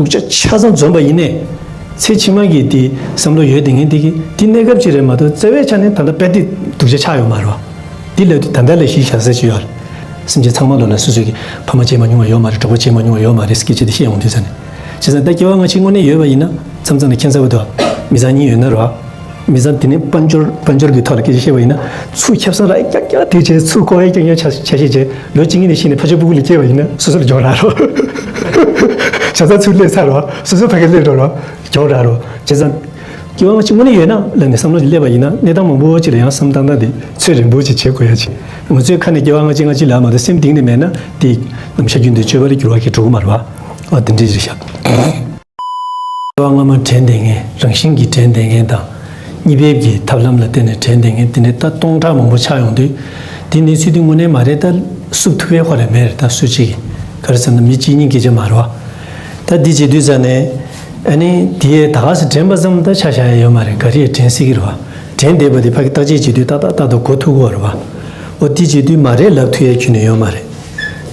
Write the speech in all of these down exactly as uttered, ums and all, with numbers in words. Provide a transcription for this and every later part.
སྡུག་ཅག་ཆ་ཚང་འཛོམས་པ་ཡིན་ནའི། ཚེ་ཕྱི་མ་གི་དེ་བསམ་བློ་ཡོད་དེ་ངན་དེ་གི་དེ་གནས་སྐབས་ཅིག་རེད་མ་གཏོགས་རྩ་བའི་ཆ་ནས་ད་ལྟ་དཔེ་དེ་སྡུག་ཅག་ཆགས་ཡོད་མ་རེད་བ། དེ་ལབ་དུས་ད་ལྟ་ལ་གཞི་བཞག་ས་ཅིག་ཡོད་རེད། སེམས་ཅན་ཚང་མ་ལོ་ལ་སོ་སོ་གི་ཕ་མ་བྱེད་མ་མྱོང་བ་ཡོད་མ་རེད། གྲོགས་པོ་བྱེད་མ་མྱོང་བ་ཡོད་མ་རེད་སྐད་ཆ་དེ་བཤད་ཡོང་དུས་ས་ནས། བྱས་ཙང་ད་སྐྱེ་བ་སྔ་ཕྱི་དངོས་གནས་ཡོད་པ་ཡིན་ན་མཚམས་མཚམས་ལ་ཁྱད་མཚར་པོ་འདུག་མི་ཚང་གཉིས་ཡོད་ན་རེད་བ། མི་ཚང་དེ་ནས་དཔལ་འབྱོར་དཔལ་འབྱོར་གྱི་ཐོག་ལ་སྐད་ཆ་བཤད་པ་ཡིན་ན། ཚུར་ཁེ་བཟང་རག་རྐྱང་རྐྱང་དེ་བྱས། ཚུར་ཁོ་ཡ་རྐྱང་རྐྱང་ཆ་ཆ་ཤས་བྱས། ལོ་གཅིག་གཉིས་ནས་ཤི་ནས་ཕ་ཆོས་སྤུ་གུ་ལ་སྐྱེས་པ་ཡིན་ན་སོ་སོ་ལ་གྱོང་རག་རོགས། བྱ་ཚ་ཚུར་སླེབས་ཚར་རོགས། སོ་སོ་ཕ་གི་སླེབས་འགྲོ་རོགས། གྱོང་རག་རོགས། བྱས་ཙང་། སྐྱེ་བ་སྔ་ཕྱི་དངོས་གནས་ཡོད་ན་ལབ་ནས་བསམ་བློ་ཞིག་སླེབས་པ་ཡིན་ན་གནས་སྟངས་མང་པོ་ཅིག་ལ་ཡང་བསམ་བཏང་སྟངས་དེ་ཚོད་རན་པོ་ཅིག་བྱེད་དགོས་ཡ་ཅིག་ང་ཚོའི་ཁ་ནས་སྐྱེ་བ་སྔ་ཕྱི་སྔ་ཕྱི་ལབ་མ་གཏོགས་སེམས་གཏིང་ནས་མེད་ན་དེ་ནམ་ཞག་རྒྱུན་དུ་སྤྱོད་པ་ལ་འགྱུར་བ་གང་འགྲོ་གི་མ་རེད་བ། ཨ་དེ་འདྲ་ཅིག་རེད་ཤག་སྐྱེ་བ་སྔ་མ་དྲན་བསྡད་མཁན། རང་བཞིན་གྱིས་དྲན་བསྡད་མཁན་དང་། གཉིས་ཕན་གྱི་ཐབས་ལམ་ལ་བརྟེན་ནས་དྲན་བསྡད་མཁན་དེ་འདྲ་ད་སྟོང་ཕྲག་མང་པོ་ཆགས་ཡོང་དུས། དེ་གནས་ཚུལ་དེ་དངོས་གནས་མ་རེད་ད་བསུབ་ཐུབ་པའི་ཧོ་རེ་མེད་རེད་ད་སུ་གཅིག་གིས། ག་རེ་ཟེར་ན་མི་གཅིག་གཉིས་སྐད་ཆ་མ་རེད་བ། ད་འདི་བྱེད་དུས་ཙ་ནས། ཨ་ནི་དེ་ད་ག་སེ་དྲན་པ་ཙམ་ད་ཆ་བཞག་ཡ་ཡོད་མ་རེད། ག་རེ་ཡང་དྲན་སྲིད་ཀྱི་རེད་བ། དྲན་བསྡད་པ་དེ་ཕ་གི་བརྟག་དཔྱད་བྱེད་དུས་ཏག་ཏག་ཏག་ཏག་གོ་ཐུབ་ཀྱི་ཡོད་རེད་བ། འོ་དེ་བྱེད་དུས་མ་རེད་ལབ་ཐུབ་ཡ་ཁྱོན་ནས་ཡོད་མ་རེད།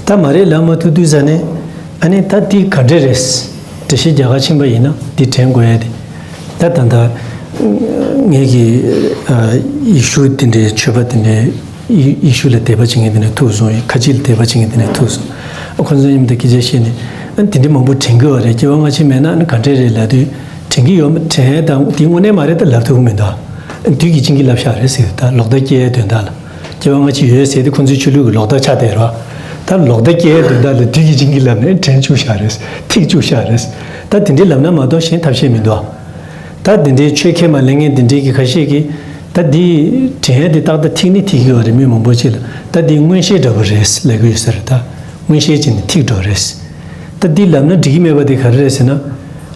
ད་མ་རེད་ལབ་མ་ཐུབ་དུས་ཙ་ནས། ཨ་ནི་ད་འདི་ག་འདྲ་རེད། འགྲེལ་བཤད་རྒྱག་ག་ཕྱིན་པ་ཡིན་ན་འདི་དྲན་དགོས་ཡ་དེ། ད་ད་ད། ངེད་ཀྱི་ཨ་ཡེ་ཤུ་དེ་འདྲའི་ཆོས་པ་དེ་འདྲའི་ཡེ་ཡེ་ཤུ་ལ་དད་པ་བྱེད་མཁན་དེ་འདྲ་ཐུག་སོང་། ཁ་ཆེ་ལ་དད་པ་བྱེད་མཁན་དེ་འདྲ་ཐུག་སོང་། ཨ་ཁོ་ཚོ་མཉམ་དུ་སྐད་ཆ་བཤད་ནས། ཨ་དེ་འདྲའི་མང་པོ་དྲན་གྱི་ཡོད་རེད། སྐྱེ་བ་སྔ་ཕྱི་མེད་ན་ཨ་ནི་ག་འདྲ་རེད་ལབ་དུས། དྲན་གྱི་ཡོད་མ་དྲན་ཡ་དང་དེ་དངོས་གནས་མ་རེད་ད་ལབ་ཐུབ་ཀྱི་མི་འདུག་དུས་ཀྱི་བྱིན་གྱིས་བརླབས་ཤག་རེད་ཟེར། ད་ལོག་ལྟ་སྐྱེ་ཡའི་དོན་དག་ལ། སྐྱེ་བ་སྔ་ཕྱི་ཡོད་ཟེར་དེ་ཁོ་ཚོའི་ཆོས་ལུགས་ཀྱི་ལོག་ལྟ་ཆགས་བསྡད་རོགས། ད་ལོག་ལྟ་སྐྱེ་ཡའི་དོན་དག་ལ་དུས་ཀྱི་བྱིན་གྱིས་བརླབས་ནས་དྲན་བཅུག་ཤག་རེད། ཐིག་བཅུག་ཤག་རེད། ད་དེ་འདྲའི་ལབ་ན་མ་གཏོགས་གཞན་ཐབས་ཤེས་མི་འདུག་ད་དེ་འདྲའི་ཆོས་ཁས་མ་ལེན་མཁན་དེ་འདྲའི་གི་ཁ་ཤས་ཀྱིས། ད་འདི་དྲན་ཡ་དེ་ཏག་ཏག་ཐིག་ནི་ཐིག་གི་ཡོད་རེད། མི་མང་པོ་ཅིག་ལ་ད་འདི་མངོན་ཤེས་འདྲ་པོ་རེད་ལབ་གི་ཡོད་ས་རེད། ད་མངོན་ཤེས་ཅིག་ནི་ཐིག་འགྲོ་རེད། ད་འདི་ལབ་ན་འགྲིག་གི་མེད་པ་དེ་ག་རེ་རེད་ཟེར་ན།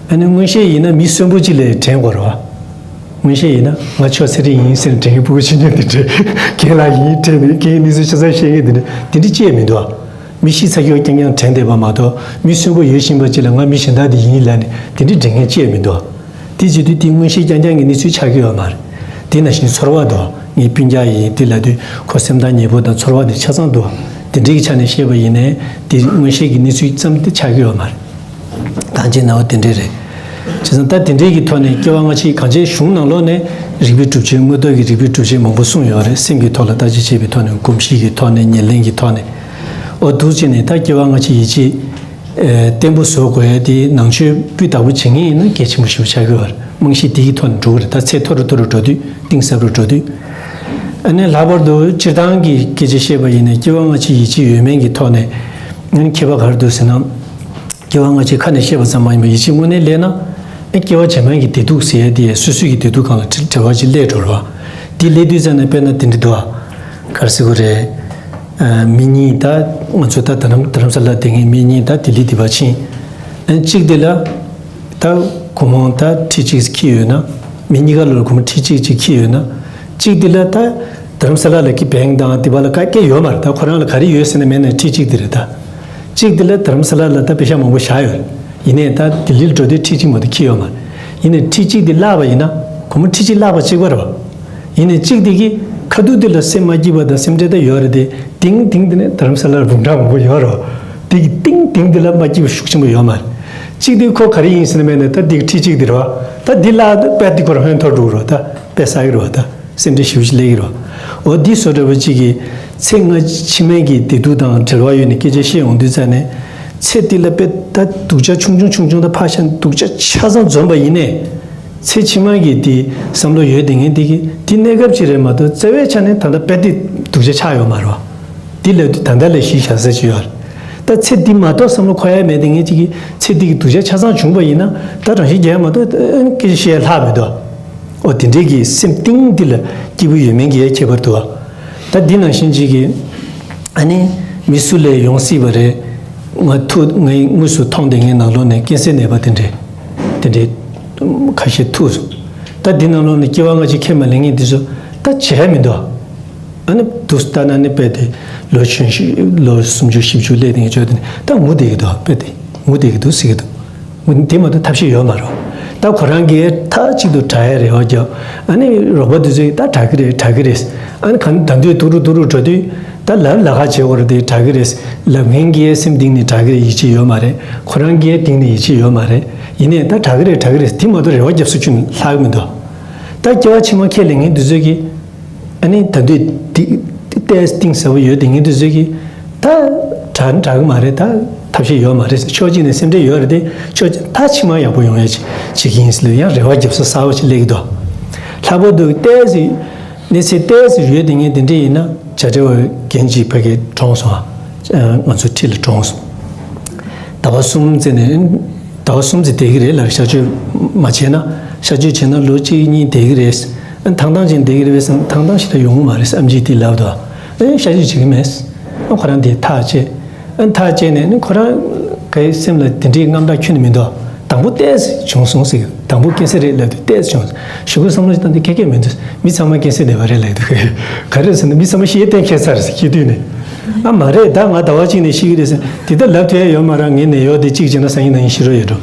ཨ་ནི་མངོན་ཤེས་ཡིན་ན་མི་གསོན་པོ་ཅིག་ལ་དྲན་དགོས་རེད་བ། མངོན་ཤེས་ཡིན་ན་ང་ཆོས་ཚེ་རིང་ཡིན་ཟེར་ནས་དྲན་མཁན་ཕྲུ་གུ་ཆུང་ཆུང་དེ་འདྲ། རྒན་ལགས་ཡིན་དྲན་ནས་རྒན་གྱི་གནས་ཚུལ་ཆ་ཚང་ཤེས་མཁན་དེ་འདྲ་དེ་འདྲ་ཅི་ཡང་མི་འདུག་མི་ཤི་ཚར་ཡོད་རྐྱང་རྐྱང་དྲན་བསྡད་པ་མ་གཏོགས་མི་གསོན་པོ་ཡོད་བཞིན་པ་ཅིག་ལ་ང་མི་གཞན་དག་དེ་ཡིན་ལབ་ནས་དེ་འདྲ་དྲན་མཁན་ཅི་ཡང་མི་འདུག་དེ་བྱེད་དུས་དེ་མངོན་ཤེས་རྐྱང་རྐྱང་གི་གནས་ཚུལ་ཆགས་ཀྱི་ཡོད་མ་རེད། དེ་ནང་བཞིན་ཚོར་བ་འདུག་ངའི་སྤུན་ཀྱག་ཡིན་དེ་ལབ་དུས་ཁོ་སེམས་ཐག་ཉེ་པོ་དང་ཚོར་བ་དེ་ཆ་ཚང་འདུག་དེ་འདྲའི་གི་ཆ་ནས་བཤད་པ་ཡིན་ནའི་དེ་མངོན་ཤེས་ཀྱི་གནས་ཚུལ་ཙམ་དེ་ཆགས་ཀྱི་ཡོད་མ་རེད། ད་ཅི་ནའོ་དེ་འདྲས་རེད། བྱས་ཙང་ད་དེ་འདྲས་ཀྱི་ཐོག་ནས་སྐྱེ་བ་སྔ་ཕྱི་གང་ཅིའི་གཞུང་ནང་ལོགས་ནས་རིགས་པའི་གྲུབ་ཆའི་དངོས་ཐོག་གི་རིགས་པའི་གྲུབ་ཆ་མང་པོ་གསུངས་ཡོད་རེད། སེམས་ཀྱི་ཐོག་ལ་བརྟག་དཔྱད་བྱེད་པའི་ཐོག་ནས་གོམས་གཤིས་ཀྱི་ཐོག་ནས་ཉེར་ལེན་གྱི་ཐོག་ནས། འོ་འདུག་བྱས་ནས་ད་སྐྱེ་བ་སྔ་ཕྱི་ཡིད་ཆེས་བརྟན་པོ་བཟོ་དགོས་ཡ་དེ་ནང་ཆོས་སྤུས་དག་པོ་བྱེད་མཁན་ཡིན་ན་གལ་ཆེན་པོ་ཞེ་པོ་ཆགས་ཀྱི་ཡོད་རེད། རྨང་གཞི་དེ་གི་ཐོག་ནས་འགྲོ་གི་རེད། ད་ཚད་མཐོ་རུ་མཐོ་རུ་འགྲོ་དུས་གཏིང་ཟབ་རུ་འགྲོ་དུས། ཨ་ནི་ལྷག་པར་དུ་སྤྱིར་བཏང་གི་སྐད་ཆ་བཤད་པ་ཡིན་ན་སྐྱེ་བ་སྔ་ཕྱི་ཡིད་ཆེས་ཡོད་མེད་ཀྱི་ཐོག་ནས་ཨ་ནི་ཁྱད་པར་ག་རེ་འདུག་ཟེར་ན། སྐྱེ་བ་སྔ་ཕྱི་ཁ་ནས་བཤད་པ་ཙམ་མ་ཡིན་པར་ཡིད་ཆེས་དངོས་གནས་སླེབས་ན། ཨེ་སྐྱེ་བ་རྗེས་མའི་གི་བདེ་སྡུག་ཟེར་ཡ་དེ་ཡང་སོ་སོའི་གི་བདེ་སྡུག་སྒང་ལ་འབྲེལ་བ་ཅིག་སླེབས་འགྲོ་རེད་བ། དེ་སླེབས་དུས་ཙམ་ནས་དཔེར་ན་དེ་འདྲ་འདུག་ཨ། ག་རེ་ཟེར་དགོས་རེད། ཨ་མི་གཉིས་ད་ང་ཚོ་ད་རྡ་རམ་རྡ་རམ་ས་ལ་བསྡད་མཁན་མི་གཉིས་ད་ལྡི་ལི་འདི་པར་ཕྱིན། ཨ་གཅིག་དེ་ལ་ད་སྒོར་མོ་ད་ཁྲི་གཅིག་འཁྱེར་ཡོད་ན། མི་གཉིས་ཀ་ལོར་སྒོར་མོ་ཁྲི་གཅིག་ཅིག་འཁྱེར་ཡོད་ན། གཅིག་དེ་ལ་ད་རྡ་རམ་ས་ལ་ལ་གི་བེང་དང་འདི་པར་ལ་ག་གེ་ཡོད་མ་རེད། ད་ཁོ་རང་ལ་ག་རེ་ཡོད་ཟེར་ན་མེད་ན་ཁྲི་གཅིག་དེ་རེད་ད། གཅིག་དེ་ལ་རྡ་རམ་ས་ལ་ལ་ད་པེ་ཤ་མང་པོ་བཞག་ཡོད། ཡིན་ནའི་ད་ལྡི་ལི་ལ་འགྲོ་དུས་ཁྲི་གཅིག་མ་གཏོགས་འཁྱེར་ཡོད་མ་རེད། ཡིན་ནའི་ཁྲི་གཅིག་དེ་བརླག་པ་ཡིན་ན་སྒོར་མོ་ཁྲི་གཅིག་བརླག་པ་གཅིག་པ་རེད་བ། ཡིན་ནའི་གཅིག་དེ་གིས་ཁ་ཐུག་དེ་ལ་སེམས་མ་སྐྱིད་པ་དང་སེམས་ཁྲལ་ད་ཡོད་རེད་དེ། དེང་དེང་དེ་ནས་རྡ་རམ་ས་ལར་འབུམ་ཕྲག་མང་པོ་ཡོད་རེད་བ། དེ་གིས་དེང་དེང་དེ་ལ་མ་སྐྱིད་པ་ཤུགས་ཆེན་པོ་ཡོད་མ་རེད། གཅིག་དེ་ཁོ་ག་རེ་ཡིན་ཟེར་ན་མེད་ནས་ད་དེ་གི་ཁྲི་གཅིག་དེ་རེད་བ། ད་དེ་བརླག་དཔེ་དེ་ཁོ་རང་ཧོན་འཐོར་འགྲོ་གི་རེད་བ། ད་དཔེ་བསགས་ཀྱི་རེད་བ་ད། སེམས་ཁྲལ་ཞེ་པོ་ཞིག་སླེབས་ཀྱི་རེད། འོ་འདི་བཟོ་འདྲ་པོ་གཅིག་གིས་ཚེ་སྔ་ཕྱི་མའི་གི་བདེ་སྡུག་དང་འབྲེལ་བ་ཡོད་ནས་སྐད་ཆ་བཤད་ཡོང་དུས་ཙ་ནས། ཚེ་འདི་ལ་དཔེ་ད་སྡུག་ཅག་ཆུང་ཆུང་ཆུང་ཆུང་དང་ཕར་བཞག་ན་སྡུག་ཅག་ཆ་ཚང་འཛོམས་པ་ཡིན་ནའི། ཚེ་ཕྱི་མ་གི་དེ་བསམ་བློ་ཡོད་དེ་ངན་དེ་གི་དེ་གནས་སྐབས་ཅིག་རེད་མ་གཏོགས་རྩ་བའི་ཆ་ནས་ད་ལྟ་དཔེ་དེ་སྡུག་ཅག་ཆགས་ཡོད་མ་རེད་བ། དེ་ལབ་དུས་ད་ལྟ་ལ་གཞི་བཞག་ས་ཅིག་ཡོད་རེད། ད་ཚེ་འདི་མ་གཏོགས་བསམ་བློ་འཁོར་ཡ་མེད་དེ་ངན་ཅིག་གི་ཚེ་འདི་གི་སྡུག་ཅག་ཆ་ཚང་བྱུང་པ་ཡིན་ན་ད་རང་བཞིན་རྒྱལ་མ་གཏོགས་སྐད་ཆ་བཤད་ཡ་ལྷག་མི་འདུག་འོ་དེ་འདྲའི་གི་སེམས་གཏིང་འདི་ལ་སྐྱིད་པོ་ཡོད་མེད་ཀྱི་ཡ་ཁྱད་པར་འདུག་བ། ད་འདི་ནང་བཞིན་ཅིག་གི་ཨ་ནི་མི་སུ་ལས་ཡོང་སྲིད་པ་རེད། ང་ཐུག་ངའི་དངོས་སུ་མཐོང་བསྡད་མཁན་ནང་ལོགས་ནས་ཀན་སར་ནད་པ་དེ་འདྲས་དེ་འདྲས་ཁ་ཤས་ཐུག་སོང་། ད་འདི་ནང་ལོགས་ནས་སྐྱེ་བ་སྔ་ཕྱི་ཁས་མ་ལེན་མཁན་དེ་ཚོ་ད་བྱས་མི་འདུག་ཨ་ནི་དུས་ལྟར་ན་ནི་དཔེ་དེ་ལོ་ཆུང་ཤོས་ལོ་སུམ་ཅུ་བཞི་བཅུ་སླེབས་དེ་ངས་བརྗོད་དེ་ནི་ད་ངུ་བསྡད་ཀྱི་འདུག་དཔེ་དེ་ངུ་བསྡད་ཀྱི་འདུག་ཟེར་གྱི་འདུག་དེ་མ་གཏོགས་ཐབས་ཤེས་ཡོད་མ་རེད། ད་ཁོ་རང་གིས་མཐའ་གཅིག་ཏུ་དྲག་ཡ་རེ་བ་རྒྱབ། ཨ་ནི་རོགས་པ་དེ་ཚོས་ད་དྲག་གི་རེད་དྲག་གི་རེད། ཨ་ནི་གང་ད་དུས་ཐུག་རུ་ཐུག་རུ་འགྲོ་དུས་ད་ ད་ལབ་ལ་ཁ་བྱེད་དགོས་རེད་དེ་དྲག་གི་རེད། ལབ་མཁན་གྱིས་སེམས་གཏིང་ནས་དྲག་གི་རེད། ཡིད་ཆེས་ཡོད་མ་རེད། ཁོ་རང་གིས་གཏིང་ནས་ཡིད་ཆེས་ཡོད་མ་རེད། ཡིན་ནའི་ད་དྲག་གི་རེད་དྲག་གི་རེད་དེ་མ་གཏོགས་རེ་བ་རྒྱབ་ས་ཁྱོན་ནས་ལྷག་གི་མི་འདུག་ད་སྐྱེ་བ་ཕྱི་མ་ཁས་ལེན་མཁན་དེ་ཚོས་ཀྱིས། ཨ་ནི་ད་དུས་འདི་ཏོག་ཙམ་གཏིང་ཟབ་པོ་ཡོད་དེ་ངས་འདི་ཚོས་ཀྱིས་ད་དྲག་དྲག་གི་མ་རེད། ད་ཐབས་ཤེས་ཡོད་མ་རེད་ཟེར། ཕྱོགས་གཅིག་ནས་སེམས་ཁྲལ་ཡོད་རེད་དེ། ཕྱོགས་གཅིག་ད་ཕྱི་མ་ཡག་པོ་ཡོང་ཡ་ཅིག་བྱེད་ཀྱི་ཡིན་ཟེར་ལ་ཡང་རེ་བ་རྒྱབ་ས་གསར་པ་ཅིག་སླེབས་ཀྱི་འདུག་ལྷག་པར་དུ་ཏོག་ཙམ་གནས་ཚུལ་ཏོག་ཙམ་ཡོད་དེ་ངས་དེ་འདྲ་ཡིན་ན་བྱ་བྲལ་བའི་རྒན་གཅིག་ཕ་གིར་གྲོངས་སོང་། ང་ཚོ་འཁྲིས་ལ་གྲོངས་སོང་། ཟླ་བ་གསུམ་ཙམ་ནས་ཟླ་བ་གསུམ་ཙམ་བསྡད་ཀྱི་རེད་ལབ། གཤག་བཅོས་མ་བྱས་ན་གཤག་བཅོས་བྱས་ན་ལོ་གཅིག་གཉིས་བསྡད་ཀྱི་རེད། ཨ་ཐང་ཐང་ཅན་བསྡད་ཀྱི་རེད་བས་སམ། ཐང་ཐང་ཞིག་ལ་ཡོང་གི་མ་རེད་ཨམ་ཆིས་དེ་ལབ་དོ། ཨ་གཤག་བཅོས་བྱེད་ཀྱི་མེད། ཨ་ཁོ་རང་དེ་ཐག་བཅད། ཨ་ཐག་བཅད་ནས་ནི་ཁོ་རང་གི་སེམས་ལ་དེ་འདྲའི་དངངས་སྐྲག་ཁྱོན་ནས་མི་འདུག་དང་པོ་ཏོག་ཙམ་བྱུང་སོང་ཟེར། དང་པོ་ཀན་སར་རེད་ལབ་དུས་ཏོག་ཙམ་བྱུང་སོང་། གཞུག་གུ་བསམ་བློ་ཞིག་བཏང་དུས་ཁེ་ཁེ་མི་འདུག་མི་ཚང་མ་ཀན་སར་བསྡད་པ་རེད་ལབ་འདུག་ག་རེ་ཟེར་ན་མི་ཚང་མ་ཤི་ཡས་གཏན་འཁེལ་ཚར་ཟེར་སྐྱེས་དུས་ནས། ཨ་མ་རེད། ད་ང་ཟླ་བ་གཅིག་ནས་ཤི་གི་རེད་ཟེར་དེ་ལྟར་ལབ་ཐུབ་ཡ་ཡོད་མ་རེད། ངའི་ནད་གཡོག་དེ་གཅིག་བྱས་ན་སང་ཉིན་གནངས་ཉིན་ཤི་རོགས་ཡོད་འགྲོ།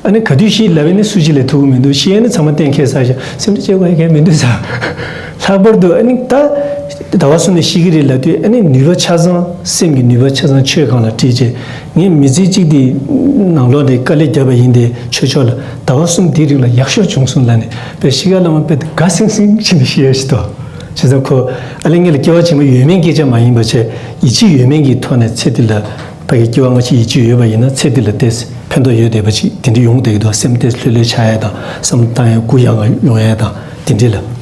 ཨ་ནི་ག་དུས་ཤི་ལབ་ཡས་ནི་སུ་གཅིག་ལས་ཐུག་གི་མི་འདུག་ཤི་ཡས་ནི་ཚང་མ་གཏན་འཁེལ་ཚར་ཤག་སེམས་ཁྲལ་བྱེད་དགོས་ཡ་གང་ཡང་མི་འདུག་ཟེར། ལྷག་པར་དུ་ཨ་ནི་ད་ཟླ་བ་གསུམ་ནས་ཤི་གི་རེད་ལབ་དུས་ཨ་ནི་ནུས་པ་ཆ་ཚང་སེམས་ཀྱི་ནུས་པ་ཆ་ཚང་ཆོས་སྒང་ལ་སྤྲད་བྱས་ངས་མི་ཚེ་གཅིག་དེ་ནང་ལོགས་ནས་དཀའ་ལས་བརྒྱབ་པ་ཡིན་ཏེ་ཆོས་ཕྱོགས་ལ་ཟླ་བ་གསུམ་དེའི་རིང་ལ་ཡག་ཤོས་བྱུང་སོང་ལབ་ནས་དཔེ་ཤི་ཁ་ལ་མ་དཔེ་དགའ་སིང་སིང་བྱས་ནས་ཤི་ཡ་ཞིག་འདུག་བྱས་ཙང་ཁོ་ཨ་ལས་ངེད་ལ་སྐྱེ་བ་ཕྱི་མ་ཡོད་མེད་སྐད་ཆ་མ་ཡིན་པ་བྱས་ཡིད་ཆེས་ཡོད་མེད་ཀྱི་ཐོག་ནས་ཚེ་འདི་ལ་ཕ་གི་སྐྱེ་བ་སྔ་ཕྱི་ཡིད་ཆེས་ཡོད་པ་ཡིན་ན་ཚེ་འདི་ལ་ཏོག་ཙམ་ཕན་ཐོགས་ཡོད་བསྡད་པ་ཅིག་དེ་འདྲ་ཡོང་བསྡད་ཀྱི་འདུག་སེམས་ཏོག་ཙམ་ལྷོད་ལྷོད་ཆགས་ཡ་དང་བསམ་བློ་བཏང་ཡ་གུ་ཡངས་ཡོང་ཡ་དང་དེ་འདྲ་ལ་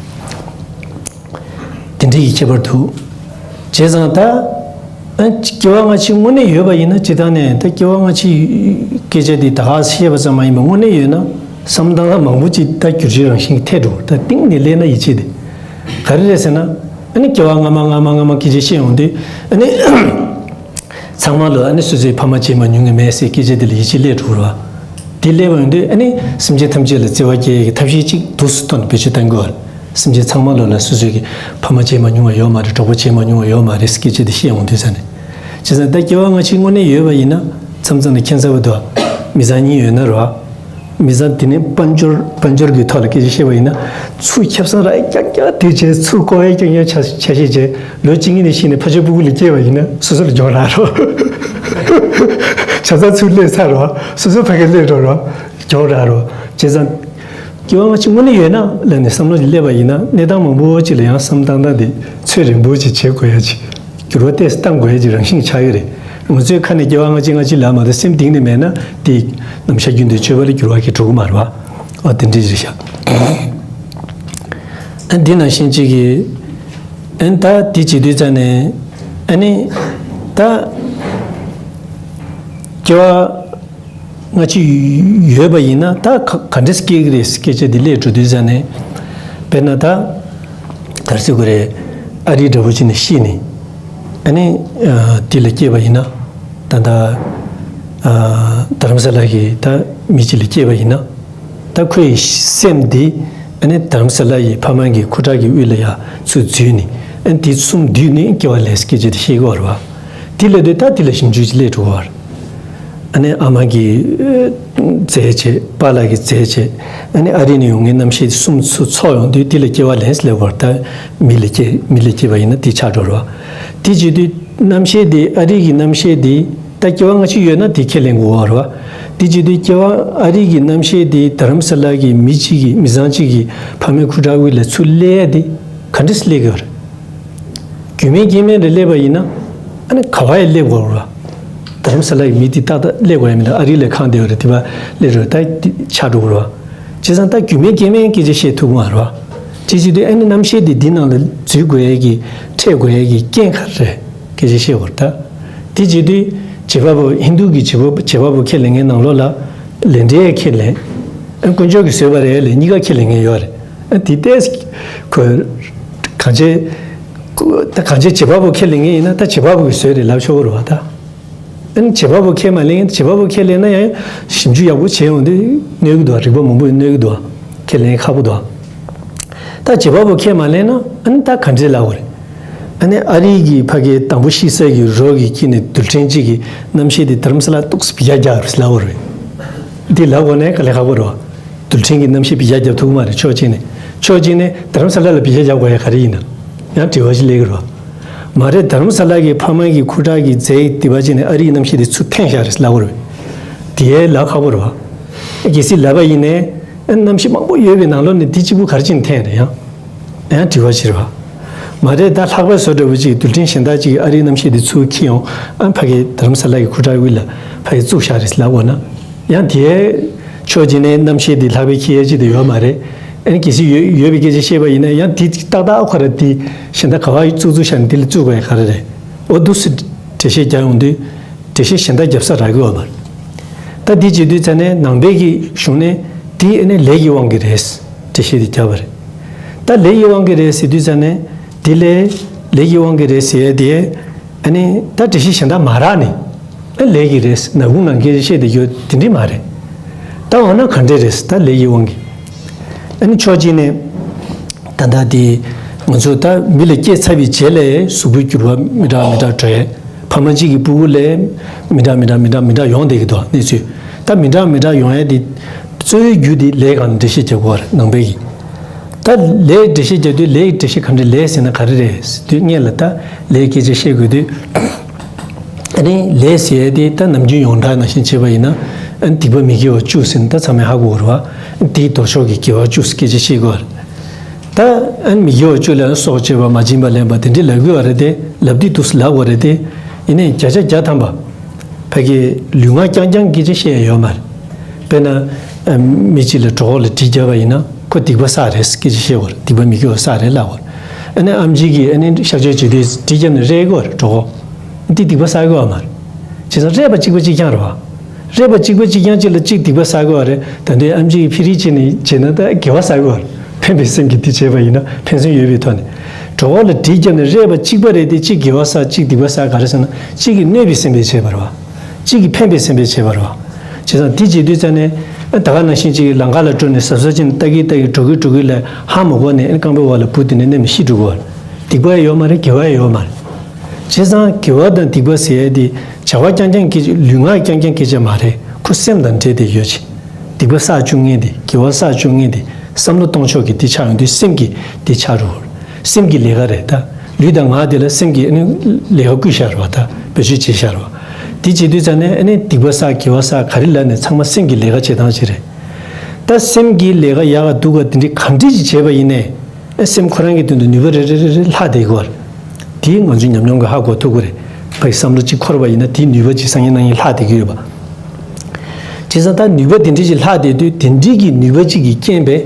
དེ་འདྲ་ཡི་ཁྱད་པར་འདུག་བྱས་ཙང་ད་ཨ་སྐྱེ་བ་སྔ་ཕྱི་དངོས་གནས་ཡོད་པ་ཡིན་ན་སྤྱིར་བཏང་ནས་ད་སྐྱེ་བ་སྔ་ཕྱི་སྐད་ཆ་དེ་ད་ག་བཤད་པ་ཙམ་མ་ཡིན་པར་དངོས་གནས་ཡོད་ན་བསམ་བློ་བཏང་ས་མང་པོ་ཅིག་ད་བསྒྱུར་བཅོས་རང་བཞིན་གྱིས་ཐེབས་འགྲོ། ད་གཏིང་ནས་སླེབས་ན་ཡིད་ཆེས་དེ་ག་རེ་རེད་ཟེར་ན། ཨ་ནི་སྐྱེ་བ་སྔ་མ་སྔ་མ་སྔ་མ་སྐད་ཆ་བཤད་ཡོང་དུས་ཨ་ནི་ཚང་མ་ལོ་ཨ་ནི་སོ་སོའི་ཕ་མ་བྱེད་མ་མྱོང་གི་མེད་ཟེར་སྐད་ཆ་དེ་ལ་ཡིད་ཆེས་སླེབས་འགྲོ་གི་རེད་བ། དེ་སླེབས་པ་ཡོང་དུས་ཨ་ནི་སེམས་ཅན་ཐམས་ཅད་ལ་བརྩེ་བ་སྐྱེ་ཡག་གི་ཐབས་ཤེས་གཅིག་འདུག་སེ་ཐོག་ནས་བེད་སྤྱོད་གཏང་དགོས་བ། སེམས་ཅན་ཚང་མ་ལོ་ལ་སོ་སོའི་གི་ཕ་མ་བྱེད་མ་མྱོང་བ་ཡོད་མ་རེད། གྲོགས་པོ་བྱེད་མ་མྱོང་བ་ཡོད་མ་རེད་ཟེར་སྐད་ཆ་དེ་བཤད་ཡོང་དུས་ཙ་ནས། བྱས་ཙང་ད་སྐྱེ་བ་སྔ་ཕྱི་དངོས་གནས་ཡོད་པ་ཡིན་ན་མཚམས་མཚམས་ལ་ཁྱད་མཚར་པོ་འདུག་མི་ཚང་གཉིས་ཡོད་ན་ར། མི་ཚང་དེ་ནས་དཔལ་འབྱོར་དཔལ་འབྱོར་གྱི་ཐོག་ལ་སྐད་ཆ་བཤད་པ་ཡིན་ན། ཚུར་ཁེ་བཟང་རག་ཡ་རྐྱང་རྐྱང་དེ་བྱས། ཚུར་བཀོག་ཡ་རྐྱང་རྐྱང་ཆ་ཆ་ཤས་བྱས། ལོ་གཅིག་གཉིས་ནས་ཤི་ནས་ཕ་ཆོས་ཕྲུ་གུ་ལ་སྐྱེས་པ་ཡིན་ན་སོ་སོ་ལ་གྱོང་རག་རོགས། ཆ་ཚང་ཚུར་སླེབས་ཚར་རོགས། སོ་སོ་ཕ་གིར་སླེབས་འགྲོ་རོགས། གྱོང་རག་རོགས། བྱས་ཙང་། སྐྱེ་བ་སྔ་ཕྱི་དངོས་གནས་ཡོད་ན་ལབ་ནས་བསམ་བློ་ཞིག་སླེབས་པ་ཡིན་ན་གནས་སྟངས་མང་པོ་ཅིག་ལ་ཡང་བསམ་བཏང་སྟངས་དེ་ཚོད་རན་པོ་ཅིག་བྱེད་དགོས་ཡ་ཅིག་འགྱུར་བ་ཏོག་ཙམ་གཏང་དགོས་ཡ་ཅིག་རང་བཞིན་ཆགས་ཀྱི་རེད། ང་ཚོའི་ཁ་ནས་སྐྱེ་བ་སྔ་ཕྱི་སྔ་ཕྱི་ལབ་མ་གཏོགས་སེམས་གཏིང་ནས་མེད་ན་དེ་ནམ་ཞག་རྒྱུན་དུ་སྤྱོད་པ་ལ་འགྱུར་བ་གི་འགྲོ་གི་མ་རེད་བ། ཨ་དེ་འདྲ་ཅིག་རེད་ཤག་ཨ་འདི་ནང་བཞིན་ཅིག་གིས་ཨ་ད་དེ་བྱེད་དུས་ཙ་ནས་ཨ་ནི་ད་སྐྱེ་བ་སྔ་ཕྱི་ཡོད་པ་ཡིན་ན་ད་ག་ག་འདྲས་སྐྱེ་གི་རེད་སྐད་ཆ་འདི་སླེབས་འགྲོ་དུས་ཙ་ནས། དཔེར་ན་ད་ག་རེ་ཟེར་དགོས་རེད། ཨ་རི་འདྲ་བོ་ཅིག་ནས་ཤི་ནས་ཨ་ནི་དེ་ལ་སྐྱེས་པ་ཡིན་ན་ད་ལྟ་རྡ་རམ་ས་ལ་གི་ད་མི་གཅིག་ལ་སྐྱེས་པ་ཡིན་ན་ད་ཁོའི་སེམས་འདི་ཨ་ནི་རྡ་རམ་ས་ལ་ཡི་ཕ་མ་གི་ཁུ་ཁྲག་གི་དབུས་ལ་ཡ་ཚུར་འཛུལ་ནས་ཨ་ནི་དེ་གསུམ་བསྡུས་ནས་སྐྱེ་བ་ལེན་སྐད་ཆ་དེ་བཤད་ཀྱི་ཡོད་རེད་བ། དེ་ལབ་དུས་ད་དེ་ལ་ཞིབ་འཇུག་ཅིག་སླེབས་འགྲོ་གི་ཡོད་རེད། ཨ་ནི་ཨ་མ་གིས་རྫས་བྱས། པཱ་ལགས་ཀྱིས་རྫས་བྱས། ཨ་ནི་ཨ་རི་ནས་ཡོང་མཁན་རྣམ་ཤེས་གསུམ་ཚུར་ཚོགས་ཡོང་དུས་དེ་ལ་སྐྱེ་བ་ལེན་ཟེར་ལབ་པར་ད་མི་ལ་སྐྱེ་མི་ལ་སྐྱེས་པ་ཡིན་ན་དེ་ཆགས་འགྲོ་རེད་བ། དེ་བྱེད་དུས་རྣམ་ཤེས་དེ་ཨ་རི་གི་རྣམ་ཤེས་དེ་ད་སྐྱེ་བ་སྔ་ཕྱི་ཡོད་ན་དེ་ཁས་ལེན་དགོས་པ་རེད་བ། དེ་བྱེད་དུས་སྐྱེ་བ་ཨ་རི་གི་རྣམ་ཤེས་དེ་རྡ་རམ་ས་ལ་གི་མི་གཅིག་གི་མི་ཚང་གཅིག་གི་ཕ་མའི་ཁུ་ཁྲག་དབུས་ལ་ཚུར་སླེབས་ཡ་དེ་ག་འདྲས་སླེབས་ཀྱི་ཡོད་རེད། རྒྱུས་མེད་རྐྱེན་མེད་རེ་སླེབས་པ་ཡིན་ན། ཨ་ནི་ག་བ་ཡི་སླེབས་དགོས་རེད་བ། རྡ་རམ་ས་ལ་ཡི་མི་དེ་ཏག་ཏག་སླེབས་དགོས་ཡ་མིན་ན་ཨ་རི་ལ་ཁང་བསྡད་ཡོད་རེད་དེ་བ་སླེབས་རེད་ད་ཆགས་འགྲོ་གི་རེད་བ། བྱས་ཙང་ད་རྒྱུས་མེད་རྐྱེན་མེད་སྐད་ཆ་བཤད་ཐུབ་ཀྱི་མ་རེད་བ། དེ་བྱེད་དུས་ཨ་ནི་རྣམ་ཤེས་དེ་འདི་ནང་ལ་འཛུལ་དགོས་ཡ་གི་འཕྲད་དགོས་ཡ་གི་རྐྱེན་ག་རེ་རེད་སྐད་ཆ་བཤད་དགོས་རེད་ད། དེ་བྱེད་དུས་བྱེད་པ་པོ་ཧིན་དུ་གི་བྱེད་པ་བྱེད་པ་པོ་ཁས་ལེན་མཁན་ནང་ལོགས་ལ་ལས་འབྲས་ཁས་ལེན། ཨ་དཀོན་མཆོག་གིས་བཟོས་པ་རེད་ལས་གཉིས་ཀ་ཁས་ལེན་མཁན་ཡོད་རེད། ཨ་དེ་ལྟས་ཁོས་གང་བྱས་ད་གང་བྱས་བྱེད་པ་པོ་ཁས་ལེན་མཁན་ཡིན་ན་ད་བྱེད་པ་པོ་གིས་བཟོས་རེད་ལབ་ཆོག་གི་རེད་བ་ད། ཨ་ནི་བྱེད་པ་པོ་ཁས་མ་ལེན་བྱེད་པ་པོ་ཁས་ལེན་ན་ཡང་ཞིབ་འཇུག་ཡག་པོ་བྱས་ཡོང་དུས་གནོད་གི་འདུག་རིག་པ་མང་པོས་གནོད་གི་འདུག་ཁས་ལེན་ཁག་པོ་འདུག་ད་བྱེད་པ་པོ་ཁས་མ་ལེན་ན་ཨ་ནི་ད་ག་འདྲས་ལབ་དགོས་རེད། ཨ་ནི་ཨ་རི་གི་ཕ་གིའི་དང་པོ་ཤི་ས་གི་རོགས་ཀྱི་དཀྱིལ་ནས་རྡུལ་ཕྲན་གཅིག་གི་རྣམ་ཤེས་དེ་དྷ་རམ་ས་ལ་ཏོག་ཙམ་བི་ཡ་རྒྱག་རེད་ལབ་དགོས་རེད། འདི་ལབ་དགོས་ནའི་དཀའ་ལས་ཁག་པོ་རེད་བ། རྡུལ་ཕྲན་གྱི་རྣམ་ཤེས་བི་ཡ་རྒྱབ་ཐུབ་ཀྱི་མ་རེད་ཕྱོགས་གཅིག་ནས། ཕྱོགས་གཅིག་ནས་དྷ་རམ་ས་ལ་ལ་བི་ཡ་རྒྱག་དགོས་ཡ་ག་རེ་ཡིན་ན། ཡང་དྲི་བ་ཞིག་སླེབས་ཀྱི་རེད་བ། མ་རེད། དྷ་རམ་ས་ལ་གི་ཕ་མ་གི་ཁུ་ཁྲག་གི་རྫས་དེ་བ་ཅིག་ནས་ཨ་རིའི་རྣམ་ཤེས་དེ་ཚུར་འཐེན་བཞག་རེད་ལབ་དགོས་རེད། དེ་ལབ་ཁག་པོ་རེད་བ། གལ་སྲིད་ལབ་པ་ཡིན་ནའི་རྣམ་ཤེས་མང་པོ་ཡོད་པའི་ནང་ལོགས་ནས་དེ་གཅིག་པུ་ག་རེ་བྱས་ནས་འཐེན་རེད། ཡང་ཡང་དྲི་བ་ཕྱིར་བ། མ་རེད། ད་ལྷག་པའི་བཟོ་འདྲ་བོ་ཅིག་རྡུལ་ཕྲན་གཞན་དག་ཅིག་གིས་ཨ་རིའི་རྣམ་ཤེས་དེ་ཚུར་འཁྱེར་ཡོང་། ཨ་ཕ་གི་དྷ་རམ་ས་ལ་གི་ཁུ་ཁྲག་དབུས་ལ་ཕ་གི་བཙུགས་བཞག་རེད་ལབ་དགོས་ན། ཡང་དེའི་ཕྱོགས་གཅིག་ནས་རྣམ་ཤེས་དེ་ལྷག་པའི་ཁྱེར་ཡ་ཅིག་དེ་ཡོད་མ་རེད། ཨ་ནི་གལ་སྲིད་ཡོད་ཡོད་པའི་སྐད་ཆ་བཤད་པ་ཡིན་ན། ཡང་དེ་ཏག་ཏག་ཁོ་ར་དེ་གཞན་དག་ག་བ་བཙུགས་བཙུགས་བཞག་ནས་དེ་ལ་བཙུགས་དགོས་ཡ་ག་རེ་རེད། འོ་འདུག་སེ་འགྲེལ་བཤད་རྒྱག་ཡོང་དུས། འགྲེལ་བཤད་གཞན་དག་རྒྱབ་ས་རག་གི་ཡོད་མ་རེད། ད་འདི་བྱེད་དུས་ཙ་ནས་ནང་པའི་གི་གཞུང་ནས་དེ་ཨ་ནི་ལས་ཀྱི་དབང་གིས་རེད། འགྲེལ་བཤད་དེ་རྒྱབ་པ་རེད། ད་ལས་ཀྱི་དབང་གིས་རེད་ཟེར་དུས་ཙ་ནས་དེ་ལས་ལས་ཀྱི་དབང་གིས་རེད་ཟེར་ཡ་དེ། ཨ་ནི་ད་འགྲེལ་བཤད་གཞན་དག་མ་རག་ནས། ཨ་ལས་ཀྱིས་རེད། ནག་ཁུང་ནང་སྐད་ཆ་བཤད་བསྡད་རྒྱུ་དེ་འདྲས་མ་རེད། ད་འོ་ན་ག་འདྲས་རེད། ད་ལས་ཀྱི་དབང་གིས། ཨ་ནི་ཕྱོགས་གཅིག་ནས་ད་ལྟ་དེ་ང་ཚོ་ད་མི་ལ་སྐྱེས་ཚར་བའི་རྗེས་ལ་གཟུགས་པོའི་འགྱུར་བ་མི་འདྲ་མི་འདྲ་འགྲོ་ཡས། ཕ་མ་གཅིག་གི་ཕྲུ་གུ་ལ་མི་འདྲ་མི་འདྲ་མི་འདྲ་མི་འདྲ་ཡོང་བསྡད་ཀྱི་འདུག་གནས་ཚུལ། ད་མི་འདྲ་མི་འདྲ་ཡོང་ཡས་དེ་གཙོ་བོའི་རྒྱུ་དེ་ལས་སྒང་ནས་འགྲེལ་བཤད་རྒྱག་དགོས་པ་རེད། ནང་པའི་གི། ད་ལས་འགྲེལ་བཤད་རྒྱག་དུས་ལས་ཀྱི་འགྲེལ་བཤད་ག་འདྲ། ལས་ཟེར་ན་ག་རེ་རེད་ཟེར་དུས། སྔོན་ལ་ད་ལས་སྐད་ཆ་བཤད་དགོས་དུས། ཨ་ནི་ལས་ཟེར་ཡས་དེ་ད་ནམ་རྒྱུན་ཡོངས་གྲགས་ནང་བཞིན་བྱས་པ་ཡིན་ན། ཨ་ནི་སྡིག་པ་མི་དགེ་བ་བཅུ་ཟེར་ན་ད་ཚང་མས་ཧ་གོ་གི་རེད་བ། དེའི་ལྡོག་ཕྱོགས་ཀྱི་དགེ་བ་བཅུ་ཟེར་སྐད་ཆ་བཤད་དགོས་པ་རེད། ད་ཨ་ནི་མི་དགེ་བ་བཅུ་ལ་སྲོག་གཅོད་པ། མ་བྱིན་པ་ལེན་པ་དེ་འདྲས་ལབ་ཀྱི་ཡོད་རེད་དེ། ལབ་དུས་འདུག་སེ་ལབ་དགོས་རེད་དེ། ཡིན་ནའི་བརྒྱ་ཆ་བརྒྱ་ཐམ་པ་ཕ་གི་ལུས་ངག་རྐྱང་རྐྱང་སྐད་ཆ་བཤད་ཡ་ཡོད་མ་རེད། དཔེར་ན། ཨ། མི་གཅིག་ལ་གྲོད་ཁོག་ལ་གྲི་བརྒྱབ་པ་ཡིན་ན་ཁོ་སྡིག་པ་བསགས་རེད་ཟེར་སྐད་ཆ་བཤད་དགོས་རེད། སྡིག་པ་མི་དགེ་བ་བསགས་རེད་ལབ་དགོས་རེད། ཨ་ནི་ཨེམ་ཆི་གིས་ཨ་ནི་གཤག་བཅོས་བྱེད་དུས་གྲི་བརྒྱབ་ནས་རལ་གྱི་ཡོད་རེད་གྲོད་ཁོག། འདི་སྡིག་པ་བསགས་ཀྱི་ཡོད་མ་རེད། བྱས་ཙང་རལ་པ་གཅིག་པ་གཅིག་རྐྱང་རེད་བ། རལ་པ་གཅིག་པ་གཅིག་རྐྱང་གཅིག་ལ་གཅིག་སྡིག་པ་བསགས་ཀྱི་ཡོད་རེད། ད་དུང་ཨེམ་ཆི་གིས་ཕི་རི་བྱས་ནས་བྱས་ན་ད་དགེ་བ་བསགས་ཀྱི་ཡོད་རེད། ཕན་པའི་སེམས་ཀྱིས་དེ་བྱས་པ་ཡིན་ན། ཕན་སེམས་ཡོད་པའི་ཐོག་ནས། གྲོད་ཁོག་ལ་གྲི་བརྒྱབ་ནས་རལ་པ་གཅིག་པ་རེད་དེ། གཅིག་དགེ་བ་བསགས། གཅིག་སྡིག་པ་བསགས། ག་རེ་ཟེར་ན། གཅིག་གིས་གནོད་པའི་སེམས་པས་བྱས་པ་རེད་བ། གཅིག་གིས་ཕན་པའི་སེམས་པས་བྱས་པ་རེད་བ། བྱས་ཙང་དེ་བྱེད་དུས་ཙ་ནས། ཨ། ད་ག་ནང་བཞིན་གཅིག་གིས་ལམ་ཁ་ལ་འགྲོ་ནས་གཟབ་གཟབ་བྱས་ནས་ལྟ་གིན་ལྟ་གིན་འགྲོ་གིན་འགྲོ་གིན་ལ་ཧ་མ་གོ་ནས། ཨ་ནི་རྐང་པའི་འོག་ལ་བུད་དེ་ནས་མནན་ནས་ཤི་འགྲོ་གི་ཡོད་རེད། སྡིག་པ་ཡང་ཡོད་མ་རེད། དགེ་བ་ཡང་ཡོད་མ་རེད། བྱས་ཙང་དགེ་བ་དང་སྡིག་པ་ཟེར་ཡ་དེ་བྱ་བ་རྐྱང་རྐྱང་སྐད་ཆ། ལུས་ངག་རྐྱང་རྐྱང་སྐད་ཆ་མ་རེད། ཁོ་སེམས་དང་འབྲེལ་ཏེ་ཡོད་ཅིང་། སྡིག་པ་བསགས་བཅུག་མཁན་དེ། དགེ་བ་བསགས་བཅུག་མཁན་དེ་བསམ་བློ་གཏོང་ཕྱོགས་ཀྱི་དེ་ཆགས་ཡོང་དུས་སེམས་ཀྱི་དེ་ཆགས་འགྲོ་གི་རེད། སེམས་ཀྱི་ལས་ཀ་རེད་ད། ལུས་དང་ངག་དེ་ལ་སེམས་ཀྱིས་ཨ་ནི་ལས་ཀ་བསྐུལ་བཞག་རེད་བ། ད་བེད་སྤྱོད་བྱས་བཞག་རེད་བ། དེ་བྱེད་དུས་ཙ་ནས་ཨ་ནི་སྡིག་པ་བསགས། དགེ་བ་བསགས། ག་རེ་ལབ་ནས་ཚང་མ་སེམས་ཀྱི་ལས་ཀ་བྱེད་སྟངས་ཅིག་རེད། ད་སེམས་ཀྱི་ལས་ཀ་ཡག་ག་སྡུག་ག་དེ་འདྲའི་ག་འདྲ་ཅིག་བྱས་པ་ཡིན་ནའི། ཨ། སེམས་ཁོ་རང་གི་དོན་དུ་ནུས་པ་རེ་རེ་རེ་རེ་ལྷག་བསྡད་ཀྱི་ཡོད་རེད། དེ་ང་ཚོས་ཉམས་མྱོང་གིས་ཧ་གོ་ཐུབ་ཀྱི་རེད། ཕ་གི་བསམ་བློ་གཅིག་འཁོར་བ་ཡིན་ན་དེའི་ནུས་པ་གཅིག་སང་ཉིན་གནངས་ཉིན་ལྷག་བསྡད་ཀྱི་ཡོད་པ། བྱས་ཙང་ད་ནུས་པ་དེ་འདྲ་ཅིག་ལྷག་བསྡད་དུས། དེ་འདྲའི་གི་ནུས་པ་གཅིག་གི་རྐྱེན་པས།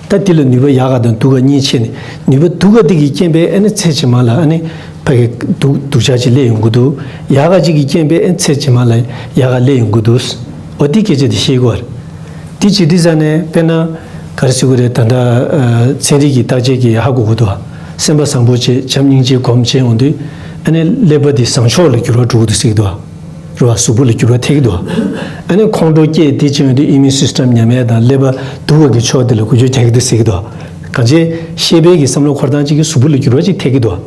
ད་དེ་ལ་ནུས་པ་ཡག་ག་དང་སྡུག་ག་གཉིས་ཕྱེ་ནས། ནུས་པ་སྡུག་ག་དེ་གི་རྐྱེན་པས་ཨ་ནི་ཚེ་རྗེས་མ་ལ་ཨ་ནི་ཕ་གི་སྡུག་སྡུག་ཅག་ཅིག་སླེབས་ཡོང་གི་འདུག། ཡག་ག་ཅིག་གི་རྐྱེན་པས་ཨ་ནི་ཚེ་རྗེས་མ་ལ་ཡག་ག་སླེབས་ཡོང་གི་འདུག། འོ་དེ་སྐད་ཆ་དེ་བཤད་ཀྱི་ཡོད་རེད། དེ་བྱེད་དུས་ཙ་ནས་དཔེར་ན་ག་རེ་ཟེར་དགོས་རེད། ད་ལྟ་ཨ་ཚན་རིག་གི་བརྟག་དཔྱད་ཀྱིས་ཧ་གོ་གི་འདུག། སེམས་པ་བཟང་པོ་བྱས། བྱམས་སྙིང་རྗེ་སྒོམ་བྱས་ཡོང་དུས། ཨ་ནི་ཀླད་པ་དེ་བཟང་ཕྱོགས་ལ་འགྱུར་བ་འགྲོ་གི་འདུག་ཟེར་གྱི་འདུག། རེད་བ། གཟུགས་པོ་ལ་འགྱུར་བ་ཐེབས་ཀྱི་འདུག། ཨ་ནི་ཁོང་ཁྲོ་སྐྱེས་དེ་བྱས་ཡོང་དུས་ཨི་མིའུན་སིས་ཊམ་ཉམས་ཡས་དང་ཀླད་པ་སྡུག་པ་གི་ཕྱོགས་དེ་ལ་འགུལ་སྐྱོད་རྒྱག་གི་འདུག་ཟེར་གྱི་འདུག། གང་བྱས་ཤེས་པའི་གི་བསམ་བློ་འཁོར་སྟངས་གཅིག་གིས་གཟུགས་པོ་ལ་འགྱུར་བ་གཅིག་ཐེབས་ཀྱི་འདུག།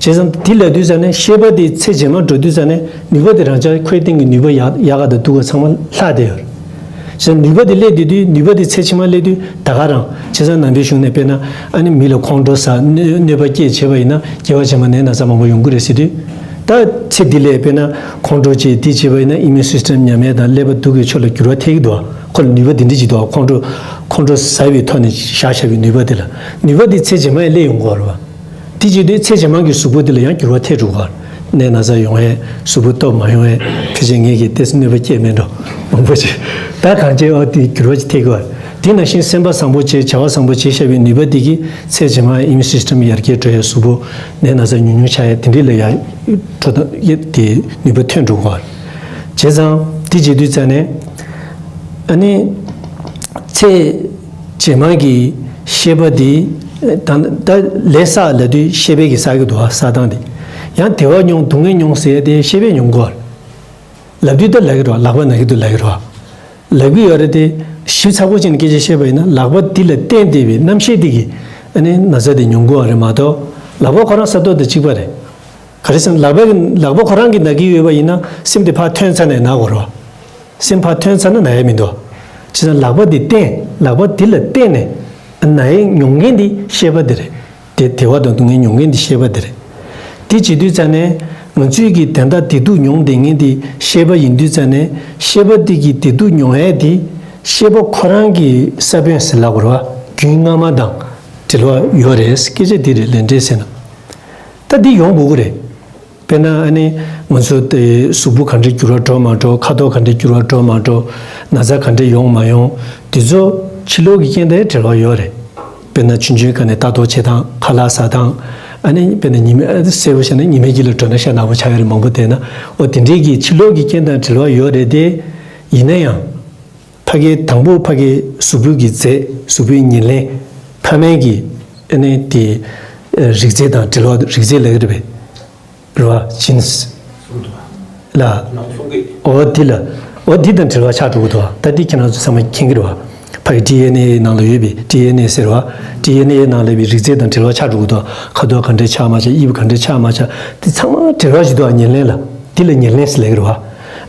བྱས་ཙང་དེ་ལབ་དུས་ཙ་ནས་ཤེས་པ་དེ་ཚེ་རྗེས་མ་འགྲོ་དུས་ཙ་ནས་ནུས་པ་དེ་རང་ཅག་ཁོའི་སྟེང་གི་ནུས་པ་ཡག་ཡག་ག་དང་སྡུག་ག་ཚང་མ་ལྷག་བསྡད་ཡོད་རེད། བྱས་ཙང་ནུས་པ་དེ་སླེབས་དུས་དུས་ནུས་པ་དེ་ཚེ་ཕྱི་མ་སླེབས་དུས་ད་ག་རང་། བྱས་ཙང་ནང་པའི་གཞུང་ནས་དཔེར་ན་ཨ་ནི་མི་ལ་ཁོང་ཁྲོ་ཟ། གནོད་གནོད་པ་སྐྱེད་བྱས་པ་ཡིན་ན་སྐྱེ་བ་རྗེས་མ་ནད་ན་ཚ་མང་པོ་ཡོང་གི་རེད་ཟེར་དུས། ད་ཚེ་འདི་ལ་དཔེར་ན་ཁོང་ཁྲོ་སྐྱེས་དེ་བྱས་པ་ཡིན་ན་ཨི་མིའུན་སིས་ཊམ་ཉམས་ཡས་དང་ཀླད་པ་སྡུག་གི་ཕྱོགས་ལ་འགྱུར་བ་ཐེབས་ཀྱི་འདུག། ཁོ་ལ་ནུས་པ་འདི་འདྲ་ཅིག་འདུག། ཁོང་ཁྲོ་ཁོང་ཁྲོ་ཟ་བའི་ཐོག་ནས་བཞག་བཞག་པའི་ནུས་པ་དེ་ལ། ནུས་པ་དེ་ཚེ་རྗེས་མ་ཡང་སླེབས་ཡོང་གི་ཡོད་རེད་བ། དེ་བྱེད་དུས་ཚེ་རྗེས་མ་གི་གཟུགས་པོ་དེ་ལ་ཡང་འགྱུར་བ་ཐེབས་འགྲོ་གི་ཡོད་རེད། ནད་ན་ཚ་ཡོང་ཡས། གཟུགས་པོ་སྟོབས་མ་ཡོང་ཡས། ཕལ་ཆེར་ངེད་ཀྱིས་ཏོག་ཙམ་གནོད་པ་སྐྱེལ་མེད་འགྲོ། མང་པོ་ཅིག། ད་གང་བྱས་འོ་དེ་འགྱུར་བ་ཅིག་ཐེབས་ཀྱི་ཡོད་རེད། དེ་ནང་བཞིན་སེམས་པ་བཟང་པོ་བྱས། བྱ་བ་བཟང་པོ་བྱས་བཞག་པའི་ནུས་པ་དེ་གིས་ཚེ་རྗེས་མ་ཨི་མིའུན་སིས་ཊམ་ཡར་རྒྱས་འགྲོ་ཡས། གཟུགས་པོ་ནད་ན་ཚ་ཉུང་ཉུང་ཆགས་ཡས། དེ་འདྲ་ལ་ཡང་འགྲོ་སྟངས་དེ་ནུས་པ་ཐོན་འགྲོ་གི་ཡོད་རེད། བྱས་ཙང་དེ་བྱེད་དུས་ཙ་ནས་ཨ་ནི་ཚེ་རྗེས་མ་གི་ཤེས་པ་དེ། ད་ད་ལས་བསགས་ལབ་དུས་ཤེས་པས་ཀྱིས་བསགས་ཀྱི་འདུག་བ། བསགས་སྟངས་དེ། ཡང་བདེ་བ་མྱོང་། སྡུག་བསྔལ་མྱོང་ཟེར་ཡས་དེ་ཤེས་པས་མྱོང་གི་ཡོད་རེད། ལབ་དུས་ད་ལབ་ཀྱི་རེད་བ། ལག་པ་ན་གི་འདུག་ལབ་ཀྱི་རེད་བ། ལབ་ཀྱི་ཡོད་རེད་དེ། ཞིབ་ཚགས་པོ་བྱས་ནས་སྐད་ཆ་བཤད་པ་ཡིན་ན། ལག་པ་འདི་ལ་བརྟེན་བསྡད་པའི་རྣམ་ཤེས་དེ་གིས་ཨ་ནི་ན་ཚ་དེ་མྱོང་གི་ཡོད་རེད་མ་གཏོགས། ལག་པ་ཁོ་རང་ས་རྡོ་དང་གཅིག་པ་རེད། ག་རེ་ཟེར་ན་ལག་པའི་ལག་པ་ཁོ་རང་གིས་ན་གི་ཡོད་པ་ཡིན་ན་སེམས་དེ་ཕར་ཐོན་ཚར་ནས་ན་དགོས་རེད་བ། སེམས་ཕར་ཐོན་ཚར་ན་ན་ཡས་མི་འདུག། བྱས་ཙང་ལག་པ་འདི་བརྟེན། ལག་པ་འདི་ལ་བརྟེན་ནས་ན་ཡས་མྱོང་མཁན་འདི་ཤེས་པ་འདི་རེད། དེ་བདེ་བ་དང་སྡུག་བསྔལ་མྱོང་མཁན་འདི་ཤེས་པ་འདི་རེད། དེ་བྱེད་དུས་ཙ་ནས་ང་ཚོས་ཀྱི་དེ་འདྲ་བདེ་སྡུག་མྱོང་བསྡད་མཁན་དེ་ཤེས་པ་ཡིན་དུས་ཙ་ནས་ཤེས་པ་དེ་གི་བདེ་སྡུག་མྱོང་ཡས་དེ་ཤེས་པ་ཁོ་རང་གི་ས་བོན་ཟེར་ལབ་དགོས་རེད་བ། རྒྱུན་སྔ་མ་དང་འབྲེལ་བ་ཡོད་རེད། སྐད་ཆ་འདི་རེད། ལས་འབྲས་ཟེར་ན། ད་འདི་ཡོང་དགོས་ཀྱི་རེད། དཔེར་ན་ཨ་ནི་ང་ཚོ་དེ་གཟུགས་པོ་ག་འདྲ་འགྱུར་བ་འགྲོ་མ་འགྲོ། ཁ་དོག་ག་འདྲ་འགྱུར་བ་འགྲོ་མ་འགྲོ། ན་ཚ་ག་འདྲ་ཡོང་མ་ཡོང་། འདི་ཚོ་ཕྱི་ལོགས་ཀྱི་རྐྱེན་དང་འབྲེལ་བ་ཡོད་རེད། དཔེར་ན་ཆུང་ཆུང་སྒང་ནས་ལྟ་རྟོག་བྱེད་སྟངས། ཁ་ལག་ཟ་སྟངས། ཨ་ནི་དཔེར་ན་ཉི་མ་ཨ་གསལ་པོ་བཤད་ན་ཉི་མའི་དཀྱིལ་ལ་འགྲོ་ན་ཤ་ནག་པོ་ཆགས་ཡོད་རེད། མང་པོ་བསྡད་ན། འོ་དེ་འདྲའི་གི་ཕྱི་ལོགས་ཀྱི་རྐྱེན་དང་འབྲེལ་བ་ཡོད་རེད་དེ། ཡིན་ན་ཡང་། ཕ་གི་དང་པོ་ཕ་གི་གཟུགས་པོའི་གི་རྫས། གཟུགས་པོའི་ཉེར་ལེན། ཕ་མའི་གི་ཨ་ནི་དེ་རིགས་རྫས་དང་འབྲེལ་བ། རིགས་རྫས་ལབ་ཀྱི་རེད་པས། རེད་བ། ཇིན་སི་ལ། ནང་གསུང་གི། འོ་དེ་ལ། འོ་དེ་དང་འབྲེལ་བ་ཆགས་འགྲོ་གི་འདུག་ད་དེ་ཁྱེད་རང་ཚོ་ཚང་མ་མཁྱེན་གྱི་རེད་བ། ཕ་གི་ཌི་ཨེན་ཨེ་ནང་ལ་ཡོད་པའི་ཌི་ཨེན་ཨེ་ཟེར་བ། ཌི་ཨེན་ཨེ་ནང་ལ་ཡོད་པའི་རིགས་རྫས་དང་འབྲེལ་བ་ཆགས་འགྲོ་གི་འདུག་ཁ་དོག་ག་འདྲས་ཆགས་མ་ཆགས། དབྱིབས་ག་འདྲས་ཆགས་མ་ཆགས། དེ་ཚང་མ་འབྲེལ་བ་ཞིག་འདུག་ཉེར་ལེན་ལ། དེ་ལ་ཉེར་ལེན་ཟེར་ལབ་ཀྱི་རེད་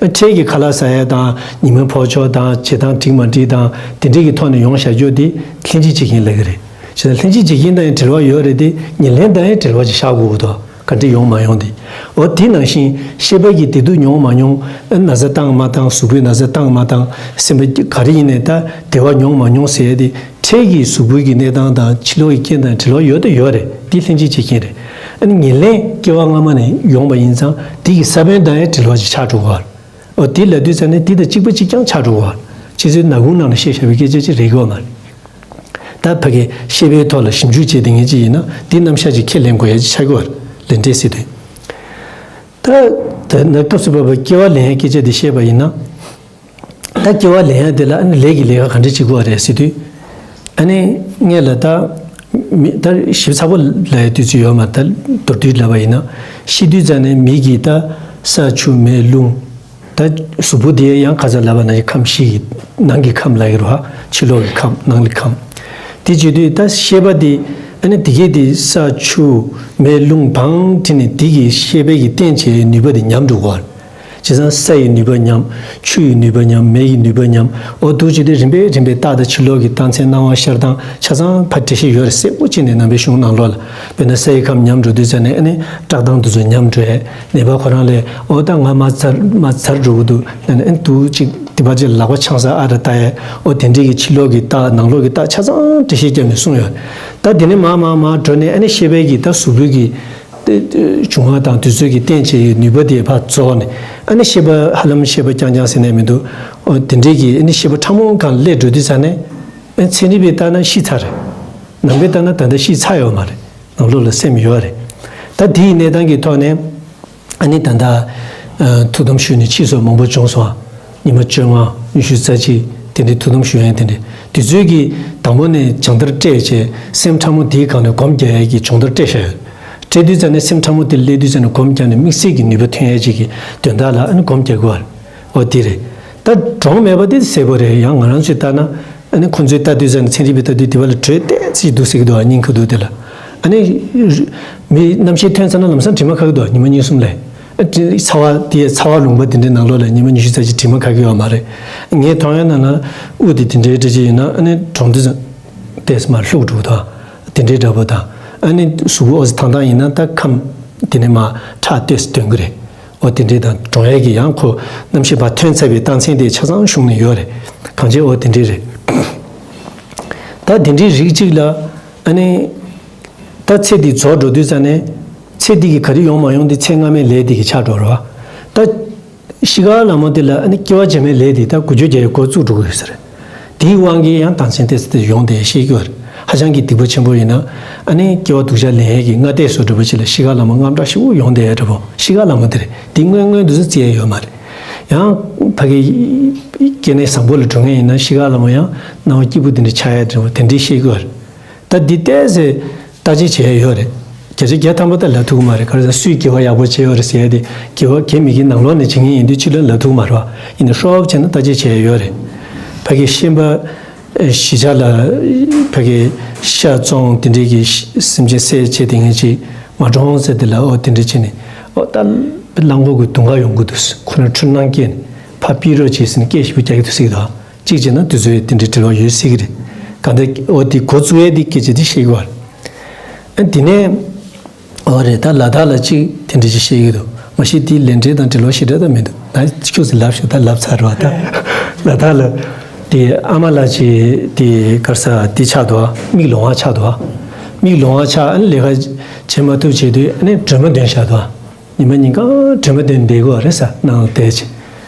བ། འཕྲལ་གྱི་ཁ་ལག་ཟ་ཡ་དང་། ཉི་མའི་ཕོ་ཆོག་དང་། བྱེད་སྟངས་འགྲིག་མ་འགྲིག་དང་། དེ་འདྲས་ཀྱི་ཐོག་ནས་ཡོང་བཞག་རྒྱུ་དེ་ལྷན་སྐྱེས་བྱེད་མཁན་ལབ་ཀྱི་རེད། བྱས་ན་ལྷན་སྐྱེས་བྱེད་མཁན་དང་ཡང་འབྲེལ་བ་ཡོད་རེད་དེ། ཉེར་ལེན་དང་ཡང་འབྲེལ་བ་ཅིག་བཞག་དགོས་ཀྱི་འདུག་ག་འདྲ་ཡོང་མ་ཡོང་དེ། འོ་དེ་ནང་བཞིན་ཤེས་པ་གིས་བདེ་སྡུག་མྱོང་མ་མྱོང་། ན་ཚ་བཏང་མ་བཏང་། གཟུགས་པོའི་ན་ཚ་བཏང་མ་བཏང་། སེམས་པ་ག་རེ་ཡིན་ནའི་ད་བདེ་བ་མྱོང་མ་མྱོང་ཟེར་ཡ་དེ། འཕྲལ་གྱི་གཟུགས་པོའི་གི་གནས་སྟངས་དང་ཕྱི་ལོགས་ཀྱི་རྐྱེན་དང་འབྲེལ་བ་ཡོད་དང་ཡོད་རེད། དེ་ལྷན་སྐྱེས་བྱེད་མཁན་རེད། ཨ་ནི་ཉེར་ལེན་སྐྱེ་བ་སྔ་མ་ནས་ཡོང་བ་ཡིན་ཙང་། དེ་གི་ས་བོན་དང་ཡང་འབྲེལ་བ་ཅིག་ཆགས་འགྲོ་གི་རེད། འོ་དེ་ལབ་དུས་ཙ་ནས་དེ་དང་གཅིག་པ་གཅིག་རྐྱང་ཆགས་འགྲོ་གི་རེད། ཁྱེད་ཚོའི་ནག་ཁུང་ནང་ལ་བཤད་བཞག་པའི་སྐད་ཆ་ཅིག་རེད་གི་ཡོད་མ་རེད། ད་ཕ་གི་ཤེས་པའི་ཐོག་ལ་ཞིབ་འཇུག་བྱེད་བསྡད་མཁན་ཅིག་ཡིན་ན། འདི་རྣམ་གཞག་ཅིག་ཁས་ལེན་དགོས་ཡ་ཅིག་ཆགས་ཀྱི་ཡོད་རེད། ལས་འབྲས་ཟེར་དུས། ད་ད་ནི་སྐབས་སུ་བབ་པའི་སྐྱེ་བ་ལེན་ཡའི་སྐད་ཆ་འདི་བཤད་པ་ཡིན་ན། ད་སྐྱེ་བ་ལེན་ཡ་འདི་ལ་ཨ་ནི་ལས་ཀྱི་ལས་ཀ་ག་འདྲ་བྱེད་དགོས་པ་རེད་ཟེར་དུས། ཨ་ནི་སྔོན་ལ་ད་མི་ད་ཞིབ་ཚགས་པོ་ལབ་ཡ་དུས་ཚོད་ཡོད་མ་རེད། ད་མདོར་བསྡུས་ལབ་པ་ཡིན་ན། ཤི་དུས་ཙ་ནས་མི་གི་ད་ས་ཆུ་མེ་རླུང་། ད་གཟུགས་པོ་དེ་ཡང་ཁ་སང་ལབ་པ་ནང་བཞིན་ཁམས་བཞི་གི་ནང་གི་ཁམས་ལབ་ཀྱི་རེད་བ། ཕྱི་ལོགས་ཀྱི་ཁམས། ནང་གི་ཁམས། དེ་བྱེད་དུས་ད་ཤེས་པ་དེ་ཨ་ནི་དེ་གས་དེ་ས་ཆུ་མེ་རླུང་བང་བསྒྲིགས་ནས། དེ་གི་ཤེས་པའི་གི་རྟེན་བྱེད་ནུས་པ་དེ་ཉམས་འགྲོ་གི་རེད། བྱས་ཙང་ས་ཡི་ནུས་པ་ཉམས། ཆུ་ཡི་ནུས་པ་ཉམས། མེ་ཡི་ནུས་པ་ཉམས། འོ་འདུག་བྱས་དུས་རིམ་པས་རིམ་པས་རྟགས་དང་ཕྱི་ལོགས་ཀྱི་རྟགས་མཚན་སྣང་བ་ཤར་སྟངས་ཆ་ཚང་ཕར་འགྲེལ་བཤད་ཡོད་རེད། གསལ་པོ་བྱས་ནས་ནང་པའི་གཞུང་ནང་ལོགས་ལ། དཔེར་ན་ས་ཡི་ཁམས་ཉམས་འགྲོ་དུས་ཙ་ནས་ཨ་ནི་བཀྲག་མདངས་དེ་ཚོ་ཉམས་འགྲོ་ཡས། ནད་པ་ཁོ་རང་ལ་འོ་ད་ང་མར་འཛར་མར་འཛར་འགྲོ་གི་འདུག་ལབ་ནས། ཨ་ནི་འདུག་ཅིག་དེ་བར་ཅིག་ལག་པ་འཆང་ས་ཨ་ར་ལྟ་ཡས། འོ་དེ་འདྲས་ཀྱི་ཕྱི་ལོགས་ཀྱི་རྟགས། ནང་ལོགས་ཀྱི་རྟགས་ཆ་ཚང་འགྲེལ་བཤད་བརྒྱབ་ནས་གསུངས་ཡོད། ད་དེ་ནས་མར་མར་མར་འགྲོ་ནས་ཨ་ནི་ཤེས་པའི་གི་ད་གཟུགས་པོའི་གི་འབྱུང་བ་དང་དུས་ཚོད་ཀྱི་རྟེན་བྱེད་ཀྱི་ནུས་པ་དེ་ཕར་རྫོགས་ནས། ཨ་ནི་ཤེས་པ་ཧ་ལམ་ཤེས་པ་རྐྱང་རྐྱང་ཟེར་ནས་མི་འདུག་འོ་དེ་འདྲས་ཀྱི་ཨ་ནི་ཤེས་པ་ཕྲ་མོ་སྒང་སླེབས་འགྲོ་དུས་ཙ་ནས། ཨ་ཚན་རིག་པས་བལྟས་ན་ཤི་ཚར་རེད། ནང་པས་བལྟས་ན་ད་ལྟ་ཤི་ཚར་ཡོད་མ་རེད། ནང་ལོགས་ལ་སེམས་ཡོད་རེད། ད་དེའི་གནས་སྟངས་ཀྱི་ཐོག་ནས། ཨ་ནི་ད་ལྟ་ཨ་ཐུགས་དམ་ཞུས་ནས་ཕྱིས་སུ་མང་པོ་བྱུང་སོང་། ཉི་མ་བཅོ་ལྔ། ཉི་ཤུ་རྩ་གཅིག་དེ་འདྲའི་ཐུགས་དམ་ཞུ་ཡས་དེ་འདྲ། དུས་ཚོད་ཀྱི་དང་པོ་ནས་སྦྱོང་བརྡར་སྤྲད་བྱས། སེམས་ཕྲ་མོ་དེའི་སྒང་ནས་སྒོམ་རྒྱག་ཡས་ཀྱི་སྦྱོང་བརྡར་སྤྲད་བཞག་ཡོད། སྤྲད་དུས་ཙ་ནས་སེམས་ཕྲ་མོ་དེ་སླེབས་དུས་ཙ་ནས་སྒོམ་རྒྱག་ནས་དམིགས་བསལ་གྱི་ནུས་པ་ཐོན་ཡས་ཅིག་གི་དོན་དག་ལ་ཨ་ནི་སྒོམ་རྒྱག་དགོས་པ་རེད། འོ་དེ་རེད། ད་གྲོངས་མེད་པ་དེ་གསལ་པོ་རེད། ཡང་ང་རང་ཚོས་བལྟས་ན། ཨ་ནི་ཁོང་ཚོས་ལྟ་དུས་ཙ་ནས། ཚན་རིག་པས་ལྟ་དུས་དེ་བ་ལ་དྲོད་ཏོག་ཙམ་འདུག་ཟེར་གྱི་འདུག་ཨ། སྙིང་ཁ་འདུག་དེ་ལ། ཨ་ནི་མི་རྣམ་ཤེས་ཐོན་ཚར་ན་ལམ་སང་དྲི་མ་ཁ་གི་འདུག་ཨ། ཉི་མ་གཉིས་གསུམ་ལས། ཨ་ཚ་བ་དེ་ཚ་བ་ལུང་པ་དེ་འདྲའི་ནང་ལོགས་ལ་ཉི་མ་ཉི་ཤུ་རྩ་གཅིག་དྲི་མ་ཁ་གི་ཡོད་མ་རེད། ངས་མཐོང་ཡ་ནང་ན་དབུགས་དེ་དེ་འདྲའི་འདྲ་ཅིག་ཡིན་ན། ཨ་ནི་གྲོངས་དུས་ཙ་ཏོག་ཙམ་མར་ལྷུག་འགྲོ་གི་འདུག་ཨ། དེ་འདྲའི་འདྲ་པོ་དང་། ཨ་ནི་གཟུགས་པོ་ཨོ་ཙི་ཐང་ཐང་ཡིན་ན་ད་ཁམས་དེ་ནས་མར་ཁྲག་ཏོག་ཙམ་ཐོན་གི་རེད། འོ་དེ་འདྲའི་དང་གྲོངས་ཡས་ཀྱི་ཡང་ཁོ་རྣམ་ཤེས་ཕར་ཐོན་ཚར་བའི་རྟགས་མཚན་དེ་ཆ་ཚང་གཞུང་ནས་ཡོད་རེད། གང་ཅི་འོ་དེ་འདྲའི་རེད། ད་དེ་འདྲའི་རིགས་གཅིག་ལ་ཨ་ནི་ད་ཚེ་འདི་རྫོགས་འགྲོ་དུས་ཙ་ནས། ཚེ་འདི་གི་ག་རེ་ཡོང་མ་ཡོང་དེ་ཚེ་སྔ་མའི་ལས་དེ་གི་ཆགས་འགྲོ་རེད་བ། ད་ཤི་ཁ་ལ་མོ་དེ་ལ་ཨ་ནི་སྐྱེ་བ་རྗེས་མའི་ལས་དེ་ད་འགུལ་སྐྱོད་རྒྱག་ཡས་འགོ་བཙུགས་འགྲོ་གི་ཡོད་ས་རེད། དེའི་དབང་གིས་ཡང་རྟགས་མཚན་ཏོག་ཙམ་དེ་ཡོང་བསྡད་ཤེས་ཀྱི་ཡོད་རེད། ཧ་ཅང་གི་སྡིག་པ་ཆེན་པོ་ཡིན་ན། ཨ་ནི་སྐྱེ་བ་སྡུག་ཅག་ལེན་ཡས་ཀྱི་སྔ་ལྟས་སུ་འགྲོ་བ་ཅིག་ལ་ཤི་ཁ་ལ་མོ་དངངས་སྐྲག་ཞེ་པོ་ཡོང་བསྡད་ཡས་འདྲ་པོ། ཤི་ཁ་ལ་མོ་དེ་རེད། དེ་སྔོན་སྔོན་དུ་སུ་བརྩི་ཡས་ཡོད་མ་རེད། ཡང་ཕ་གི་སྐྱེ་གནས་བཟང་པོ་ལ་འགྲོ་མཁན་ཡིན་ན། ཤི་ཁ་ལ་མོ་ཡང་སྣང་བ་སྐྱིད་པོ་དེ་འདྲ་ཆགས་ཡས་འདྲ་པོ་དེ་འདྲའི་ཤེས་ཀྱི་ཡོད་རེད། ད་འདི་ཏོག་ཙམ་བརྟག་དཔྱད་བྱེད་ཡས་ཡོད་རེད། བརྒྱ་ཆ་བརྒྱ་ཐམ་པ་ད་ལབ་ཐུབ་ཀྱི་མ་རེད། ག་རེ་ཟེར། སུས་དགེ་བ་ཡག་པོ་བྱས་ཡོད་རེད་ཟེར་ཡས་དེ། དགེ་བ་དགེ་མི་དགེ་ནང་ལོགས་ནས་བྱེད་མཁན་ཡིན་དུས་ཕྱི་ལོགས་ལབ་ཐུབ་ཀྱི་མ་རེད་བ། ཡིན་ནའི་ཧྲོབ་བྱས་ན་བརྟག་དཔྱད་བྱེད་ཡས་ཡོད་རེད། ཕ་གི་ཤན་པ་ཨེ་གཞིས་ཆགས་ལ་ཕ་གི་ཤ་བཙོང་། དེ་འདྲའི་གི་སེམས་ཅན་བསད་བྱས་དེ་ངན་ཅིག་མ་གྲོངས་ཟེར་དེ་ལ། ཨོ་དེ་འདྲ་བྱས་ནས། ཨོ་ད་རླངས་འཁོར་གྱི་དུང་ཁ་ཡོང་གི་འདུག་ཁོ་རང་འཁྲུལ་སྣང་སྐྱེས་ནས་ཕར་ཕུད་རོགས་བྱས་ཟེར་ནས་སྐད་ཞེ་པོ་རྒྱག་གི་འདུག་ཟེར་གྱི་འདུག་གཅིག་བྱས་ན་དེ་ཚོའི་དེ་འདྲའི་འབྲེལ་བ་ཡོད་སྲིད་ཀྱི་རེད། གང་ལྟར་འོ་དེ་འགོ་བཙུགས་ཡས་དེ་སྐད་ཆ་དེ་བཤད་ཀྱི་ཡོད་རེད། ཨ་དེ་ནས་ ཨོ་རེད། ད་ལ་དྭགས་ལ་གཅིག་དེ་འདྲ་ཅིག་བཤད་ཀྱི་འདུག་མ་གཞི་དེ་ལན་འདྲེན་དང་འབྲེལ་བ་ཞེ་དྲག་ད་མི་འདུག་ད་ཁྱོད་ཚོས་ལབ་ཤོག་ད་ལབ་ཚར་བ་ད། ལ་དྭགས་ལ་དེ་ཨ་མ་ལགས་ཀྱིས་དེ་ག་རེ་ཟེར་དེ་ཆགས་འདུག་མིག་ལོང་བ་ཆགས་འདུག་མིག་ལོང་བ་ཆགས། ཨ་ནི་ལས་ཀ་བྱེད་མ་ཐུབ་བྱེད་དུས་ཨ་ནི་སྒྲོལ་མ་འདོན་བཞག་འདུག་ཉི་མ་ཉིན་གང་སྒྲོལ་མ་འདོན་བསྡད་དགོས་རེད་ཟེར་ནང་ལ་བསྡད་བྱས།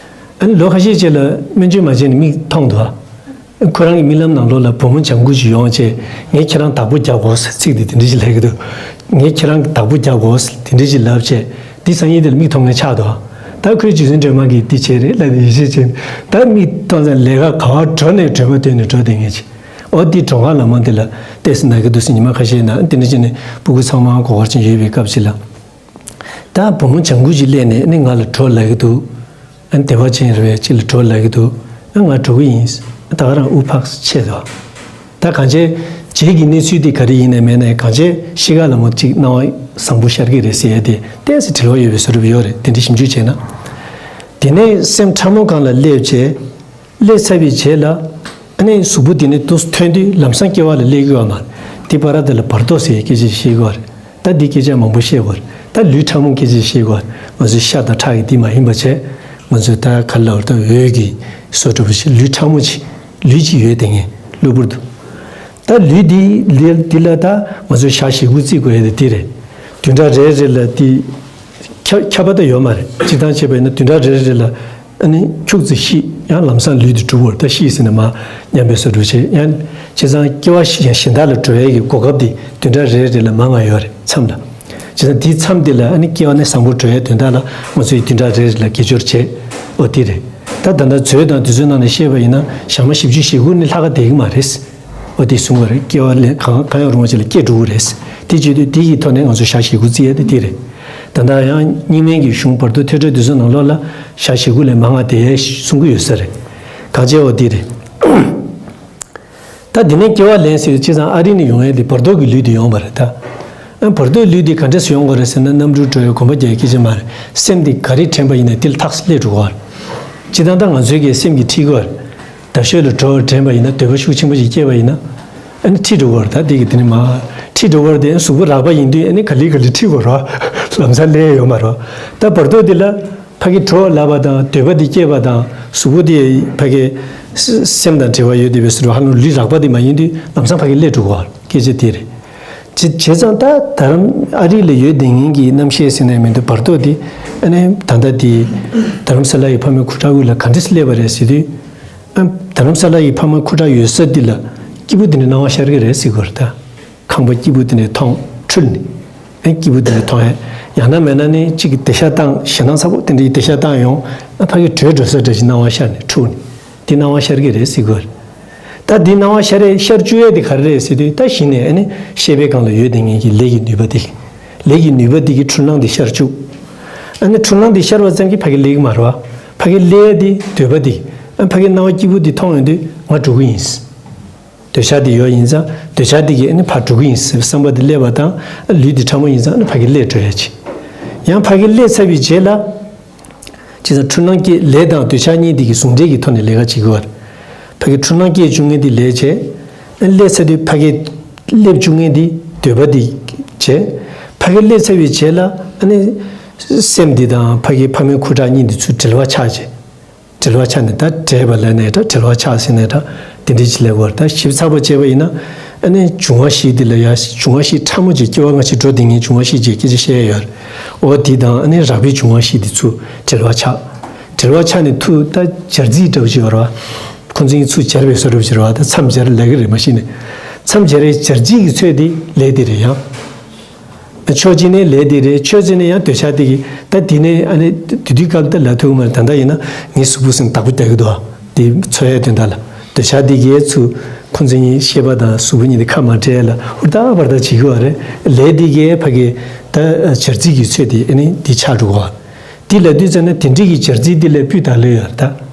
ཨ་ནི་ལོ་ཁ་ཤས་རྗེས་ལ་སྨན་བཅོས་མ་བྱས་ནས་མིག་མཐོང་འདུག་ཁོ་རང་གི་རྨི་ལམ་ནང་ལོགས་ལ་བུ་མོ་ལྗང་ཁུ་ཅིག་ཡོང་བྱས། ངས་ཁྱེད་རང་བདག་པོ་རྒྱག་དགོས་ཟེར། ཚིག་དེ་དེ་འདྲ་ཞིག་ལབ་ཀྱི་འདུག་ངས་ཁྱེད་རང་གི་བདག་པོ་རྒྱག་དགོས་ཟེར་དེ་འདྲ་ཞིག་ལབ་བྱས། འདི་སང་ཉིན་དེར་མིག་མཐོང་མཁན་ཆགས་འདུག་ད་ཁོས་རྗེ་བཙུན་སྒྲོལ་མ་གིས་འདི་བྱས་རེད་ལབ་ནས་ཡིད་ཆེས་བྱས། ད་མིག་མཐོང་ཙང་ལས་ཀ་ག་བར་འགྲོ་ནས་སྒྲོལ་མ་འདོན་ནས་འགྲོ་བསྡད་མཁན་ཅིག་ཨོ་དེ་གྲོང་ཁ་ལ་མ་དེ་ལ་ཏོག་ཙམ་ན་གི་འདུག་ཟེར། ཉི་མ་ཁ་ཤས་ན་དེ་འདྲ་བྱས་ནས་སྤུ་གུ་ཚང་མ་མགོ་སྐོར་ཅན་ཡོད་པའི་སྐབས་ཅིག་ལ། ད་བུ་མོ་ལྗང་ཁུ་ཅིག་སླེབས་ནས་ཨ་ནི་ང་ལ་འགྲོ་ལབ་ཀྱི་འདུག་ཨ་ནི་བདེ་བ་ཅན་རེད་པས། ཅིག་ལ་འགྲོ་ལབ་ཀྱི་འདུག་ཨ་ང་འགྲོ་གི་ཡིན། ད་ག་རང་དབུགས་ཕར་ཆད་འདུག་ད་གང་བྱས་རྗེས་ཀྱི་གནས་ཚུལ་དེ་ག་རེ་ཡིན་ནའི་མིན་ནའི་གང་བྱས་གཤིས་ཀ་ལ་མོ་ཅིག་སྣང་བ་བཟང་པོ་ཤར་གྱི་རེད་ཟེར་ཡ་དེ་ཏོག་ཙམ་འབྲེལ་བ་ཡོད་པའི་བཟོ་འདྲ་ཡོད་རེད། དེ་འདྲ་ཞིབ་འཇུག་བྱས་ན། དེ་ནས་སེམས་ཕྲ་མོ་སྒང་ལ་སླེབས་བྱས། སླེབས་ཚར་བའི་རྗེས་ལ། ཨ་ནི་གཟུགས་པོ་དེ་ནས་ཏོག་ཙམ་ཐོན་དུས་ལམ་སང་སྐྱེ་བ་ལ་སླེབས་ཀྱི་ཡོད་མ་རེད། དེ་བར་དེ་ལ་བར་དོ་ཟེར་སྐད་ཆ་ཞིག་བཤད་ཀྱི་ཡོད་རེད། ད་འདི་སྐད་ཆ་མང་པོ་བཤད་དགོས་རེད། ད་ལུས་ཕྲ་མོ་སྐད་ཆ་བཤད་དགོས་རེད། ང་ཚོའི་ཤ་དང་ཁྲག་གི་འདི་མ་ཡིན་པ་བྱས། ང་ཚོའི་ད་ག་ལ་བར་ད་འོད་ཀྱི་བཟོ་འདྲ་པོ་ཞིག་ལུས་ཕྲ་མོ་ཅིག་ལུས་ཅིག་ཡོད་དེ་ངས་གློ་བུར་དུ། ད་ལུས་འདི་ལུས་འདི་ལ་ད་ང་ཚོའི་ཞག་ཞེ་དགུ་བརྩི་དགོས་ཡ་དེ་འདི་རེད། བདུན་ཕྲག་རེ་རེ་ལ་དེ། ཁྱབ་ཁྱབ་པ་ད་ཡོད་མ་རེད། སྤྱིར་བཏང་བྱས་པ་ཡིན་ན་བདུན་ཕྲག་རེ་རེ་ལ་ཨ་ནི་ཁྱུག་ཙམ་ཤི་ཡང་ལམ་སང་ལུས་དེ་གྲུབ་པར་ད་ཤི་ཟེར་ནས་མ་ཉམས་པའི་བཟོ་འདྲ་བྱས། ཡང་བྱས་ཙང་སྐྱེ་བ་གཞན་དག་ལ་འགྲོ་ཡས་ཀྱི་གོ་སྐབས་དེ་བདུན་ཕྲག་རེ་རེ་ལ་མང་ང་ཡོད་རེད་མཚམས་ལ། བྱས་ཙང་དེའི་མཚམས་དེ་ལ་ཨ་ནི་སྐྱེ་བ་ནི་བཟང་པོ་འགྲོ་ཡས་དོན་དག་ལ་ང་ཚོས་བདུན་ཕྲག་རེ་རེ་ལ་དགེ་སྦྱོར་བྱས། ཨོ་དེ་རེད། ད་ད་ལྟ་མཛོད་དང་དུས་ཚོད་ནང་ནས་བཤད་པ་ཡིན་ན་ཞག་མ་བཞི་བཅུ་ཞེ་དགུ་ནི་ལྷག་ག་བསྡད་ཀྱི་མ་རེད། ཨོ་དེ་གསུང་བ་རེད། སྐྱེ་བ་ལས་གང་གང་ཡང་རུང་བ་ཅིག་ལ་སྐྱེ་འགྲོ་གི་རེད། དེ་བྱེད་དུས་དེ་ཡི་ཐོག་ནས་ང་ཚོ་ཞག་ཞེ་དགུ་བརྩི་ཡ་དེ་དེ་རེད། ད་ལྟ་ཡང་རྙིང་མའི་གི་གཞུང་བར་དོ་ཐོས་གྲོལ་དུས་ཚོད་ནང་ལོགས་ལ་ཞག་ཞེ་དགུ་ལས་མང་བ་དེ་གསུང་གི་ཡོད་ས་རེད། གང་བྱས་ཨོ་དེ་རེད། ད་དེ་ནས་སྐྱེ་བ་ལེན་ཟེར་བྱས་ཙང་ཨ་རི་ནས་ཡོང་ཡ་དེ་བར་དོ་གི་ལུས་དེ་ཡོང་བ་རེད་ད། ཨ་བར་དོའི་ལུས་དེ་ག་འདྲས་སུ་ཡོང་དགོས་རེད་ཟེར་ན་གནམ་གྲུ་འགྲོ་ཡ་གོམ་པ་རྒྱག་ཡ་སྐད་ཆ་མ་རེད། སེམས་དེ་ག་རེ་དྲན་པ་ཡིན་ན་དེ་ལ་ཐག་སླེབས་འགྲོ་གི་རེད། སྤྱིར་བཏང་ད་ང་ཚོའི་གི་སེམས་ཀྱི་ཁྲིད་གི་རེད། ད་ཤོད་ལ་འགྲོ་བར་དྲན་པ་ཡིན་ན་འདོད་པ་ཤུགས་ཆེན་པོ་ཞིག་སྐྱེས་པ་ཡིན་ན། ཨ་ནི་ཁྲིད་འགྲོ་བར་ད་དེ་གི་དེ་ནི་མ། ཁྲིད་འགྲོ་བར་དེ་གཟུགས་པོ་རགས་པ་ཡིན་དུས་ཨ་ནི་ག་ལེ་ག་ལེ་ཁྲིད་དགོས་ར། ལམ་སང་སླེབས་ཡོད་མ་རེད། ད་བར་དོ་དེ་ལ་ཕ་གི་འགྲོ་ལབ་པ་དང་འདོད་པ་དེ་སྐྱེས་པ་དང་གཟུགས་པོ་དེ་ཕ་གི་སེམས་དང་འབྲེལ་བ་ཡོད་དེ་བས་སུ་རུ་ཧ་ལམ་ལུས་རགས་པ་དེ་མ་ཡིན་དུས་ལམ་སང་ཕ་གི་སླེབས་འགྲོ་གི་རེད། སྐད་ཆ་དེ་རེད། བྱས་བྱས་ཙང་ད་རྡ་རམ་ཨ་རི་ལ་ཡོད་དེ་ངེད་ཀྱི་རྣམ་ཤེས་ཟེར་ནས་མི་འདུག་བར་དོ་དེ་ཨ་ནི་ད་ལྟ་དེ་རྡ་རམ་ས་ལ་ཡི་ཕ་མའི་ཁུ་ཁྲག་དབུས་ལ་ག་འདྲས་སླེབས་པ་རེད་ཟེར་དུས། ཨ་རྡ་རམ་ས་ལ་ཡི་ཕ་མའི་ཁུ་ཁྲག་ཡོད་ས་འདི་ལ་སྐྱིད་པོ་དེ་འདྲ་སྣང་བ་ཤར་གི་རེད་ཟེར་གི་རེད་ད། ཁང་པ་སྐྱིད་པོ་དེ་འདྲ་མཐོང་འཁྲུལ་ནས། ཨ་སྐྱིད་པོ་དེ་འདྲ་མཐོང་ཡ། ཡང་ན་མེད་ན་ནི་གཅིག་གི་དེ་ཤ་བཏང་ཞེ་སྣང་ཚ་པོ་དེ་འདྲ་ཡི་དེ་ཤ་བཏང་ཡོང་ཨ་ཕ་གི་བྲོས་འགྲོ་ས་འདྲ་ཞིག་སྣང་བ་ཤར་ནས་འཁྲུག་ནས། དེ་སྣང་བ་ཤར་གི་རེད་ཟེར་གི་རེད། ད་དེ་སྣང་བ་ཤར་རེད་ཤར་བཅུག་ཡས་དེ་ག་རེ་རེད་ཟེར་དུས་ད་གཞི་ནས་ཨ་ནི་ཤེས་པའི་སྒང་ལ་ཡོད་དེ་ངེད་ཀྱི་ལས་ཀྱི་ནུས་པ་དེ། ལས་ཀྱི་ནུས་པ་དེ་གི་འཁྲུལ་སྣང་དེ་ཤར་བཅུག་ཨ་ནི་འཁྲུལ་སྣང་དེ་ཤར་བ་ཙམ་གྱིས་ཕ་གི་སླེབས་ཀྱི་མ་རེད་བ། ཕ་གི་སླེབས་ཡས་དེ་འདོད་པ་དེ། ཨ་ཕ་གི་སྣང་བ་སྐྱིད་པོ་དེ་མཐོང་ཡོང་དུས་ང་འགྲོ་གི་ཡིན། འདོད་ཆགས་དེ་ཡོད་ཡིན་ཙང་འདོད་ཆགས་དེ་གིས་ཨ་ནི་ཕར་འགྲོ་གི་ཡིན་ཟེར་བསམ་པ་དེ་སླེབས་པ་དང་ལུས་དེ་ཕྲ་མོ་ཡིན་ཙང་ཨ་ནི་ཕ་གི་སླེབས་འགྲོ་ཡ་ཆེ། ཡང་ཕ་གི་སླེབས་ཚར་བའི་རྗེས་ལ། བྱས་ཙང་འཁྲུལ་སྣང་སྐྱེས་ལས་དང་འདོད་ཆགས་གཉིས་དེ་གི་ཟུང་འབྲེལ་གྱི་ཐོག་ནས་ལས་ཀ་བྱེད་དགོས་པ་རེད། ཕ་གི་འཁྲུལ་སྣང་སྐྱེས་བཅུག་མཁན་དེ་ལས་བྱས། ཨ་ནི་སླེབས་ཚར་དུས་ཕ་གི་སླེབས་བཅུག་མཁན་དེ་འདོད་པ་དེ་བྱས། ཕ་གི་སླེབས་ཚར་བའི་རྗེས་ལ་ཨ་ནི་སེམས་དེ་དང་ཕ་གི་ཕ་མའི་ཁུ་ཁྲག་གཉིས་དེ་ཚུར་འབྲེལ་བ་ཆགས་བྱས། འབྲེལ་བ་ཆགས་ནས་ད་འདྲེས་པ་ལབ་ནའི་འདྲ་འབྲེལ་བ་ཆགས་ཟེར་ནའི་འདྲ། དེ་འདྲའི་ཅིག་ལབ་དགོས་རེད། ད་ཞིབ་ཚགས་པོ་བྱས་པ་ཡིན་ན། ཨ་ནི་འབྱུང་བ་བཞི་འདི་ལ་ཡ་འབྱུང་བ་བཞི་ཕྲ་མོ་ཅིག་སྐྱེ་བ་སྔ་ཕྱི་འགྲོ་བསྡད་མཁན་འབྱུང་བ་བཞི་ཅིག་སྐད་ཆ་བཤད་ཡོད་རེད། འོ་དེ་དང་ཨ་ནི་རགས་པའི་འབྱུང་བ་བཞི་འདི་ཚུར་འབྲེལ་བ་ཆགས། འབྲེལ་བ་ཆགས་ནས་ཐུག་ད་སྦྱར་རྩིས་འདྲ་བོ་ཅིག་ཡོད་རེད་བ། ཁོ་ཚོ་གཉིས་ཚུར་སྦྱར་བའི་བཟོ་འདྲ་བོ་ཅིག་རེད་བ། ད་མཚམས་སྦྱར་ལབ་ཀྱི་རེད་མ་གཞི་ནས། མཚམས་སྦྱར་བའི་སྦྱར་རྩིས་ཀྱི་ཚོད་དེ་ལས་དེ་རེད་ཡང་། ཕྱོགས་གཅིག་ནས་ལས་དེ་རེད། ཕྱོགས་གཅིག་ནས་ཡང་འདོད་ཆགས་དེ་གི་ད་དེ་ནས་ཨ་ནི་དེ་དུས་སྐབས་ད་ལབ་ཐུབ་ཀྱི་མ་རེད། ད་ལྟ་ཡིན་ན་ངའི་གཟུགས་པོ་སེམས་བདག་པོ་རྒྱག་གི་འདུག་ཨ། དེ་འཚོ་ཡས་དོན་དག་ལ་འདོད་ཆགས་དེ་གའི་ཚུར་ཁོང་ཚོ་གཉིས་ཤེས་པ་དང་གཟུགས་པོ་གཉིས་དེ་ཁ་མ་བྲལ་ལ་ཧུར་ཐག་པར་ཐག་བྱེད་ཀྱི་བ་རེད། ལས་དེ་གའི་ཕ་གི་ད་སྦྱར་རྩིས་ཀྱི་ཚོད་དེ་ཨ་ནི་དེ་ཆགས་འགྲོ་གི་བ། དེ་ལབ་དུས་ཙམ་ན་དེ་འདྲའི་གི་སྦྱར་རྩིས་དེ་ལས་སྤུས་དག་ལོས་ཡོད་རེད་ད།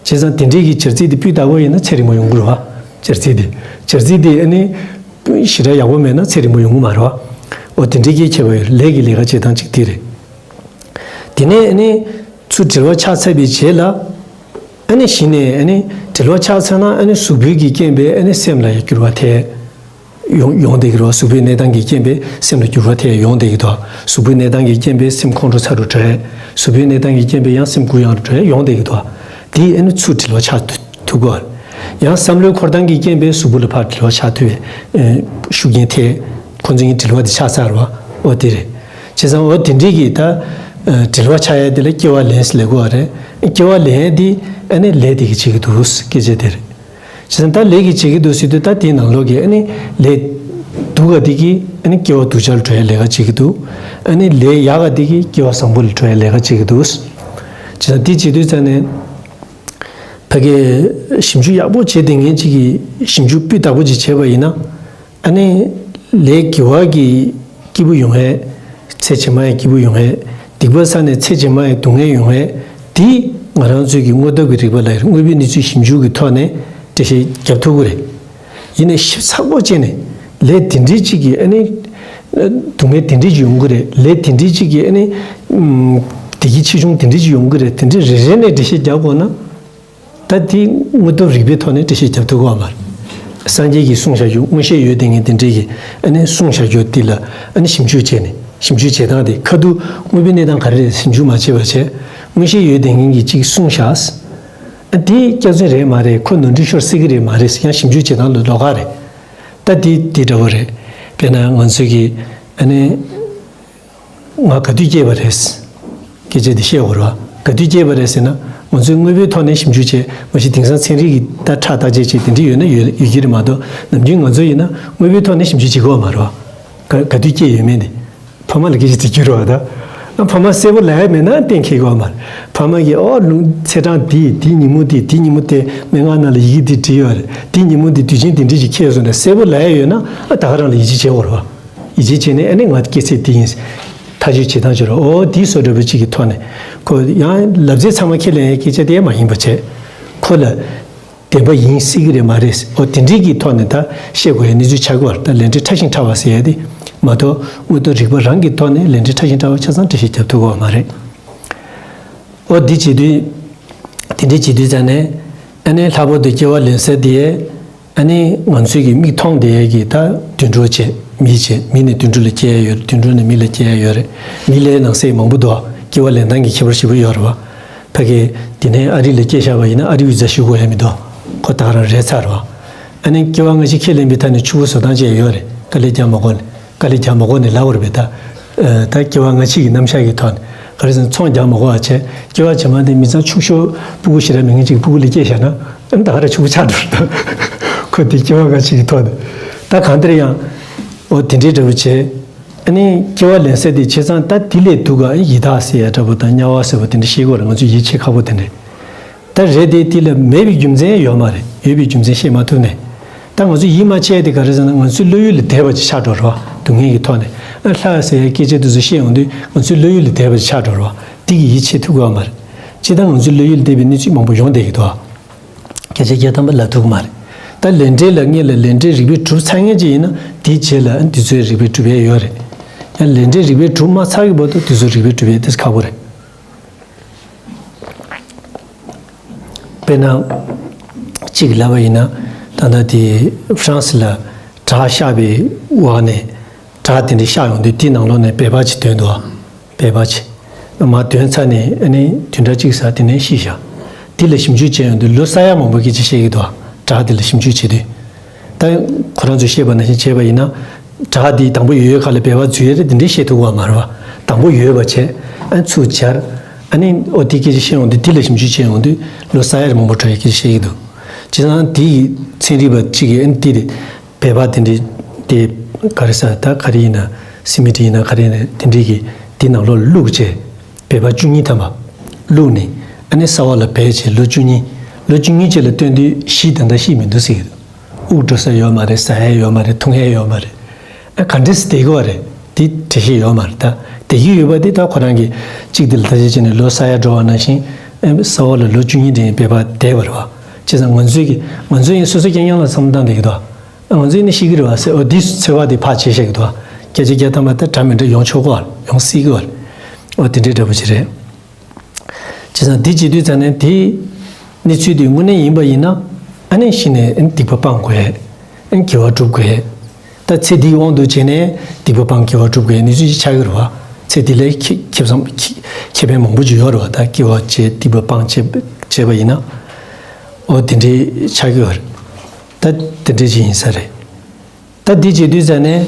བྱས་ཙང་དེ་འདྲའི་གི་སྦྱར་རྩིས་དེ་སྤུས་དག་པོ་ཡིན་ན་ཚེ་རིང་པོ་ཡོང་གི་རེད་བ། སྦྱར་རྩིས་དེ། སྦྱར་རྩིས་དེ་ཨ་ནི། ཞེ་དྲག་ཡག་པོ་མེད་ན་ཚེ་རིང་པོ་ཡོང་གི་མ་རེད་བ། འོ་དེ་འདྲའི་གི་ཁྱད་པར་ཡོད་རེད། ལས་ཀྱི་ལས་ཀ་བྱེད་སྟངས་གཅིག་དེ་རེད། དེ་ནས་ཨ་ནི། ཚུར་འབྲེལ་བ་ཆགས་ཚར་བའི་རྗེས་ལ། ཨ་ནི་གཞི་ནས་ཨ་ནི་འབྲེལ་བ་ཆགས་ཚར་ན་ཨ་ནི་གཟུགས་པོའི་གི་རྐྱེན་པས་ཨ་ནི་སེམས་ལ་ཡང་འགྱུར་བ་ཐེབས། ཡོང་ཡོང་བསྡད་ཀྱི་རེད། གཟུགས་པོའི་གནས་སྟངས་ཀྱི་རྐྱེན་པས་སེམས་ལ་འགྱུར་བ་ཐེབས་ཡོང་བསྡད་ཀྱི་འདུག་གཟུགས་པོའི་གནས་སྟངས་ཀྱི་རྐྱེན་པས་སེམས་ཁོང་ཁྲོ་ཚ་རུ་འགྲོ་ཡ། གཟུགས་པོའི་གནས་སྟངས་ཀྱི་རྐྱེན་པས་ཡང་སེམས་གུ་ཡངས་རུ་འགྲོ་ཡ་ཡོང་བསྡད་ཀྱི་འདུག་དེ་ཨ་ནི་ཚུར་འབྲེལ་བ་ཆགས་ཐུབ་ཐུབ་ཀྱི་ཡོད་རེད། ཡང་བསམ་བློའི་འཁོར་སྟངས་ཀྱི་རྐྱེན་པས་གཟུགས་པོ་ལ་ཕར་འབྲེལ་བ་ཆགས་ཐུབ་པའི་ཨེ་ཤུགས་རྐྱེན་ཐེབས། ཁོང་ཚོ་གཉིས་འབྲེལ་བ་དེ་ཆགས་ཚར་བ། འོ་དེ་རེད། བྱས་ཙང་འོ་དེ་འདྲའི་གི་ད་ཨ་འབྲེལ་བ་ཆགས་ཡ་དེ་ལ་སྐྱེ་བ་ལེན་ཟེར་ལབ་ཀྱི་ཡོད་རེད། སྐྱེ་བ་ལེན་ཡ་དེ་ཨ་ནི་ལས་དེ་གིས་བྱེད་ཀྱི་འདུག་སྐད་ཆ་དེ་རེད། བྱས་ཙང་ད་ལས་ཀྱིས་བྱེད་ཀྱི་འདུག་ཟེར་དུས་ད་དེའི་ནང་ལོགས་ཀྱི་ཨ་ནི་ལས་སྡུག་ག་དེ་གིས་ཨ་ནི་སྐྱེ་བ་སྡུག་ཅག་ལ་འགྲོ་ཡ་ལས་ཀ་བྱེད་ཀྱི་འདུག་ཨ་ནི་ལས་ཡག་ག་དེ་གིས་སྐྱེ་བ་བཟང་པོ་ལ་འགྲོ་ཡ་ལས་ཀ་བྱེད་ཀྱི་འདུག་བྱས་ཙང་དེ་བྱེད་དུས་ཙང་ནས་ཕ་གིའི་ཞིབ་འཇུག་ཡག་པོ་བྱེད་བསྡད་མཁན་ཅིག་གིས་ཞིབ་འཇུག་སྤུས་དག་པོ་ཅིག་བྱས་པ་ཡིན་ན། ཨ་ནི་ལས་དགེ་བ་གི་སྐྱིད་པོ་ཡོང་ཡས། ཚེ་ཕྱི་མ་ཡི་སྐྱིད་པོ་ཡོང་ཡས། སྡིག་པ་བསགས་ནས་ཚེ་ཕྱི་མ་ཡི་སྡུག་བསྔལ་ཡོང་ཡས། དེ་ང་རང་ཚོའི་གི་དངོས་སྟོབས་ཀྱི་རིག་པ་ལ་དངོས་པོའི་གནས་ཚུལ་ཞིབ་འཇུག་གི་ཐོག་ནས་འགྲེལ་བཤད་རྒྱབ་ཐུབ་ཀྱི་རེད། ཡིན་ནའི་ཞིབ་ཚགས་པོ་བྱས་ནས་ལས་དེ་འདྲའི་ཅིག་གི་ཨ་ནི་སྡུག་བསྔལ་དེ་འདྲའི་ཅིག་ཡོང་གི་རེད། ལས་དེ་འདྲའི་ཅིག་གི་ཨ་ནི་བདེ་སྐྱིད་ཆེ་ཆུང་དེ་འདྲའི་ཅིག་ཡོང་གི་རེད། དེ་འདྲའི་རེ་རེ་ནས་འགྲེལ་བཤད་རྒྱབ་དགོས་ན། ད་དེ་དངོས་སྟོབས་རིག་པའི་ཐོག་ནས་འགྲེལ་བཤད་རྒྱབ་ཐུབ་ཀྱི་ཡོད་མ་རེད། སངས་རྒྱས་ཀྱིས་གསུངས་བཞག་རྒྱུ། མངོན་ཤེས་ཡོད་བསྡད་མཁན་དེ་འདྲས་ཀྱིས་ཨ་ནི་གསུངས་བཞག་རྒྱུ་དེ་ལ་ཨ་ནི་ཞིབ་འཇུག་བྱས་ནས། ཞིབ་འཇུག་བྱེད་སྟངས་དེ་ཁ་ཐུག་དངོས་པོའི་གནས་སྟངས་ག་རེ་རེད་ཞིབ་འཇུག་མ་བྱས་པ་བྱས། མངོན་ཤེས་ཡོད་བསྡད་མཁན་གྱིས་གཅིག་གསུངས་བཞག་ཨ་དེ་སྐྱག་རྫུན་རེད་མ་རེད། ཁོ་ནོར་འཁྲུལ་ཤོར་སྲིད་ཀྱི་རེད་མ་རེད། ཡང་ཞིབ་འཇུག་བྱེད་སྟངས་ལ་ལོགས་ཀ་རེད། ད་དེ་དེ་འདྲ་བོ་རེད། དཔེར་ན་ང་ཚོས་ཀྱིས་ཨ་ནི། ང་ག་དུས་སྐྱེས་པ་རེད། སྐད་ཆ་འདི་བཤད་དགོས་རེད་བ། ག་དུས་སྐྱེས་པ་རེད་ཟེར་ན། ང་ཚོས་དངོས་པོའི་ཐོག་ནས་ཞིབ་འཇུག་བྱས། མ་གཞི་དེང་སང་ཚན་རིག་གི་ད་ཁྲག་བརྟག་དཔྱད་བྱས་དེ་འདྲ་ཡོད་ན་ཡོད་ཡོད་ཀྱི་རེད་མ་གཏོགས། ནམ་རྒྱུན་ང་ཚོ་ཡིན་ན་དངོས་པོའི་ཐོག་ནས་ཞིབ་འཇུག་བྱེད་དགོས་བ་མ་རེད་བ། ག་ག་དུས་སྐྱེས་ཡོད་མེད་ནི། ཕ་མ་ལ་སྐད་ཆ་དྲི་རྒྱུ་རེད་བ་ད། ཨ་ཕ་མ་གསལ་པོ་ལབ་ཡ་མེད་ན་གཏན་འཁེལ་གྱི་ཡོད་མ་རེད། ཕ་མ་གིས་ཨོ་ལུང་ཚེས་གྲངས་འདི་འདི་ཉིན་མོ་འདི་འདི་ཉིན་མོ་དེ་སྨྲེ་སྔགས་ནང་ལ་ཡི་གེ་འདི་བྲིས་ཡོད་རེད། འདི་ཉིན་མོ་འདི་དུས་ཆེན་འདི་འདྲ་ཞིག་འཁེལ་སོང་ནས་གསལ་པོ་ལབ་ཡ་ཡོད་ན་ཨ་ད་ག་རང་ལ་ཡིད་ཆེས་བྱེད་དགོས་རེད་བ། ཡིད་ཆེས་བྱས་ནས་ཨ་ནི་ང་སྐྱེས་ཚེས་འདི་ཡིན། ཐག་གཅོད་བྱེད་སྟངས་བྱེད་རོགས། ཨོ་འདི་བཟོ་འདྲ་པོ་གཅིག་གི་ཐོག་ནས། ཁོ་ཡང་ལབ་ཚད་ཚང་མ་ཁས་ལེན་ཡའི་སྐད་ཆ་དེ་མ་ཡིན་པ་བྱས། ཁོ་ལ་བདེན་པ་ཡིན་སྲིད་ཀྱི་རེད་མ་རེད། ཨོ་དེ་འདྲའི་གི་ཐོག་ནས་ད་བཤད་དགོས་ཡའི་གནས་ཚུལ་ཆགས་ཀྱི་ཡོད་རེད། ད་ལས་འབྲས་ཕྲ་ཞིང་ཕྲ་བ་ཟེར་ཡ་དེ་མ་གཏོགས། དངོས་སྟོབས་རིག་པ་རང་གི་ཐོག་ནས་ལས་འབྲས་ཕྲ་ཞིང་ཕྲ་བ་ཆ་ཚང་འགྲེལ་བཤད་རྒྱབ་ཐུབ་ཀྱི་ཡོད་མ་རེད། ཨོ་འདི་བྱེད་དུས། དེ་འདྲའི་བྱེད་དུས་ཙང་ནས། ཨ་ནི་ལྷག་པར་དུ་སྐྱེ་བ་ལེན་ས་དེ། ཨ་ནི་ང་ཚོས་ཀྱི་མིག་མཐོང་བསྡད་ཡས་ཀྱི་ད་དུད་འགྲོ་བྱས། མི་བྱས། མི་ནས་དུད་འགྲོ་ལ་སྐྱེ་ཡས་ཡོད་རེད། དུད་འགྲོ་ནས་མི་ལ་སྐྱེ་ཡས་ཡོད་རེད། མི་ལའི་ནང་གསེས་མང་པོ་འདུག་སྐྱེ་བ་ལེན་སྟངས་ཀྱི་ཁྱད་པར་ཞེ་པོ་ཡོད་རེད་བ། ཕ་གི་དེ་ནས་ཨ་རི་ལ་སྐྱེས་བཞག་པ་ཡིན་ན་ཨ་རི་བི་ཛ་ཞུ་དགོས་ཡ་མི་འདུག་ཁོ་ད་ག་རང་རེད་ཚར་བ། ཨ་ནི་སྐྱེ་བ་སྔ་ཕྱི་ཁས་ལེན་པའི་ཐད་ནས་ཕྱུག་པོ་བཟོ་སྟངས་བཅས་ཡོད་རེད། དཀའ་ལས་རྒྱག་མ་དགོས་ནས། དཀའ་ལས་རྒྱག་མ་དགོས་ནས་ལབ་པ་རེད་པས་ད། ཨ་ད་སྐྱེ་བ་སྔ་ཕྱི་གི་རྣམ་གཞག་གི་ཐོག་ནས་ག་རེ་ཟེར་ན་ཚོང་རྒྱག་མ་དགོས་པ་བྱས། སྐྱེ་བ་རྗེས་མ་དེ་མི་ཚང་ཕྱུག་ཤོས་སྤུ་གུ་ཞེ་དྲག་མེད་མཁན་ཅིག་སྤུ་གུ་ལ་སྐྱེས་བཞག་ན་ཨ་ནི་ད་ག་རང་ཕྱུག་པོ་ཆགས་འགྲོ་རེད་ད། ཁོ་དེ་སྐྱེ་བ་སྔ་ཕྱི་གི་ཐོག་ནས། ད་གང་ལྟར་ཡང་། ཨོ་དེ་འདྲའི་འདྲ་པོ་བྱས། ཨ་ནི་སྐྱེ་བ་ལེན་ས་དེ་བྱས་ཙང་ད་དེ་ལས་སྡུག་ག་ཡི་དྭགས་ཟེར་ཡ་འདྲ་པོ་དང་དམྱལ་བ་ཟེར་བ་དེ་འདྲ་ཤེས་དགོས་རེད། ང་ཚོས་ཡིད་ཆེས་ཁག་པོ་དེ་འདྲ། ད་རེད་དེ་དེ་ལ་མེད་པའི་རྒྱུ་མཚན་ཡོད་མ་རེད། ཡོད་པའི་རྒྱུ་མཚན་ཤེས་མ་ཐུབ་ནས། ད་ང་ཚོ་ཡིད་མ་ཆེས་དེ་ག་རེ་ཟེར་ན་ང་ཚོའི་བློ་ཡུལ་ལས་འདས་པ་ཅིག་ཆགས་འགྲོ་རེད་བ། སྡུག་བསྔལ་གྱི་ཐོག་ནས། ཨ་ལྷ་ཟེར་ཡ་སྐད་ཆ་དེ་ཚོ་བཤད་ཡོང་དུས་ང་ཚོའི་བློ་ཡུལ་ལས་འདས་པ་ཅིག་ཆགས་འགྲོ་རེད་བ། དེ་གི་ཡིད་ཆེས་ཐུབ་ཀྱི་ཡོད་མ་རེད། སྤྱིར་བཏང་ང་ཚོའི་བློ་ཡུལ་ལས་འདས་པའི་གནས་ཚུལ་མང་པོ་ཡོང་བསྡད་ཀྱི་འདུག་བ། སྐད་ཆ་བརྒྱ་ཐམ་པ་ལབ་ཐུབ་ཀྱི་མ་རེད། ད་ལས་འབྲས་ལ་སྔོན་ལ་ལས་འབྲས་རིགས་པས་གྲུབ་ཚར་མཁན་ཅིག་ཡིན་ན་དེའི་རྗེས་ལ་ཨ་འདི་ཚོའི་རིགས་པས་གྲུབ་ཡས་ཡོད་རེད། ཡང་ལས་འབྲས་རིགས་པས་གྲུབ་མ་ཚར་གྱི་བར་དུ་དེ་ཚོ་རིགས་པས་གྲུབ་ཡས་དེ་ཁག་པོ་རེད། དཔེར་ན། གཅིག་ལབ་པ་ཡིན་ན། ད་ལྟ་དེ་ཧྥ་རན་སི་ལ་དགྲ་བཤགས་པའི་འོག་ནས་དགྲ་དེ་འདྲ་བཤགས་ཡོང་དུས་དེའི་ནང་ལོགས་ནས་སྦལ་པ་ཅིག་ཐོན་འདུག་སྦལ་པ་ཅིག་མར་ཐོན་ཚར་ནས་ཨ་ནི་བདུན་ཕྲག་གཅིག་ཙམ་དེ་ནས་ཤི་བཞག་དེ་ལ་ཞིབ་འཇུག་བྱས་ཡོང་དུས་ལོ་ས་ཡ་མང་པོ་སྐད་ཆ་བཤད་ཀྱི་འདུག་དགྲ་དེ་ལ་ཞིབ་འཇུག་བྱེད་དུས། ད་ཁོ་རང་ཚོས་བཤད་པ་ནང་བཞིན་བྱས་པ་ཡིན་ན། བྲག་འདི་དང་པོ་ཡོད་ཡོད་ཁ་ལ་སྦལ་པ་འཛུལ་ཡ་རེད་འདི་འདྲའི་བཤད་ཐུབ་པ་མ་རེད་བ། དང་པོ་ཡོད་པ་བྱས། ཨ་ནི་ཚུར་སྦྱར། ཨ་ནི་ཨོ་དེ་སྐད་ཆ་བཤད་ཡོང་དུས་འདི་ལ་ཞིབ་འཇུག་བྱས་ཡོང་དུས་ལོ་ས་ཡ་རེ་མང་པོ་འགྲོ་ཡ་སྐད་ཆ་བཤད་ཀྱི་འདུག་བྱས་ཙང་དེ་ཡི་ཚན་རིག་པ་གཅིག་གིས་ཨ་ནི་དེ་རེད། སྦལ་པ་དེ་འདྲའི་དེ་ག་རེ་ཟ་ད་ག་རེ་ཡིན་ན་སི་མི་ཊི་ཡིན་ན་ག་རེ་ཡིན་ན་དེ་འདྲའི་གི་དེ་ནང་ལོགས་ལ་བླུགས་བྱས། སྦལ་པ་བཅུ་གཉིས་ཐམ་པ་བླུགས་ནས་ཨ་ནི་ས་འོག་ལ་སྦས་བྱས་ལོ་བཅུ་གཉིས། ལོ་བཅུ་གཉིས་རྗེས་ལ་བཏོན་དུས་ཤི་ད་ལྟ་ཤི་མི་འདུག་ཟེར་གྱི་འདུག་དབུགས་འགྲོ་ས་ཡོད་མ་རེད། ཟ་ཡ་ཡོད་མ་རེད། འཐུང་ཡ་ཡོད་མ་རེད། ཨ་ག་འདྲས་སེ་བསྡད་ཀྱི་ཡོད་རེད། དེ་འགྲེལ་བཤད་ཡོད་མ་རེད་ད། བསྡད་ཀྱི་ཡོད་པ་དེ་ད་ཁོ་རང་གིས་གཅིག་དེ་ལ་ཐག་གཅོད་བྱས་ནས་ལོ་ས་ཡ་འགྲོ་བ་ནང་བཞིན་ཨ་ས་འོག་ལ་ལོ་བཅུ་གཉིས་དེ་སྦལ་པ་བསྡད་པ་རེད་བ། བྱས་ཙང་ང་ཚོས་ཀྱི་ང་ཚོ་ཡིན་སོ་སོ་རྐྱང་རྐྱང་ལ་བསམ་བློ་བཏང་བསྡད་ཀྱི་འདུག་ཨ་ང་ཚོ་ཡིན་ན་ཤི་གི་རེད་བ་ཟེར་ཨོ་དེ་ཚོད་དཔག་དེ་ཕར་བྱས་བཞག་གི་འདུག་སྐད་ཆ་བརྒྱ་ཐམ་པ་ད་འདྲ་མི་འདྲ་ཡོང་ཆོག་གི་ཡོང་སྲིད་ཀྱི་ཡོད་རེད། ཨོ་དེ་འདྲའི་འདྲ་པོ་ཅིག་རེད། བྱས་ཙང་འདི་བྱེད་དུས་ཙང་ནས་དེའི་གནས་ཚུལ་དེ་དངོས་གནས་ཡིན་པ་ཡིན་ན་ཨ་ནི་གཞི་ནས་ཨ་ནི་སྡིག་པ་སྤང་དགོས། ཨ་ནི་དགེ་བ་སྒྲུབ་དགོས། ད་ཚེ་འདིའི་དབང་དུ་བྱས་ནས་སྡིག་པ་སྤང་སྐྱེ་བ་སྒྲུབ་དགོས་ནི་ཚུལ་ཞིག་ཆགས་ཀྱི་རེད་བ། ཚེ་འདི་ལས་ཁེ་ཁེ་བཟང་ཁེ་ཁེ་ཕན་མང་པོ་ཅིག་ཡོད་རེད་བ། ད་སྐྱེ་བ་བྱས་སྡིག་པ་སྤང་བྱས་བྱས་པ་ཡིན་ན། འོ་དེ་འདྲའི་ཆགས་ཀྱི་ཡོད་རེད། ད་དེ་འདྲའི་ཅིག་ཡིན་ས་རེད། ད་འདི་བྱེད་དུས་ཙ་ནས་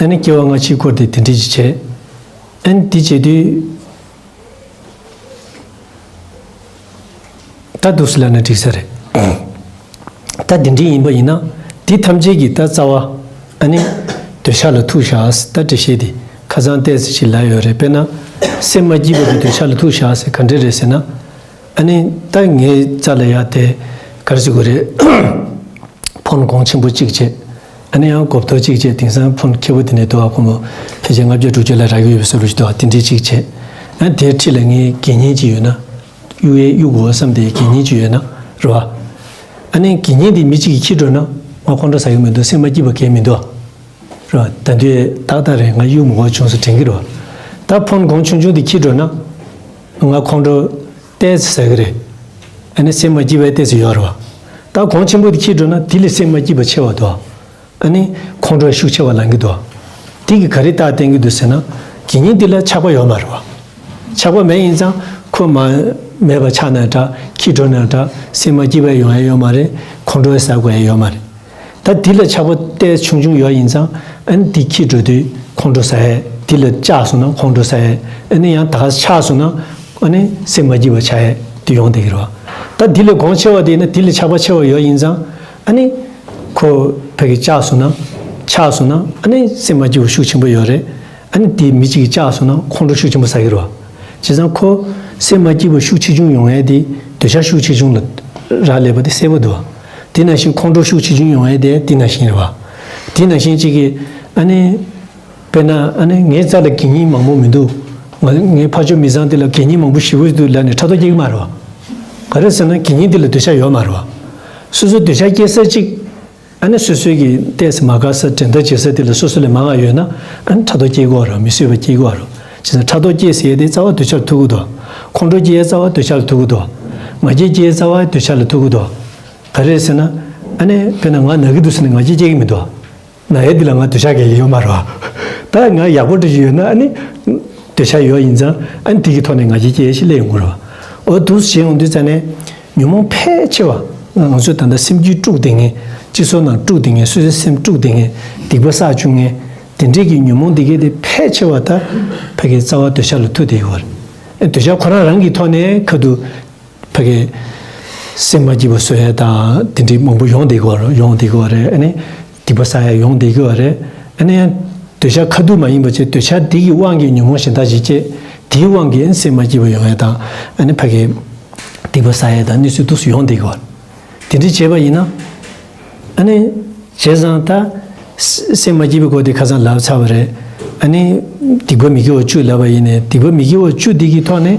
ཨ་ནི་སྐྱེ་བ་སྔ་ཕྱི་སྐོར་དེ་དེ་འདྲའི་ཅིག་བྱས། ཨ་ནི་འདི་བྱེད་དུས། ད་འདུག་སེ་ལབ་ན་འགྲིག་ས་རེད། ད་འདི་འདྲའི་ཡིན་པ་ཡིན་ན། འདི་ཐམས་ཅད་ཀྱི་ད་རྩ་བ། ཨ་ནི། འདོད་ཆགས་ལ་ཐུག་བཞག་ཟེར་ད་འགྲེལ་བཤད་འདི་ཁ་སང་ཏོག་ཙམ་ཅིག་ལབ་ཡོད་རེད། དཔེར་ན། སེམས་མ་སྐྱིད་པ་དེ་འདོད་ཆགས་ལ་ཐུག་བཞག་ཟེར་ག་འདྲ་རེད་ཟེར་ན། ཨ་ནི་ད་ངའི་རྩ་ལ་ཡ་དེ་ག་རེ་ཟེར་དགོས་རེད། ཕོན་གོང་ཆེན་པོ་གཅིག་བྱས། ཨ་ནི་ཡང་གོ་བརྡ་གཅིག་བྱས། དེང་སང་ཕོན་ཁེ་པོ་དེ་ནས་འདུག་ཨ། ཁོ་མོ་ཕལ་ཆེར་ལྔ་བརྒྱ་དྲུག་ཅུ་ལ་རག་གི་ཡོད་པའི་བཟོ་འདྲ་ཞིག་འདུག་ཨ། དེ་འདྲའི་གཅིག་བྱས། ཨ་ནི་དེའི་འཁྲིས་ལ་ངའི་དགེ་བསྙེན་གཅིག་ཡོད་ན། གཡུག་ཡས་གཡུག་དགོས་བསམ་སྟེ་དགེ་བསྙེན་གཅིག་ཡོད་ན་རེད་བ། ཨ་ནི་དགེ་བསྙེན་དེ་མི་གཅིག་གིས་འཁྱེར་འགྲོ་ན། ང་ཁོང་ཁྲོ་ཟ་གི་མི་འདུག་སེམས་མ་སྐྱིད་པ་གང་ཡང་མི་འདུག་ཨ། རེད་བ། ད་དུང་ཏག་ཏག་རེད། ང་གཡུག་མི་དགོས་བྱུང་སོང་དྲན་གྱི་རེད་བ། ད་ཕོན་གོང་ཆུང་ཆུང་དེ་འཁྱེར་འགྲོ་ན། ང་ཁོང་ཁྲོ་ཏོག་ཙམ་ཟ་གི་རེད། ཨ་ནི་སེམས་མ་སྐྱིད་པ་ཏོག་ཙམ་ཡོད་རེད་བ། ད་གོང་ཆེན་པོ་དེ་འཁྱེར་འགྲོ་ན་དེ་ལས་སེམས་མ་སྐྱིད་པ་ཆེ་བ་འདུག་ཨ། ཨ་ནི་ཁོང་ཁྲོ་ཤུགས་ཆེ་བ་ལངས་ཀྱི་འདུག་ཨ། དེ་གིས་ག་རེ་རྟགས་བསྟན་གྱི་འདུག་ཟེར་ན། དགེ་བསྙེན་དེ་ལ་ཆགས་པ་ཡོད་མ་རེད་བ། ཆགས་པ་མེད་ཡིན་ཙང་ཁོ་མ་མེད་པ་ཆགས་ན་འདྲ། འཁྱེར་འགྲོ་ན་འདྲ། སེམས་མ་སྐྱིད་པ་ཡོང་ཡ་ཡོད་མ་རེད། ཁོང་ཁྲོ་ཟ་དགོས་ཡ་ཡོད་མ་རེད། ད་དེ་ལ་ཆགས་པ་ཏོག་ཙམ་ཆུང་ཆུང་ཡོད་ཡིན་ཙང་། ཨ་ནི་དེ་འཁྱེར་འགྲོ་དུས་ཁོང་ཁྲོ་ཟ་ཡས། དེ་ལ་བཅག་སོང་ན་ཁོང་ཁྲོ་ཟ་ཡས། ཨ་ནི་ཡང་ད་ག་ཆགས་སོང་ན། ཨ་ནི་སེམས་མ་སྐྱིད་པ་ཆགས་ཡས་དེ་ཡོང་བསྡད་ཀྱི་རེད་བ། ད་དེ་ལས་གོང་ཆེ་བ་དེ་ཡིན་ན། དེ་ལས་ཆགས་པ་ཆེ་བ་ཡོད་ཡིན་ཙང་། ཨ་ནི་ཁོ་ཕ་གི་བཅག་སོང་ན། ཆགས་སོང་ན། ཨ་ནི་སེམས་མ་སྐྱིད་པ་ཤུགས་ཆེན་པོ་ཡོད་རེད། ཨ་ནི་དེ་མི་གཅིག་གིས་བཅག་སོང་ན་ཁོང་ཁྲོ་ཤུགས་ཆེན་པོ་ཟ་གི་རེད་བ། བྱས་ཙང་ཁོ་སེམས་མ་སྐྱིད་པ་ཤུགས་ཆེ་ཆུང་ཡོང་ཡས་དེ་འདོད་ཆགས་ཤུགས་ཆེ་ཆུང་ལ་རག་ལས་པ་དེ་གསལ་པོ་འདུག་བ། དེ་ནང་བཞིན་ཁོང་ཁྲོ་ཤུགས་ཆེ་ཆུང་ཡོང་ཡས་དེ་དེ་ནང་བཞིན་རེད་བ། དེ་ནང་བཞིན་གཅིག་གིས་ཨ་ནི། དཔེར་ན་ཨ་ནི་ངའི་རྩ་ལ་དགེ་བསྙེན་མང་པོ་མི་འདུག་ང་ངའི་ཕ་ཇོ་མི་ཚང་དེ་ལ་དགེ་བསྙེན་མང་པོ་ཞེ་པོ་འདུག་ལབ་ནས་ཕྲག་དོག་སྐྱེ་གི་མ་རེད་བ། ག་རེ་ཟེར་ན་དགེ་བསྙེན་དེ་ལ་འདོད་ཆགས་ཡོད་མ་རེད་བ། སོ་སོ་འདོད་ཆགས་སྐྱེ་ས་གཅིག་ཨ་ནི་སོ་སོའི་གི་ཏོག་ཙམ་མ་དགའ་ས་འགྲན་ཟླ་བྱེད་ས་དེ་ལ་སོ་སོ་ལས་མང་བ་ཡོད་ན། ཨ་ནི་ཕྲག་དོག་སྐྱེ་གི་ཡོད་རེད། མི་བཟོད་པ་སྐྱེ་གི་ཡོད་རེད། བྱས་ཙང་ཕྲག་དོག་སྐྱེ་ཟེར་ཡས་དེ་རྩ་བ་འདོད་ཆགས་ལ་ཐུག་གི་འདུག་ཁོང་ཁྲོ་སྐྱེ་ཡས་རྩ་བ་འདོད་ཆགས་ལ་ཐུག་གི་འདུག་ང་རྒྱལ་སྐྱེ་ཡས་རྩ་བ་འདོད་ཆགས་ལ་ཐུག་གི་འདུག་ག་རེ་ཟེར་ན། ཨ་ནི་དཔེར་ན་ང་ན་གི་འདུག་ཟེར་ནས་ང་རྒྱལ་སྐྱེ་གི་མི་འདུག་ན་ཡས་འདི་ལ་ང་འདོད་ཆགས་སྐྱེ་གི་ཡོད་མ་རེད་བ། ད་ང་ཡག་པོ་འདྲ་ཞིག་ཡོད་ན་ཨ་ནི་འདོད་ཆགས་ཡོད་ཡིན་ཙང་། ཨ་ནི་དེ་གི་ཐོག་ནས་ང་རྒྱལ་སྐྱེ་ཡས་ཞིག་སླེབས་ཡོང་གི་རེད་བ། འོ་འདུག་སེ་བྱས་ཡོང་དུས་ཙ་ནས། ཉོན་མོངས་ཕལ་ཆེ་བ། ང་ཚོས་ད་ལྟ་སེམས་རྒྱུད་དཀྲུགས་བསྡད་མཁན། སྤྱི་ཚོགས་ནང་དཀྲུགས་བསྡད་མཁན། སོ་སོའི་སེམས་དཀྲུགས་བསྡད་མཁན། སྡིག་པ་བསགས་བཅུག་མཁན། དེ་འདྲས་ཀྱི་ཉོན་མོངས་འདི་གས་དེ་ཕལ་ཆེ་བ་ད་ཕ་གི་རྩ་བ་འདོད་ཆགས་ལ་ཐུག་བསྡད་ཡོད་རེད། འདོད་ཆགས་ཁོ་རང་རང་གི་ཐོག་ནས་ཁ་ཐུག་ཕ་གི་སེམས་མ་སྐྱིད་པ་བཟོ་ཡས་དང་དེ་འདྲས་མང་པོ་ཡོང་བསྡད་ཡོད་རེད། ཡོང་བསྡད་ཡོད་རེད། ཨ་ནི་སྡིག་པ་བསགས་ཡས་ཡོང་བསྡད་ཡོད་རེད། ཨ་ནི་འདོད་ཆགས་ཁ་ཐུག་མ་ཡིན་པ་བྱས། འདོད་ཆགས་དེ་གི་དབང་གིས་ཉོན་མོངས་གཞན་དག་ཅིག་སྐྱེས། དེའི་དབང་གིས་ཨ་ནི་སེམས་མ་སྐྱིད་པ་ཡོང་ཡས་དང་། ཨ་ནི་ཕ་གི་སྡིག་པ་བསགས་ཡས་དང་གནས་ཚུལ་འདུག་སེ་ཡོང་བསྡད་ཡོད་རེད། དེ་འདྲ་བྱས་པ་ཡིན་ན། ཨ་ནི། བྱས་ཙང་ད། སེམས་མ་སྐྱིད་པའི་སྐོར་དེ་ཁ་སང་ལབ་ཚར་བ་རེད། ཨ་ནི། སྡིག་པ་མི་དགེ་བ་བཅུ་ལབ་པ་ཡིན་ནའི་སྡིག་པ་མི་དགེ་བ་བཅུ་འདི་གི་ཐོག་ནས།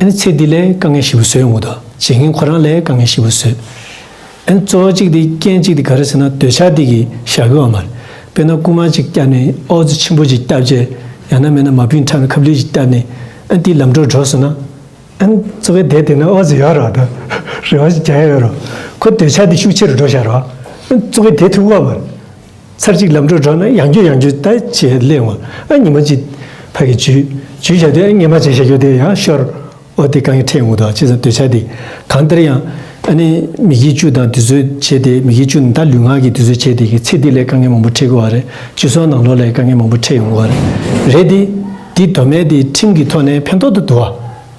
ཨ་ནི་ཚེ་འདི་ལ་དཀའ་ངལ་ཞེ་པོ་བཟོས་ཡོང་གི་འདུག་བྱེད་མཁན་ཁོ་རང་ལ་དཀའ་ངལ་ཞེ་པོ་བཟོས། ཨ་ནི་གཙོ་བོ་གཅིག་དེ། རྐྱེན་གཅིག་དེ་ག་རེ་ཟེར་ན། འདོད་ཆགས་འདི་གིས་བཞག་གི་ཡོད་མ་རེད། དཔེར་ན་རྐུན་མ་གཅིག་བརྒྱབ་ནས་ཨོ་ཙི་ཆེན་པོ་གཅིག་བརྒྱབ་བྱས། ཡང་ན་མིན་ན་མ་བུན་འཁྲབ་ནས་ཁབ་ལི་གཅིག་བརྒྱབ་ནས། ཨ་ནི་དེ་ལམ་འགྲོ་འགྲོ་སོང་ན། ཨ་ནི་ཙོག་གེ་དེ་དེ་ན་ཨོ་ཙི་ཡོད་རེད་བ། ད་རེ་བ་ཞིག་རྒྱག་ཡ་ཡོད་རེད། ཁོ་འདོད་ཆགས་དེ་ཤུགས་ཆེ་རུ་འགྲོ་བཞག་རེད་བ། ཨ་ནི་ཙོག་གེ་དེ་ཐུབ་ཀྱི་ཡོད་མ་རེད། ཚར་གཅིག་ལམ་འགྲོ་འགྲོ་ན་ཡང་བསྐྱར་ཡང་བསྐྱར་ད་བྱས་སླེབས་འོང་། ཨ་ཉི་མ་གཅིག་ཕ་གི་འཇུས། འཇུས་བཞག་དུས་ཨ་ཉི་མ་བྱས་བཞག་རྒྱུ་དེ་ཡང་ཤོར། ཨོ་དེ་དཀའ་ངལ་འཕྲད་ཡོང་གི་འདུག་བྱས་ཙང་འདོད་ཆགས་དེ། གང་ལྟར་ཡང་། ཨ་ནི་མི་དགེ་བཅུ་དང་དེ་ཚོ་བྱས་ཏེ། མི་དགེ་བཅུ་ནི་ད་ལུས་ངག་གི་དེ་ཚོ་བྱས་ཏེ་གི་ཚེ་འདི་ལ་དཀའ་ངལ་མང་པོ་འཕྲད་ཀྱི་ཡོད་རེད། སྤྱི་ཚོགས་ནང་ལོགས་ལ་དཀའ་ངལ་མང་པོ་འཕྲད་ཡོང་གི་ཡོད་རེད། རེད་དེ། དེ་དོ་མེད་དེ་ཁྲིམས་ཀྱི་ཐོག་ནས་ཕན་ཐོགས་དུ་འདུག་བ།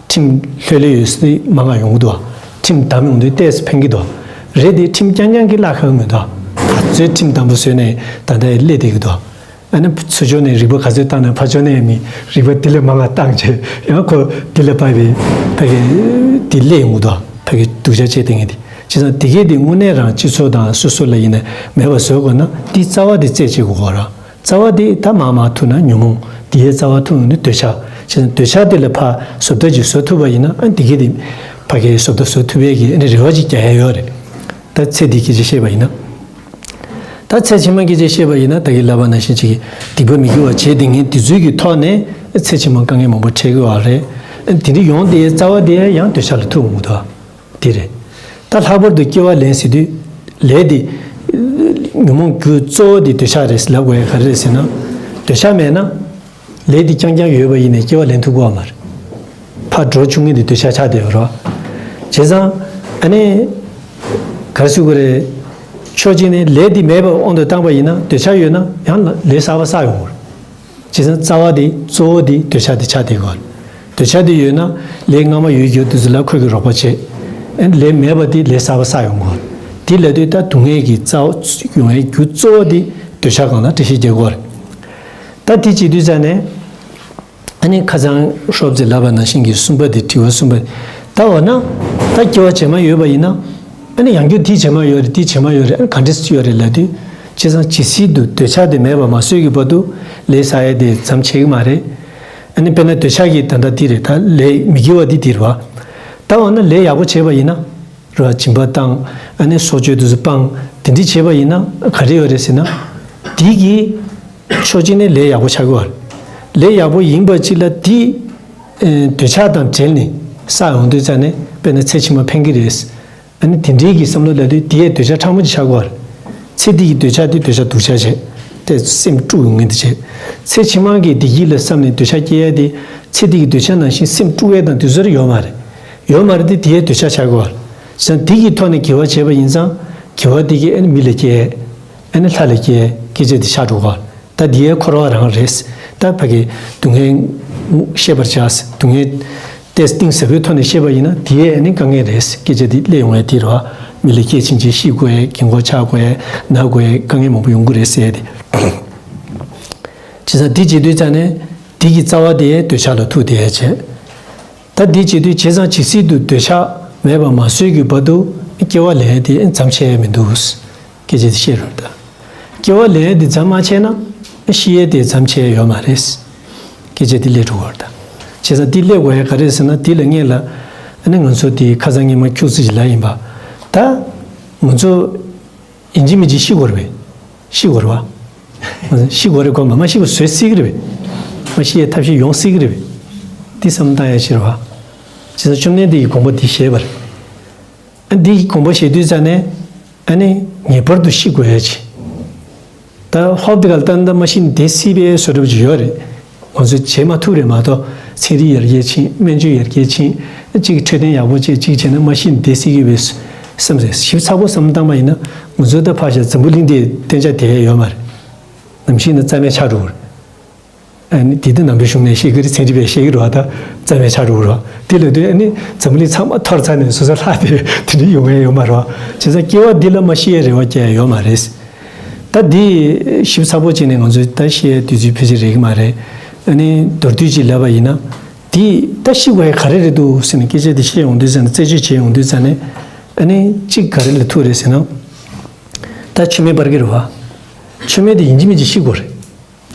ཁྲིམས་ལྷོད་ལྷོད་ཡོད་སྲིད་མང་ང་ཡོང་གི་འདུག་བ། ཁྲིམས་བསྡམས་ཡོང་དུས་ཏོག་ཙམ་ཕན་གྱི་འདུག་བ། རེད་དེ་ཁྲིམས་རྐྱང་རྐྱང་གིས་བརླག་ཁག་མི་འདུག་བ། ག་ཚོད་ཁྲིམས་བསྡམས་པོ་བཟོས་ནས་ད་ལྟ་སླེབས་བསྡད་ཀྱི་འདུག་བ། ཨ་ནི་ཚུར་ཕྱོགས་ནས་རིག་པ་ག་ཚོད་བཏང་ན་ཕར་ཕྱོགས་ནས་མི་རིག་པ་དེ་ལས་མང་ང་བཏང་བྱས། ཡང་ཁོ་དེ་ལས་ཕར་བའི་ཕ་གི་དེ་སླེབས་ཡོང་གི་འདུག་བ། ཕ་གི་སྡུག་ཅག་བྱས་བསྡད་མཁན་དེ། བྱས་ཙང་དེ་གས་དེ་དངོས་གནས་རང་སྤྱི་ཚོགས་དང་སོ་སོ་ལ་ཡིན་ན་མེད་པ་བཟོ་དགོས་ན། དེ་རྩ་བ་དེ་རྩད་བཅད་དགོས་ར། རྩ་བ་དེ་ད་མར་མར་ཐུག་ན་ཉོན་མོངས། དེའི་རྩ་བ་ཐུག་ཡོང་དུས་འདོད་ཆགས། བྱས་ཙང་འདོད་ཆགས་དེ་ལ་ཕར་བཟོ་ལྟ་ཅིག་བཟོ་ཐུབ་པ་ཡིན་ན། ཨ་ནི་དེ་གས་དེ་ཕ་གི་བཟོ་ལྟ་བཟོ་ཐུབ་ཡས་ཀྱི་ཨ་ནི་རེ་བ་ཅིག་རྒྱག་ཡས་ཡོད་རེད། ད་ཚེ་འདིའི་སྐད་ཆ་བཤད་པ་ཡིན་ན། ད་ཚེ་ཕྱི་མའི་སྐད་ཆ་བཤད་པ་ཡིན་ན། ད་གིན་ལབ་པ་ནང་བཞིན་ཅིག་སྡིག་པ་མི་དགེ་བ་བྱས་བསྡད་མཁན་དེ་ཚོའི་གི་ཐོག་ནས་ཚེ་ཕྱི་མ་དཀའ་ངལ་མང་པོ་འཕྲད་ཀྱི་ཡོད་རེད། དེ་འདྲ་ཡོང་དེ་རྩ་བ་དེ་ཡང་འདོད་ཆགས་ལ་ཐུག་འོང་གི་འདུག་དེ་རེད། ད་ལྷག་པར་དུ་སྐྱེ་བ་ལེན་ཟེར་དུས་ལས་དེ། ཉོན་མོངས་རྒྱུ་གཙོ་བོ་དེ་འདོད་ཆགས་རེད་ལབ་དགོས་ཡ་ག་རེ་རེད་ཟེར་ན། འདོད་ཆགས་མེད་ན། ལས་དེ་རྐྱང་རྐྱང་ཡོད་པ་ཡིན་ནའི་སྐྱེ་བ་ལེན་ཐུབ་ཀྱི་ཡོད་མ་རེད། ཕར་འགྲོ་བཅུག་མཁན་དེ་འདོད་ཆགས་ཆགས་བསྡད་ཡོད་རེད་བ། བྱས་ཙང་། ཨ་ནི། ག་རེ་ཟེར་དགོས་རེད། ཕྱོགས་གཅིག་ནས་ལས་དེ་མེད་པའི་དབང་དུ་བཏང་པ་ཡིན་ན་འདོད་ཆགས་ཡོད་ན་ཡང་ལས་གསར་པ་བསགས་ཡོང་གི་རེད། བྱས་ཙང་རྩ་བ་དེ་གཙོ་བོ་དེ་འདོད་ཆགས་དེ་ཆགས་བསྡད་ཡོད་རེད། འདོད་ཆགས་དེ་ཡོད་ན་ལས་སྔ་མ་ཡོད་རྒྱུ་དེ་ཚོ་ལ་ཁོས་ཀྱིས་རོགས་པ་བྱེད། ཨ་ནི་ལས་མེད་པ་དེ་ལས་གསར་པ་བསགས་ཡོང་གི་རེད། དེ་ལབ་དུས་ད་སྡུག་བསྔལ་གྱི་རྩ་བ་ཡོང་ཡའི་རྒྱུ་གཙོ་བོ་དེ་འདོད་ཆགས་སྒང་ལ་འགྲེལ་བཤད་རྒྱག་གི་ཡོད་རེད། ད་དེ་བྱེད་དུས་ཙང་ནས། ཨ་ནི་ཁ་སང་ཧྲོབ་ཙེ་ལབ་པ་ནང་བཞིན་གྱི་གསུམ་པ་དེ་དྲི་བ་གསུམ་པ། ད་འོ་ན། ད་སྐྱེ་བ་རྗེས་མ་ཡོད་པ་ཡིན་ན། ཨ་ནི་ཡང་བསྐྱར་དེ་རྗེས་མ་ཡོད་རེད་དེ་རྗེས་མ་ཡོད་རེད། ཨ་ནི་ག་འདྲས་ཡོད་རེད་ལབ་དུས། བྱས་ཙང་ཇི་སྲིད་དུ་འདོད་ཆགས་དེ་མེད་པ་མ་བཟོས་ཀྱི་བར་དུ་ལས་བསགས་ཡས་དེ་མཚམས་ཆད་ཀྱི་མ་རེད། ཨ་ནི་དཔེར་ན་འདོད་ཆགས་ཀྱི་ད་ལྟ་དེ་རེད། ད་ལས་མི་དགེ་བ་དེ་དེ་རེད་བ། ད་འོ་ན་ལས་ཡག་པོ་བྱས་པ་ཡིན་ན། རེད་བ། སྦྱིན་པ་བཏང་། ཨ་ནི་སྲོག་གཅོད་དེ་ཚོ་སྤང་། དེ་འདྲས་བྱས་པ་ཡིན་ན་ག་རེ་ཡོད་རེད་ཟེར་ན། དེ་གི་ཕྱོགས་གཅིག་ནས་ལས་ཡག་པོ་ཆགས་ཀྱི་ཡོད་རེད། ལས་ཡག་པོ་ཡིན་པ་གཅིག་ལ་དེ། ཨེ། འདོད་ཆགས་དང་བྲལ་ནས་བསགས་ཡོང་དུས་ཙང་ནས་དཔེར་ན་ཚེ་ཕྱི་མ་ཕན་གྱི་རེད། ཨ་ནི་དེ་འདྲའི་གི་བསམ་བློ་ལབ་དུས་དེ་ཡས་འདོད་ཆགས་ཕྲ་མོ་ཅིག་ཆགས་ཀྱི་ཡོད་རེད། ཚེ་འདི་གི་འདོད་ཆགས་དེ་འདོད་ཆགས་སྡུག་ཆགས་བྱས། དེ་སེམས་དཀྲུགས་ཡོང་ངེས་དེ་བྱས། ཚེ་ཕྱི་མ་གི་བདེ་སྐྱིད་ལ་བསམ་ནས་འདོད་ཆགས་སྐྱེ་ཡས་དེ། ཚེ་འདི་གི་འདོད་ཆགས་ནང་བཞིན་སེམས་དཀྲུགས་ཡས་དང་དེ་ཚོ་ར་ཡོད་མ་རེད། ཡོད་མ་རེད་དེ་དེ་ཡས་འདོད་ཆགས་ཆགས་ཀྱི་ཡོད་རེད། བྱས་ཙང་དེ་གི་ཐོག་ནས་དགེ་བ་བྱས་པ་ཡིན་ཙང་དགེ་བ་དེ་གིས་ཨ་ནི་མི་ལ་སྐྱེ། ཨ་ནི་ལྷ་ལ་སྐྱེ། སྐད་ཆ་དེ་ཆགས་འགྲོ་གི་ཡོད་རེད། ད་དེ་ཡས་འཁོར་བ་རང་རེད། ད་ཕ་གི་སྡུག་བསྔལ་ཤེས་པར་བྱ། སྡུག་བསྔལ་ཏོག་ཙམ་གཏིང་ཟབ་པོའི་ཐོག་ནས་བཤད་པ་ཡིན་ན་དེ་ཡས་ཨ་ནི་དཀའ་ངལ་རེད། སྐད་ཆ་དེ་སླེབས་ཡོང་ཡས་དེ་རེད་བ། མི་ལ་སྐྱེས་ཕྱིན་ཆད་ཤི་དགོས་ཡས། རྒན་གོག་ཆགས་དགོས་ཡས། ན་དགོས་ཡས། དཀའ་ངལ་མང་པོ་ཡོང་གི་རེད་ཟེར་ཡས་དེ། བྱས་ཙང་དེ་བྱེད་དུས་ཙང་ནས་དེ་གི་རྩ་བ་དེ་འདོད་ཆགས་ལ་ཐུག་བསྡད་ཡས་བྱས། ད་འདི་བྱེད་དུས་བྱས་ཙང་ཇི་སྲིད་དུ་འདོད་ཆགས་མེད་པ་མ་བཟོས་ཀྱི་བར་དུ་སྐྱེ་བ་ལེན་ཡས་དེ་མཚམས་ཆད་ཡས་མི་འདུག་སྐད་ཆ་དེ་བཤད་རོགས་ད། སྐྱེ་བ་ལེན་ཡས་དེ་མཚམས་མ་ཆད་ན་ཤི་ཡས་དེ་མཚམས་ཆད་ཡས་ཡོད་མ་རེད། སྐད་ཆ་དེ་སླེབས་འགྲོ་གི་ཡོད་རེད་ད། བྱས་ཙང་དེ་སླེབས་དགོས་ཡས་ག་རེ་རེད་ཟེར་ན་དེ་ལ་སྔོན་ལ་ཨ་ནི་ང་ཚོ་དེ་ཁ་སང་ཉི་མ་ཁྱུག་ཙམ་ཞིག་ལབ་ཡིན་པ། ད་ང་ཚོ་ཡིན་གཅིག་མིན་གཅིག་ཤི་དགོས་རེད་པས། ཤི་དགོས་རེད་བ། ཤི་དགོས་རེད་དགོངས་པ། མ་ཤི་བ་བཟོད་སྲིད་ཀྱི་རེད་པས། མ་ཤི་ཡའི་ཐབས་ཤེས་ཡོང་སྲིད་ཀྱི་རེད་པས། འདི་བསམ་བློ་བཏང་ཡ་ཅིག་རེད་བ། བྱས་ཙང་བཅོམ་ལྡན་འདས་ཀྱིས་དགོངས་པ་འདི་བཞེས་པ་རེད། ཨ་འདི་ཡི་དགོངས་པ་བཞེས་དུས་ཙང་ནས་ཨ་ནི་ངེས་པར་དུ་ཤི་དགོས་ཡ་ཅིག་ད་ཧོབ་དེ་ག་ལ་ལྟ་ན་ད་མ་ཤི་ནས་བསྡད་སྲིད་པའི་བཟོ་འདྲ་པོ་ཅིག་ཡོད་རེད། ང་ཚོས་བྱེད་མ་ཐུབ་རེད་མ་གཏོགས་ཚན་རིག་ཡར་རྒྱས་ཕྱིན། སྨན་བཅོས་ཡར་རྒྱས་ཕྱིན། གཅིག་འཕྲོད་བསྟེན་ཡག་པོ་བྱས་གཅིག་བྱས་ན་མ་ཤི་ནས་བསྡད་སྲིད་ཀྱི་ཡོད་པའི་བསམ་ཚུལ། ཞིབ་ཚགས་པོ་བསམ་བློ་བཏང་པ་ཡིན་ན་ང་ཚོ་ད་ཕར་བཞག་འཛམ་བུ་གླིང་འདིའི་གཏན་འཇགས་བསྡད་ཡ་ཡོད་མ་རེད། ནམ་ཞིག་ན་རྩ་མེད་ཆགས་འགྲོ་གི་རེད། ཨ་ནི་དེ་ལྟ་ནང་པའི་གཞུང་ནས་བཤད་ཀྱི་རེད། ཚན་རིག་པས་བཤད་ཀྱི་རེད་བ། ད་རྩ་མེད་ཆགས་འགྲོ་གི་རེད་བ། དེ་ལ་དུས་ཨ་ནི་འཛམ་བུ་གླིང་ཚང་མ་འཐོར་ཚར་ནས་སོ་སོ་ལྷག་བསྡད་པའི་དེ་འདྲ་ཡོང་ཡ་ཡོད་མ་རེད་བ། བྱས་ཙང་སྐྱེ་བ་འདི་ལ་མ་ཤི་ཡའི་རེ་བ་བརྒྱབ་ཡ་ཡོད་མ་རེད། ད་འདི་ཞིབ་ཚགས་པོ་བྱས་ནས་ང་ཚོས་ད་བཤད་ཡ་དུས་ཚོད་ཕལ་ཆེར་རེག་གི་མ་རེད། ཨ་ནི་མདོར་བསྡུས་ཅིག་ལབ་པ་ཡིན་ན། འདི་ད་ཤི་དགོས་ཡ་ག་རེ་རེད་འདུག་ཟེར་ནས་སྐད་ཆ་འདི་བཤད་ཡོང་དུས་ཟེར་ན་རྩད་གཅོད་བྱས་ཡོང་དུས་ཙང་ནས་ཨ་ནི་གཅིག་ག་རེ་ལ་ཐུག་རེད་ཟེར་ན། ད་མཆོད་མེ་སྤར་གི་རེད་བ། མཆོད་མེ་དེ་ཡིན་གཅིག་མིན་གཅིག་ཤི་དགོས་རེད།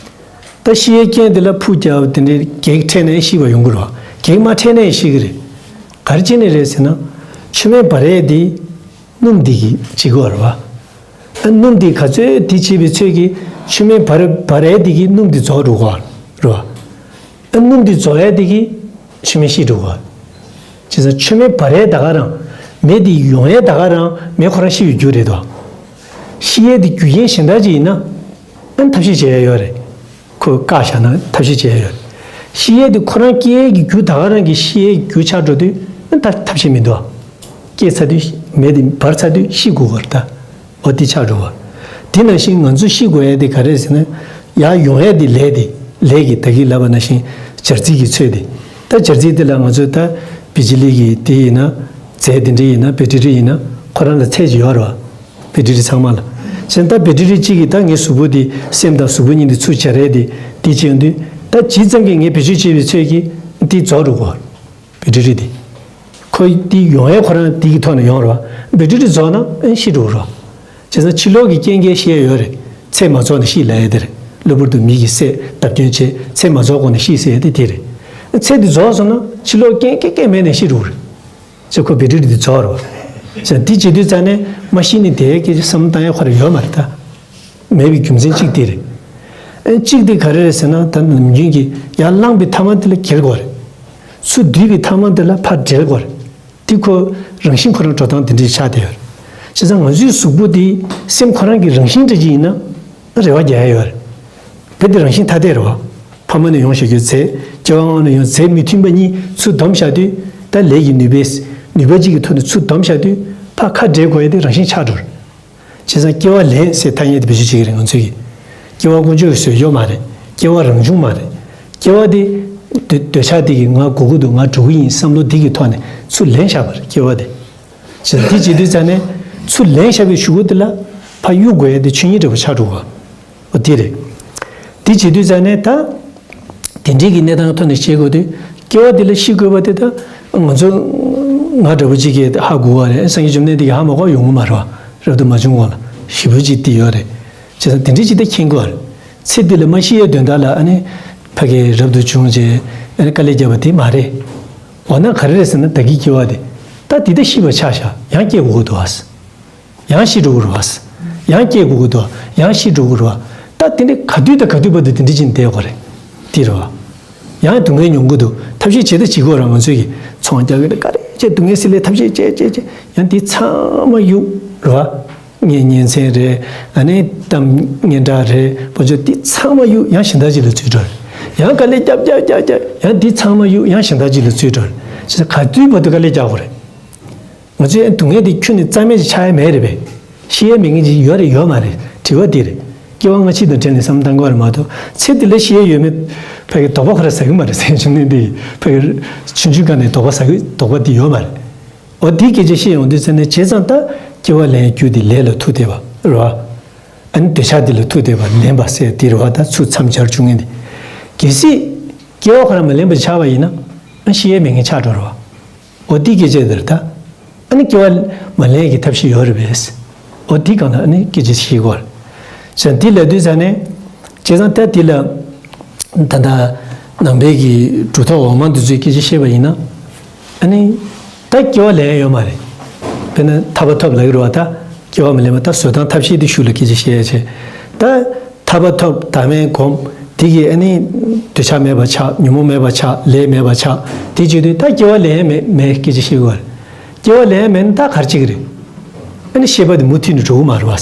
ད་ཤི་ཡའི་རྐྱེན་དེ་ལ་ཕུ་རྒྱག་དེ་འདྲའི་གེགས་འཕྲད་ནའི་ཤི་བ་ཡོང་གི་རེད་བ། གེགས་མ་འཕྲད་ནའི་ཤི་གི་རེད། ག་རེ་བྱས་ནས་རེད་ཟེར་ན། མཆོད་མེ་འབར་ཡས་དེ་སྣུམ་དེ་གིས་བྱེད་ཀྱི་ཡོད་རེད་བ། ཨ་སྣུམ་དེ་ག་ཚོད་དེ་བྱེད་པའི་ཚོད་ཀྱིས་མཆོད་མེ་འབར་འབར་ཡས་དེ་གིས་སྣུམ་དེ་རྫོགས་འགྲོ་གི་ཡོད་རེད་བ། ཨ་སྣུམ་དེ་རྫོགས་ཡས་དེ་གིས་མཆོད་མེ་ཤི་འགྲོ་གི་ཡོད་རེད། བྱས་ཙང་མཆོད་མེ་འབར་ཡས་ད་ག་རང་། མེ་དེ་ཡོང་ཡས་ད་ག་རང་མེ་ཁོ་རང་ཤི་བའི་རྒྱུ་རེད་དོ། ཤི་ཡས་དེ་རྒྱུ་རྐྱེན་གཞན་དག་ཅིག་ཡིན་ན། ཨ་ཐབས་ཤེས་བྱེད་ཡས་ཡོད་རེད། ཁོ་བཀག་བཞག་ན་ཐབས་ཤེས་བྱེད་ཡས་ཡོད་རེད། ཤི་ཡས་དེ་ཁོ་རང་སྐྱེ་ཡས་ཀྱི་རྒྱུ་ད་ག་རང་གི་ཤི་ཡས་ཀྱི་རྒྱུ་ཆགས་འགྲོ་དུས་ཨ་ད་ཐབས་ཤེས་མི་འདུག་སྐྱེས་ཚར་དུས་མེ་དེ་འབར་ཚར་དུས་ཤི་དགོས་པ་རེད་ད། འོ་དེ་ཆགས་འགྲོ་བ། དེ་ནང་བཞིན་ང་ཚོ་ཤི་དགོས་ཡས་དེ་ག་རེ་ཟེར་ན། ཡར་ཡོང་ཡས་དེ་ལས་དེ། ལས་ཀྱི་ད་གིན་ལབ་པ་ནང་བཞིན་སྦྱར་རྩི་གི་ཚོད་དེ། ད་སྦྱར་རྩི་དེ་ལ་ང་ཚོས་ད་བི་ཇི་ལི་གི་དེ་ཡིན་ན། རྫས་དེ་འདྲ་ཡིན་ན་བེ་ཏྲི་རི་ཡིན་ན་ཁོ་རང་ལ་ཚད་ཅིག་ཡོད་རེད་བ། བེ་ཏྲི་རི་ཚང་མ་ལ། བྱས་ཙང་ད་བེ་ཏྲི་རི་གཅིག་གིས་ད་ངའི་གཟུགས་པོ་དེ་སེམས་དང་གཟུགས་པོ་གཉིས་དེ་ཚུར་སྦྱར་ཡས་དེ་དེ་བྱེད་ཡོང་དུས་ད་ཇི་ཙམ་གྱིས་ངས་བེད་སྤྱོད་བྱས་པའི་ཚོད་ཀྱིས་དེ་རྫོགས་འགྲོ་གི་ཡོད་རེད། བེ་ཏྲི་རི་དེ། ཁོ་དེ་ཡོང་ཡས་ཁོ་རང་དེ་གི་ཐོག་ནས་ཡོང་རེད་བ། བེ་ཏྲི་རི་རྫོགས་ན་ཨེ་ཤི་འགྲོ་རེད་བ། བྱས་ཙང་ཕྱི་ལོགས་ཀྱི་རྐྱེན་གྱིས་ཤི་ཡས་ཡོད་རེད། ཚད་མ་རྫོགས་ནས་ཤི་ལབ་ཡས་དེ་རེད། གློ་བུར་དུ་མི་གིས་བསད་བརྡབ་སྐྱོན་བྱས་ཚད་མ་རྫོགས་གོང་ནས་ཤི་ཟེར་ཡས་དེ་དེ་རེད། ཚད་དེ་རྫོགས་སོང་ན་ཕྱི་ལོགས་རྐྱེན་སྐད་སྐད་མེད་ནས་ཤི་འགྲོ་རེད། ཚེ་ཁོ་བེ་ཏྲི་རི་དེ་རྫོགས་རེད་བ། བྱས་ཙང་དེ་བྱེད་དུས་ཙང་ནས་མ་ཤི་ནས་བསྡད་ཡས་ཀྱི་བསམ་བློ་བཏང་ཡས་ཁོ་རང་ཡོད་མ་རེད་ད། མེད་པའི་རྒྱུ་མཚན་གཅིག་དེ་རེད། ཨེ་གཅིག་དེ་ག་རེ་རེད་ཟེར་ན་ད་ནམ་རྒྱུན་གྱི་ཡར་བླངས་པའི་ཐ་མ་དེ་ལ་འགེལ་དགོས་རེད། ཚུར་བསྡུས་པའི་ཐ་མ་དེ་ལ་ཕར་འབྲེལ་དགོས་རེད། དེ་ཁོ་རང་བཞིན་ཁོ་རང་འགྲོ་སྟངས་དེ་འདྲའི་ཆགས་བསྡད་ཡོད་རེད། བྱས་ཙང་ང་ཚོའི་གཟུགས་པོ་འདི་སེམས་ཁོ་རང་གི་རང་བཞིན་འདྲ་ཅིག་ཡིན་ན་རེ་བ་རྒྱག་ཡ་ཡོད་རེད། དེ་འདི་རང་བཞིན་ཐ་དད་རེད་བ། ཕ་མ་ནས་ཡོང་བཞག་རྒྱུ་རྫས། སྐྱེ་བ་སྔོན་ནས་ཡོང་རྫས་མི་མཐུན་པ་གཉིས་ཚུར་བསྡོམས་བཞག་དུས། ད་ལས་ཀྱི་ནུས་པས་ནུས་པ་གཅིག་གི་ཐོག་ནས་ཚུར་བསྡོམས་བཞག་དུས། ཕར་ཁ་འབྲལ་དགོས་ཡ་དེ་རང་བཞིན་ཆགས་འགྲོ་རེད། བྱས་ཙང་སྐྱེ་བ་ལེན་ཟེར་ཐ་སྙད་དེ་བེད་སྤྱོད་བྱེད་ཀྱི་རེད་ང་ཚོས་ཀྱི། སྐྱེ་བ་དཀོན་མཆོག་གིས་བཟོས་ཡོད་མ་རེད། སྐྱེ་བ་རང་བྱུང་མ་རེད། སྐྱེ་བ་དེ་འདོད་འདོད་ཆགས་དེ་གིས་ང་དགོས་ཀྱི་འདུག་ང་འགྲོ་གི་ཡིན་བསམ་བློ་དེ་གི་ཐོག་ནས་ཚུར་ལེན་བཞག་པ་རེད་སྐྱེ་བ་དེ། བྱས་ཙང་དེ་བྱེད་དུས་ཙང་ནས་ཚུར་ལེན་བཞག་པའི་གཞུག་གུ་དེ་ལ་ཕར་གཡུག་དགོས་ཡ་དེ་ཆོས་ཉིད་འདྲ་པོ་ཆགས་འགྲོ་གི། འོ་དེ་རེད། དེ་བྱེད་དུས་ཙང་ནས་ད། དེ་འདྲའི་གི་གནས་སྟངས་ཐོག་ནས་བཤད་དགོས་དུས། སྐྱེ་བ་འདི་ལ་ཤི་དགོས་པ་དེ་ད་ང་ཚོ་ང་འདྲ་པོ་ཅིག་གིས་ཧ་གོ་བ་རེད། སངས་རྒྱས་བཅོམ་ལྡན་འདས་ཀྱིས་ཧ་མ་གོ་ཡོང་གི་མ་རེད་བ། རབ་ཏུ་མ་བྱུང་བ་ལ་ཞེ་པོ་ཅིག་དེ་ཡོད་རེད། བྱས་ཙང་དེ་འདྲའི་ཅིག་ད་མཁྱེན་དགོས་རེད། ཚེ་འདི་ལ་མ་ཤི་ཡའི་དོན་དག་ལ་ཨ་ནི་ཕ་གི་རབ་ཏུ་བྱུང་རྗེས་ཨ་ནི་དཀའ་ལས་བརྒྱབ་པ་དེ་མ་རེད། འོ་ན་ག་རེ་རེད་ཟེར་ན་ད་གི་སྐྱེ་བ་དེ་ད་དེ་ད་ཤི་བ་ཆགས་བཞག་ཡང་སྐྱེ་དགོས་ཀྱི་འདུག་ཨ། ཡང་ཤི་འགྲོ་གི་རེད་བ། ཡང་སྐྱེ་དགོས་ཀྱི་འདུག་ཡང་ཤི་འགྲོ་གི་རེད་བ། ད་དེ་འདྲ་ག་དུས་དང་ག་དུས་བར་དུ་དེ་འདྲ་བྱས་ནས་བསྡད་དགོས་རེད། དེ་རེད་བ། ཡང་སྡུག་བསྔལ་མྱོང་གི་འདུག་ཐབས་ཤེས་བྱེད་ད་བྱེད་དགོས་རེད་ང་ཚོས་ཀྱི། ཚོང་རྒྱག་གི་རེད་ག་རེ་བྱས་སྡུག་བསྔལ་སེལ་ལས་ཐབས་ཤེས་བྱས་བྱས་བྱས་ཡང་དེ་ཚང་མ་གཡུག་རེད་བ། ངའི་གཉེན་ཚན་རེད། ཨ་ནི་གཏམ་སྙན་གྲགས་རེད། ཕོ་ཆོས་དེ་ཚང་མ་གཡུག་ཡང་གཞན་དག་ཅིག་ལ་ཚུད་འགྲོ་རེད། ཡང་དཀའ་ལས་རྒྱབ་རྒྱབ་རྒྱབ་རྒྱབ་ཡང་དེ་ཚང་མ་གཡུག་ཡང་གཞན་དག་ཅིག་ལ་ཚུད་འགྲོ་རེད། བྱས་ཙང་ག་དུས་བར་དུ་དཀའ་ལས་རྒྱག་དགོས་རེད། ང་ཚོའི་སྡུག་བསྔལ་འདི་ཁྱོན་ནས་རྩ་མེད་ཅིག་ཆགས་ཡ་མེད་རེད་པས། ཤི་ཡ་མེད་མཁན་ཅིག་ཡོད་རེད་ཡོད་མ་རེད་དྲི་བ་འདི་རེད། སྐྱེ་བ་སྔ་ཕྱི་དང་འབྲེལ་ནས་བསམ་བློ་བཏང་དགོས་རེད་མ་གཏོགས་ཚེ་འདི་ལ་ཤི་ཡ་ཡོད་མེད་ཕ་གི་དོགས་པ་ཁོ་རང་ཟ་གི་མ་རེད་ཟེར་བྱུང་ནས་འདི་ཕ་གི་ཆུང་ཆུང་སྒང་ནས་དོགས་པ་ཟ་གི་དོགས་པ་འདི་ཡོད་མ་རེད། འོ་འདི་སྐད་ཆ་བཤད་ཡོང་དུས་ཚེ་ནས་བྱས་ཙང་ད་སྐྱེ་བ་ལེན་རྒྱུ་འདི་ལས་ལ་ཐུག་བསྡད་པ་རེད་བ། ཨ་ནི་འདོད་ཆགས་འདི་ལ་ཐུག་བསྡད་པ་ལེན་པ་ཟེར་འདི་རེད་བ། ད་ཚུར་མཚམས་སྦྱར་བཅུག་མཁན་འདི། གལ་སྲིད་སྐྱེ་བ་ཁོ་རང་མ་ལེན་པ་ཆགས་པ་ཡིན་ན་ཨ་ཤི་ཡ་མེད་མཁན་ཆགས་འགྲོ་རེད་བ། འོ་འདི་སྐད་ཆ་འདིར་ད། ཨ་ནི་སྐྱེ་བ་མ་ལེན་གྱི་ཐབས་ཤེས་ཡོད་རེད་པས། འོ་འདི་གང་ལ་ཨ་ནི་སྐད་ཆ་ཤེས་དགོས་རེད། བྱས་འདི་ལབ་དུས་ཙང་ནས། བྱས་ཙང་ད་འདི་ལ། ད་ལྟ་ནང་པའི་གི་གྲུབ་མཐའ་འོག་མ་འདི་ཚོའི་སྐད་ཆ་བཤད་པ་ཡིན་ན། ཨ་ནི། ད་སྐྱེ་བ་ལེན་ཡ་ཡོད་མ་རེད། དཔེར་ན་ཐར་པ་ཐོབ་ལབ་ཀྱི་རེད་བ་ད། སྐྱེ་བ་མ་ལེན་པ་ད་བཟོད་དང་ཐབས་ཤེས་འདི་ཤུགས་ལ་སྐད་ཆ་བཤད་ཡ་བྱས། ད། ཐར་པ་ཐོབ་བདག་མེད་སྒོམ། དེ་གིས་ཨ་ནི། འདོད་ཆགས་མེད་པ་ཆགས་ཉོན་མོངས་མེད་པ་ཆགས་ལས་མེད་པ་ཆགས་དེ་བྱེད་དུས་ད་སྐྱེ་བ་ལེན་མེད་མེད་སྐད་ཆ་བཤད་དགོས་རེད། སྐྱེ་བ་ལེན་མེད་ན་ད་ག་རེ་བྱེད་ཀྱི་རེད། ཨ་ནི་ཤེས་པ་དེ་མུ་མཐུད་ནས་འགྲོ་གི་མ་རེད་བ།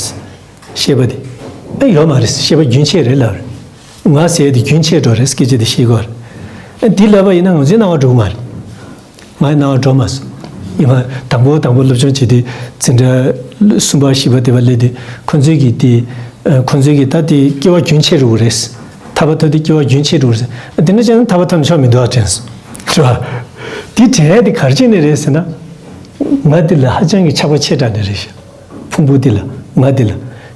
ཤེས་པ་དེ། ཨ་ཡོད་མ་རེད་ཤེས་པ་རྒྱུན་ཆད་རེད་ལབ་རེད། ང་ཟེར་ཡ་དེ་རྒྱུན་ཆད་འགྲོ་རེད་སྐད་ཆ་དེ་བཤད་དགོས་རེད། ཨ་འདི་ལབ་པ་ཡིན་ན་ང་ཚོའི་སྣང་བ་འགྲོ་གི་མ་རེད། ང་ཡི་སྣང་བ་འགྲོ་མ་སོང་། ཡིན་ན་དང་པོ་དང་པོ་སློབ་སྦྱོང་བྱེད་དུས་འཛིན་གྲྭ་གསུམ་པ་བཞི་པ་དེ་པ་སླེབས་དུས་ཁོང་ཚོས་ཀྱིས་དེ་ཁོང་ཚོས་ཀྱིས་ད་དེ་སྐྱེ་བ་རྒྱུན་ཆད་འགྲོ་གི་རེད། ཐར་པ་ཐོབ་དུས་སྐྱེ་བ་རྒྱུན་ཆད་འགྲོ་གི་རེད། དེ་འདྲ་བྱས་ན་ཐར་པ་ཐོབ་ན་ཆོག་མི་འདུག་ཨ་དྲན་སོང་། རེད་བ། དེ་དྲན་ཡ་དེ་ག་རེ་བྱས་ནས་རེད་ཟེར་ན། ང་དེ་ལ་ཧ་ཅང་གི་ཆགས་པ་ཆེ་དྲགས་ནས་རེད་ཤག་ཕུང་པོ་འདི་ལ་ང་འདི་ལ་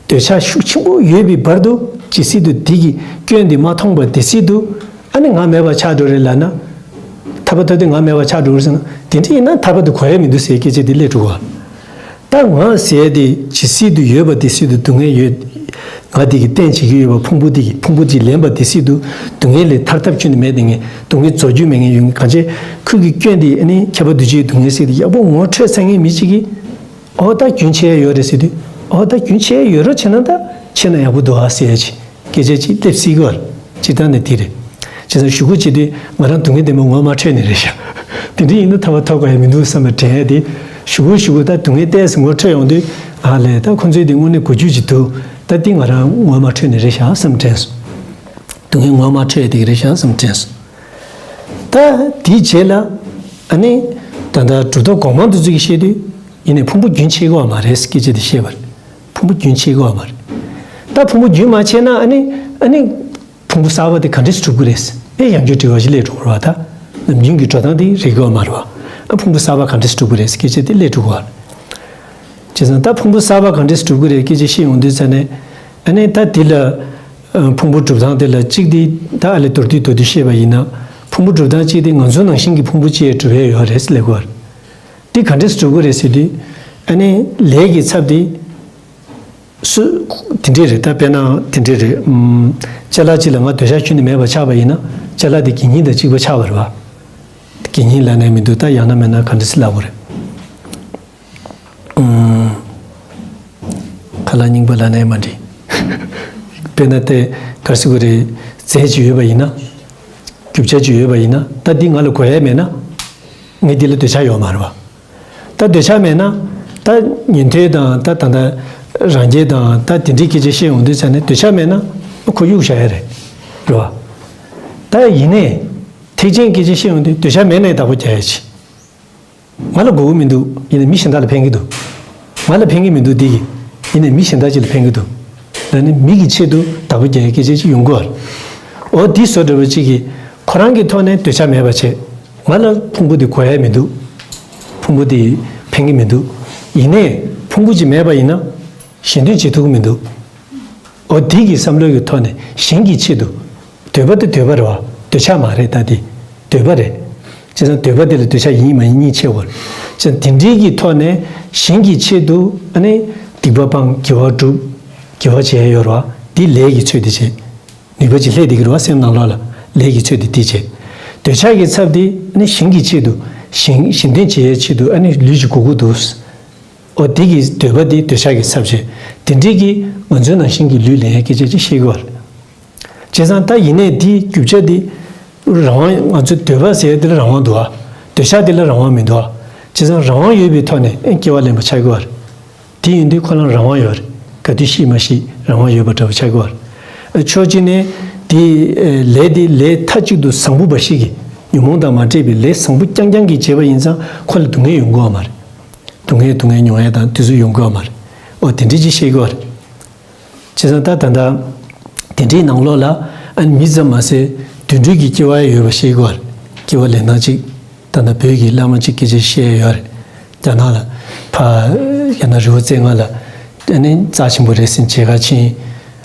འདོད་ཆགས་ཤུགས་ཆེན་པོ་ཡོད་པའི་བར་དུ་ཇི་སྲིད་དུ་འདི་གི་སྐྱོན་འདི་མ་མཐོང་བ་དེ་སྲིད་དུ་ཨ་ནི་ང་མེད་པ་ཆགས་འགྲོ་རེད་ལབ་ན། ཐར་པ་ཐོབ་དུས་ང་མེད་པ་ཆགས་འགྲོ་རེད་ཟེར་ན་དེ་འདྲ་ཡིན་ན་ཐར་པ་དེ་གོ་ཡ་མི་འདུག་ཟེར་སྐད་ཆ་དེ་སླེབས་འགྲོ་གི་བ། ད་ང་ཟེར་ཡ་དེ་ཇི་སྲིད་དུ་ཡོད་པ་དེ་སྲིད་དུ་སྡུག་བསྔལ་ཡོད། ང་འདི་གི་རྟེན་བྱེད་ཀྱི་ཡོད་པ་ཕུང་པོ་འདི་གི་ཕུང་པོ་འདི་ལེན་པ་དེ་སྲིད་དུ་སྡུག་བསྔལ་ལས་ཐར་ཐབས་ཁྱོན་ནས་མེད་དེ་ངས་སྡུག་བསྔལ་རྫོགས་རྒྱུ་མེད་ངས་ཡོང་གི་གང་བྱས་ཁོ་གི་སྐྱོན་འདི་ཨ་ནི་ཁྱབ་པ་འདུ་བྱེད་སྡུག་བསྔལ་སྲིད་དེ་ཡག་པོ་ངོ་འཕྲོད་ཚར་མཁན་མི་གཅིག་གིས། ཨོ་ད་རྒྱུན་ཆད་ཡ་ཡོད་རེད་ཟེར་དུས། ཨོ་ད་རྒྱུན་ཆད་ཡ་ཡོད་རོགས་བྱས་ན་ད་ཆད་ན་ཡག་པོ་འདུག་ཨ་ཟེར་ཡ་ཅིག་སྐད་ཆ་ཅིག་སླེབས་སྲིད་ཀྱི་བ། སྤྱིར་བཏང་ནས་དེ་རེད། བྱས་ཙང་གཞུག་གུ་བྱེད་དུས་ང་རང་སྡུག་བསྔལ་བདེ་མོ་ངོ་མ་འཕྲོད་ནི་རེད་ཤག་དེ་འདྲ་ཡིན་ན་ཐར་པ་ཐོབ་དགོས་ཡ་མི་འདུག་བསམ་པའི་དྲན་ཡ་དེ། གཞུག་གུ་གཞུག་གུ་ད་སྡུག་བསྔལ་ཏོག་ཙམ་ངོ་འཕྲོད་ཡོང་དུས་ཨ་ལས་ད་ཁོ་ཚོའི་དེ་དངོས་གནས་གོ་རྒྱུ་ཅིག་འདུག་ད་འདི་ང་རང་ངོ་མ་འཕྲོད་ནི་རེད་ཤག་བསམ་དྲན་སོང་། སྡུག་བསྔལ་ངོ་མ་འཕྲོད་ཡ་དེ་ག་རེད་ཤག་བསམ་དྲན་སོང་། ད་དེའི་རྗེས་ལ་ཨ་ནི་ད་ལྟ་གྲུབ་མཐའ་གོང་མ་འདི་ཚོ་གིས་བཤད་དུས། ཡིན་ནའི་ཕུང་པོ་རྒྱུན་ཆད་ཀྱི་བ་མ་རེད་སྐད་ཆ་དེ་བཤད་པ་རེད། ཕུང་པོ་རྒྱུན་ཆད་ཀྱི་བ་མ་རེད། ད་ཕུང་པོ་རྒྱུན་མ་ཆད་ན་ཨ་ནི་ཨ་ནི་ཕུང་པོ་གསར་པ་དེ་ག་འདྲས་སུ་གྲུབ་ཀྱི་རེད། ཨེ་ཡང་བསྐྱར་དྲི་བ་ཞིག་སླེབས་འགྲོ་གི་རེད་བ་ད། ནམ་རྒྱུན་གྱི་འགྲོ་སྟངས་དེ་རེད་ཀྱི་བ་མ་རེད་བ། ཨ་ཕུང་པོ་གསར་པ་ག་འདྲས་སུ་གྲུབ་ཀྱི་རེད་སྐད་ཆ་དེ་སླེབས་འགྲོ་གི་བ་རེད། བྱས་ཙང་ད་ཕུང་པོ་གསར་པ་ག་འདྲས་སུ་གྲུབ་ཀྱི་རེད་སྐད་ཆ་བཤད་ཡོང་དུས་ཙ་ནས་ཨ་ནི་ད་དེ་ལ་ཨ་ཕུང་པོ་གྲུབ་སྟངས་དེ་ལ་གཅིག་དེ་ད་ཨ་ལས་མདོར་བསྡུས་མདོར་བསྡུས་བཤད་པ་ཡིན་ན་ཕུང་པོ་གྲུབ་སྟངས་གཅིག་དེ་ང་ཚོ་ནང་བཞིན་གྱི་ཕུང་པོ་གཅིག་གྲུབ་ཡས་ཡོད་རེད་ཟེར་ལབ་ཀྱི་བ་རེད། འདི་ག་འདྲས་སུ་གྲུབ་ཀྱི་རེད་ཟེར་དུས། ཨ་ནི་ལས་ཀྱི་ཚབ་དེ། སུ། དེ་འདྲས་རེད་ད་དཔེར་ན་དེ་འདྲས་རེད། ཅ་ལག་ཅིག་ལ་ང་འདོད་ཆགས་ཁྱོན་ནས་མེད་པ་ཆགས་པ་ཡིན་ན་ཅ་ལག་དེ་དགེ་བསྙེན་དང་གཅིག་པ་ཆགས་པ་རེད་བ། དགེ་བསྙེན་ལབ་ནའི་མི་འདུག་ད་ཡང་ན་མིན་ན་ག་འདྲས་སེ་ལབ་དགོས་རེད། ཁ་ལག་རྙིང་པ་ལབ་ནའི་མ་འགྲིག་དཔེར་ན་དེ་ག་རེ་ཟེར་དགོས་རེད། རྫས་ཅིག་ཡོད་པ་ཡིན་ན། རྒྱུ་ཆ་ཅིག་ཡོད་པ་ཡིན་ན་ད་འདི་ང་ལ་དགོས་ཡས་མེད་ན། ངས་འདི་ལ་འདོད་ཆགས་ཡོད་མ་རེད་བ། ད་འདོད་ཆགས་མེད་ན། ད་ཉན་ཐོས་དང་ད་ད་ལྟ་རང་རྒྱལ་དང་ད་དེ་འདྲའི་སྐད་ཆ་བཤད་ཡོང་དུས་ཙ་ནས་འདོད་ཆགས་མེད་ན་ཁོ་གཡུག་བཞག་ཡ་རེད། རེད་བ། ད་ཡིན་ནའི་ཐེག་ཆེན་སྐད་ཆ་བཤད་ཡོང་དུས་འདོད་ཆགས་མེད་ནའི་བདག་པོ་རྒྱག་ཡ་ཆེ། ང་ལ་དགོས་ཀྱི་མི་འདུག་ཡིན་ནའི་མི་གཞན་དག་ལ་ཕན་གྱི་འདུག་ང་ལ་ཕན་གྱི་མི་འདུག་འདི་གིས། ཡིན་ནའི་མི་གཞན་དག་ཅིག་ལ་ཕན་གྱི་འདུག་ལ་ནི་མི་གི་ཆེད་དུ་བདག་པོ་རྒྱག་ཡའི་སྐད་ཆ་ཅིག་ཡོང་གི་ཡོད་རེད། འོ་འདི་བཟོ་འདྲ་བོ་ཅིག་གིས་ཁོ་རང་གི་ཐོག་ནས་འདོད་ཆགས་མེད་པ་བྱས། ང་ལ་ཕུང་པོ་འདི་དགོས་ཡ་མི་འདུག་ཕུང་པོ་འདི་ཕན་གྱི་མི་འདུག་ཡིན་ནའི་ཕུང་པོ་ཅིག་མེད་པ་ཡིན་ན་གཞན་དོན་བྱེད་ཐུབ་ཀྱི་མི་འདུག་འོ་དེ་གི་བསམ་བློ་གི་ཐོག་ནས་གཞན་གྱི་ཆེད་དུ། འདོད་པ་དེ་འདོད་པ་རེད་བ། འདོད་ཆགས་མ་རེད་ད་དེ། འདོད་པ་རེད། བྱས་ཙང་འདོད་པ་དེ་ལ་འདོད་ཆགས་ཡིན་མ་ཡིན་གཉིས་ཕྱེ་བར། བྱས་ཙང་དེ་འདྲའི་གི་ཐོག་ནས་གཞན་གྱི་ཆེད་དུ་ཨ་ནི་སྡིག་པ་སྤང་དགེ་བ་སྒྲུབ། དགེ་བ་བྱས་ཡོད་རེད་བ། དེ་ལས་ཀྱི་ཚོད་དེ་བྱས། ནུས་པ་ཅིག་སླེབས་བསྡད་ཀྱི་རེད་བ་སེམས་ནང་ལོགས་ལ། ལས་ཀྱི་ཚོད་དེ་དེ་བྱས། འདོད་ཆགས་ཀྱི་ཚབ་དེ་ཨ་ནི་གཞན་གྱི་ཆེད་དུ་གཞན་གཞན་དོན་བྱེད་ཡའི་ཆེད་དུ་ཨ་ནི་ལུས་ཀྱི་དགོས་མཁོ་འདུག་འོ་དེ་གི་འདོད་པ་དེ་འདོད་ཆགས་ཀྱི་ཚབ་བྱས། དེ་འདྲའི་གི་ང་ཚོའི་ནང་བཞིན་གྱི་ལུས་ལེན་ཡའི་སྐད་ཆ་ཅིག་བཤད་ཀྱི་ཡོད་རེད། བྱས་ཙང་ད་ཡིན་ནའི་དེའི་རྒྱུ་ཆ་དེ་རང་དབང་ང་ཚོའི་འདོད་པ་ཟེར་ཡ་དེ་ལ་རང་དབང་འདུག་ཨ། འདོད་ཆགས་དེ་ལ་རང་དབང་མི་འདུག་ཨ། བྱས་ཙང་རང་དབང་ཡོད་པའི་ཐོག་ནས་ཨེ་སྐྱེ་བ་ལེན་པ་ཆགས་ཀྱི་ཡོད་རེད། དེ་ཡིན་དུས་ཁོ་རང་རང་དབང་ཡོད་རེད། ག་དུས་ཤི་མ་ཤི་རང་དབང་ཡོད་པ་འདྲ་བོ་ཆགས་ཀྱི་ཡོད་རེད། ཕྱོགས་གཅིག་ནས་དེ་ལས་དེ་ལས་མཐའ་གཅིག་ཏུ་བཟང་པོ་འབའ་ཞིག་གིས་ཉོན་མོངས་དང་མ་འདྲེས་པའི་ལས་བཟང་པོ་རྐྱང་རྐྱང་གིས་བྱས་པ་ཡིན་ཙང་ཁོ་ལ་སྡུག་བསྔལ་ཡོང་གི་ཡོད་མ་རེད། སྡུག་བསྔལ་སྡུག་བསྔལ་མྱོང་ཡ་དང་དེ་ཚོ་ཡོང་གི་ཡོད་མ་རེད། འོ་དེ་འདྲའི་ཅིག་བཤད་ཀྱི་ཡོད་རེད། བྱས་ཙང་ད་ད་ལྟ་དེ་འདྲའི་ནང་ལོགས་ལ་ཨ་ནི་མི་ཙམ་མ་ཟད་དུད་འགྲོའི་གི་སྐྱེ་བ་ཡོད་པ་ཤེས་དགོས། སྐྱེ་བ་ལེན་སྟངས་གཅིག་ད་ལྟ་བོད་ཀྱི་བླ་མ་གཅིག་སྐད་ཆ་བཤད་ཡོད་རེད། རྒྱ་ནག་ལ་ཕ་རྒྱ་ནག་རི་བོ་རྩེ་ལྔ་ལ་ཨ་ནི་རྩ་ཆེན་པོ་རེད་ཟེར་མཇལ་ཁ་ཕྱིན།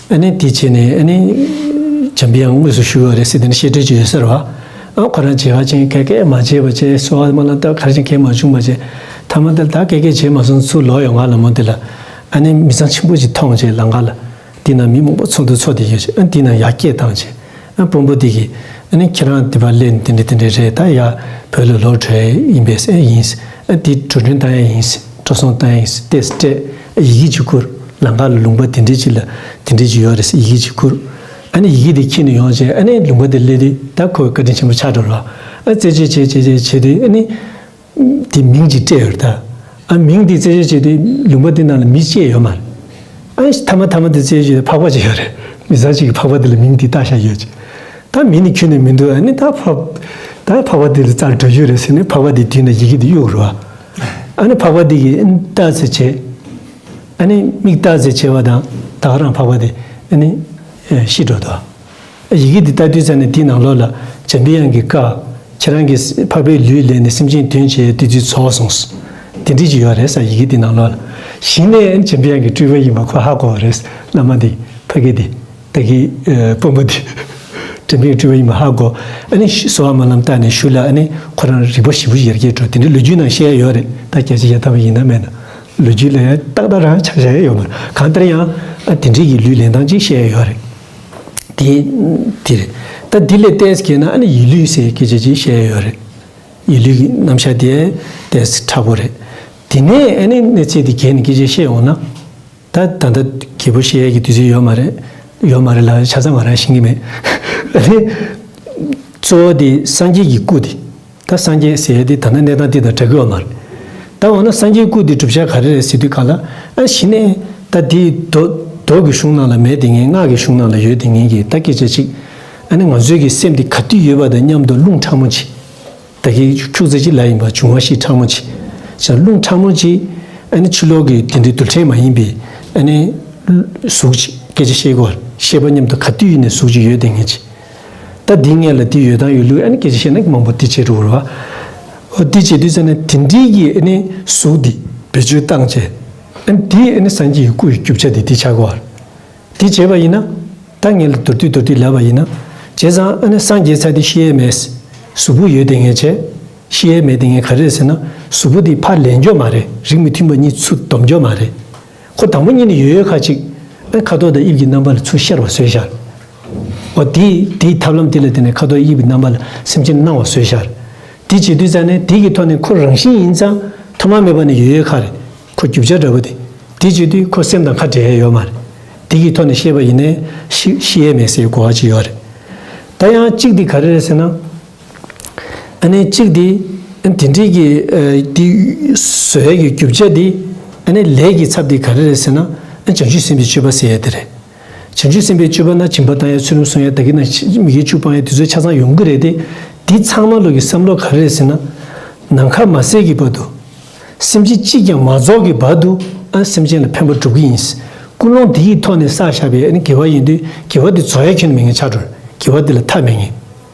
ཨ་ནི་དེ་བྱས་ནས་ཨ་ནི་འཇམ་པའི་དབྱངས་དངོས་སུ་བཞུགས་ཡོད་རེད་ཟེར་དེ་ནི་བཤད་སྲོལ་ཅིག་ཡོད་ས་རེད་བ། ཨ་ཁོ་རང་མཇལ་ཁ་ཕྱིན་ག་གེ་མ་བྱས་པ་བྱས་གསོལ་བ་སྨོན་ལམ་བཏབ་ག་རེ་བྱས་གང་མ་བྱུང་བ་བྱས། ཐ་མ་དེར་ད་ག་གེ་བྱས་མ་སོང་ཚུར་ལོག་ཡོང་ང་ལ་མོ་དེ་ལ་ཨ་ནི་མི་ཚང་ཆེན་པོ་ཅིག་མཐོང་བྱས་ལམ་ཁ་ལ། དེ་ན་མི་མང་པོ་ཚོགས་འདུ་ཚོགས་བསྡད་ཡོད་ཅེས། ཨ་དེ་ན་ཡར་སྐད་བཏང་བྱས། ཨ་དཔོན་པོ་དེ་གིས་ཨ་ནི་ཁྱེད་རང་དེ་པར་སླེབས་ནས་དེ་འདྲ་དེ་འདྲ་རེད། ད་ཡར་བོད་ལ་ལོག་འགྲོ་ཡ་ཡིན་པས། ཨ་ཡིན། ཨ་དེ་འགྲོ་གྲོན་བཏང་ཡ་ཡིན། འགྲོ་སོང་བཏང་ཡ་ཡིན་ཏེ་སྤྲད། ཨ་ཡི་གེ་ཅིག་བསྐུར། ལམ་ཁ་ལ་ལུང་པ་དེ་འདྲ་ཅིག་ལ་དེ་འདྲ་ཅིག་ཡོད་རེད་ཟེར་ཡི་གེ་ཅིག་བསྐུར། ཨ་ནི་ཡི་གེ་དེ་ཁྱེར་ནས་ཡོང་བྱས་ཨ་ནི་ལུང་པ་དེ་སླེབས་དུས་ད་ཁོ་བཀའ་དྲིན་ཆེན་པོ་ཆགས་འགྲོ་རོགས། ཨ་རྩད་གཅོད་བྱས་བྱས་བྱས་བྱས་དུས་ཨ་ནི། དེ་མིང་ཅིག་སྤྲད་ཡོད་རེད་ད། ཨ་མིང་དེ་རྩད་གཅོད་བྱེད་དུས་ལུང་པ་དེ་ནང་ལ་མི་སྐྱེས་ཡོད་མ་རེད། ཨ་ཐ་མ་ཐ་མ་དེ་རྩད་གཅོད་བྱེད་དུས་ཕག་པ་ཅིག་ཡོད་རེད། མི་ཚང་ཅིག་གིས་ཕག་པ་དེ་ལ་མིང་དེ་བཏགས་བཞག་ཡོད་ཅིག་ད་མི་ནི་ཁྱོན་ནས་མི་འདུག་ཨ་ནི་ད་ཕག་ད་ཕག་པ་དེ་ལ་རྩར་འགྲོ་རྒྱུ་རེད་ཟེར་ནས་ཕག་པ་དེ་མདུན་ལ་ཡི་གེ་དེ་གཡུག་རོགས། ཨ་ནི་ཕག་པ་དེ་གིས་ཨ་ནི་བལྟས་ཚེ་བྱས། ཨ་ནི་མིག་བལྟས་ཚེ་བྱས་པ་དང་ད་ག་རང་ཕག་པ་དེ་ཨ་ནི་ཤི་འགྲོ་འདུག་ཡི་གེ་འདི་ལྟ་དུས་ཙམ་ནས་དེའི་ནང་ལོགས་ལ་འཇམ་པའི་དབྱངས་ཀྱི་བཀའ། ཁྱེད་རང་གིས་འཕགས་པའི་ལུས་ལེན་ནས་སེམས་ཅན་དོན་བྱེད་ཡ་དེ་དུས་རྫོགས་སོང་། དེ་འདྲ་ཅིག་ཡོད་རེད་ས་ཡི་གེ་འདི་ནང་ལོགས་ལ། གཞི་ནས་འཇམ་པའི་དབྱངས་ཀྱི་སྤྲུལ་པ་ཡིན་པ་ཁོ་ཧ་གོ་བ་རེད། བླ་མ་འདི་ཕ་གི་འདི་ད་གི་དཔོན་པོ་འདི་འཇམ་པའི་དབྱངས་སྤྲུལ་པ་ཡིན་པ་ཧ་གོ། ཨ་ནི་གསོལ་བ་སྨོན་ལམ་བཏབ་ནས་ཞུ་ལ་ཨ་ནི་ཁོ་རང་རིག་པ་ཞེ་པོ་ཡར་རྒྱས་འགྲོ། དེ་འདྲའི་ལོ་རྒྱུས་ནང་བཤད་ཡ་ཡོད་རེད། ད་སྐད་ཆ་བཤད་ཐབས་ཡིན་ན་མེད་ན་ལོ་རྒྱུས་ལ་ཡང་ཏག་ཏག་རང་ཆ་བཞག་ཡ་ཡོད་མ་རེད། གང་ལྟར་ཡང་ཨ་དེ་འདྲའི་གི་ལུས་ལེན་སྟངས་ཅིག་བཤད་ཡ་ཡོད་རེད། དེ་དེ་རེད། ད་འདི་ལས་ཏོག་ཙམ་གྱེས་ན་ཨ་ནི་ཡིད་ལུས་ཟེར་སྐད་ཆ་ཅིག་བཤད་ཡོད་རེད། ཡིད་ལུས་ཀྱི་རྣམ་གཞག་དེ་ཏོག་ཙམ་ཕྲ་པོ་རེད། དེ་ནས་ཨ་ནི་གནས་ཚད་དེ་གྱེས་ནས་སྐད་ཆ་བཤད་འོང་ན། ད་ད་ལྟ་རྒྱས་པོ་བཤད་ཡས་ཀྱི་དུས་ཚོད་ཡོད་མ་རེད། ཡོད་མ་རེད་ལ་ཆ་ཚང་ང་རང་ཤེས་ཀྱི་མེད། ཨ་ནི་གཙོ་བོ་དེ་སངས་རྒྱས་ཀྱི་སྐུ་དེ། ད་སངས་རྒྱས་ཟེར་ཡས་དེ་ད་ལྟ་གནས་སྟངས་དེ་དང་འདྲ་གི་ཡོད་མ་རེད། ད་འོ་ན་སངས་རྒྱས་སྐུ་དེ་གྲུབ་ཆ་ག་རེ་རེད་ཟེར་དུས་ག་ལ་ཨ་གཞི་ནས་ད་དེ་མདོ་མདོ་གི་གཞུང་ནང་ལ་མེད་དེ་ངས་སྔགས་ཀྱི་གཞུང་ནང་ལ་ཡོད་དེ་ངས་ཀྱི་ད་སྐད་ཆ་གཅིག་ཨ་ནི་ང་ཚོའི་གི་སེམས་དེ་ག་དུས་ཡོད་པ་དང་མཉམ་དུ་རླུང་ཕྲ་མོ་ཅིག་ད་གི་ཁྱུག་ཙམ་ཅིག་ལ་ཡིན་པ་འབྱུང་བ་བཞི་ཕྲ་མོ་ཅིག་ཅང་རླུང་ཕྲ་མོ་ཅིག་ཨ་ནི་ཕྱི་ལོགས་ཀྱི་དེ་འདྲའི་རྡུལ་ཕྲན་མ་ཡིན་པའི་ཨ་ནི་གཟུགས་ཅིག་སྐད་ཆ་བཤད་དགོས་ཤེས་པ་མཉམ་དུ་ག་དུས་ཡིན་ནའི་གཟུགས་ཅིག་ཡོད་དེ་ངེས་ཅིག་ད་འདི་ངེས་ལ་འདི་ཡོད་དང་ཡོད་ལུགས་ཨ་ནི་སྐད་ཆ་བཤད་ན་མང་པོ་འདི་བྱེད་འགྲོ་བར་བ། འོ་འདི་བྱེད་དུས་ཙམ་ནས་དེ་འདྲའི་གི་ཨ་ནི་གཟུགས་འདི་བེད་སྤྱོད་བཏང་བྱས་ཨ་ནི་འདི་ཨ་ནི་སངས་རྒྱས་ཀྱི་སྐུ་ཡི་རྒྱུ་ཆ་འདི་འདི་ཆགས་དགོས་བར། དེ་བྱས་པ་ཡིན་ན། ད་ངས་ལ་མདོར་བསྡུས་མདོར་བསྡུས་ལབ་པ་ཡིན་ན། བྱས་ཙང་ཨ་ནི་སངས་རྒྱས་ཚར་དེ་ཤི་ཡས་མེད། གཟུགས་པོ་ཡོད་དེ་ངས་བྱས། ཤི་ཡས་མེད་དེ་ངས་ག་རེ་རེད་ཟེར་ན། གཟུགས་པོ་དེ་ཕར་ལེན་འཇོག་མ་རེད། རིགས་མི་མཐུན་པ་གཉིས་ཚུར་སྡོམ་འཇོག་མ་རེད། ཁོ་དང་པོ་ཉིད་ནས་ཡོད་ཡོད་ཁ་ཅིག་ཨ་ཁ་དོག་དང་དབྱིབས་ཀྱི་རྣམ་པ་ལ་ཚུར་ཤར་བ་བཟོས་ཤར། འོ་དེ་དེའི་ཐབས་ལམ་དེ་ལ་བརྟེན་ནས་ཁ་དོག་དབྱིབས་ཀྱི་རྣམ་པ་ལ་སེམས་ཅན་སྣང་བ་བཟོས་ཤར། དེ་བྱེད་དུས་ཙང་ནས་དེ་གི་ཐོག་ནས་ཁོ་རང་བཞིན་ཡིན་ཙང་ཐོག་མ་མེད་པ་ནས་ཡོད་ཡོད་ཁ་རེད། ཁོ་རྒྱུ་ཆ་འདྲ་པོ་དེ། དེ་བྱེད་དུས་ཁོ་སེམས་དང་ཁ་འབྲལ་ཡ་ཡོད་མ་རེད། དེ་གི་ཐོག་ནས་བཤད་པ་ཡིན་ནའི་ཤི་ཤི་ཡས་མེད་ཟེར་གོ་བ་ཅིག་ཡོད་རེད། ད་ཡང་གཅིག་དེ་ག་རེ་རེད་ཟེར་ན། ཨ་ནི་གཅིག་དེ་དེ་འདྲའི་གི་དེ་བཟོ་ཡ་གི་རྒྱུ་ཆ་དེ་ ཨ་ནི་ལས་ཀྱི་ཚབ་དེ་ག་རེ་རེད་ཟེར་ན། ཨ་བྱང་ཆུབ་སེམས་དཔའི་སྤྱོད་པ་ཟེར་ཡ་དེ་རེད། བྱང་ཆུབ་སེམས་དཔའི་སྤྱོད་པ་ན་སྦྱིན་པ་བཏང་ཡ། ཚུལ་ཁྲིམས་སྲུང་ཡ། བདག་གི་ནང་མི་དགེ་བཅུ་སྤང་ཡ། དེ་ཚོ་ཆ་ཚང་ཡོང་གི་རེད་དེ། འདི་ཚང་མ་ལོག་གི་བསམ་བློ་ག་རེ་རེད་ཟེར་ན། ནམ་མཁའ་མ་ཟད་ཀྱི་བར་དུ། སེམས་ཅན་གཅིག་ཀྱང་མ་རྫོགས་ཀྱི་བར་དུ། ཨ་སེམས་ཅན་ལ་ཕན་པ་སྒྲུབ་ཀྱི་ཡིན། ཀུན་སློང་འདི་ཡི་ཐོག་ནས་བསགས་བཞག་པའི་ཨ་ནི་དགེ་བ་ཡིན་དུས་དགེ་བ་འདི་རྫོགས་ཡ་ཁྱོན་ནས་མེད་མཁན་ཆགས་འགྲོ། དགེ་བ་འདི་ལ་མཐའ་མེད་མཁན།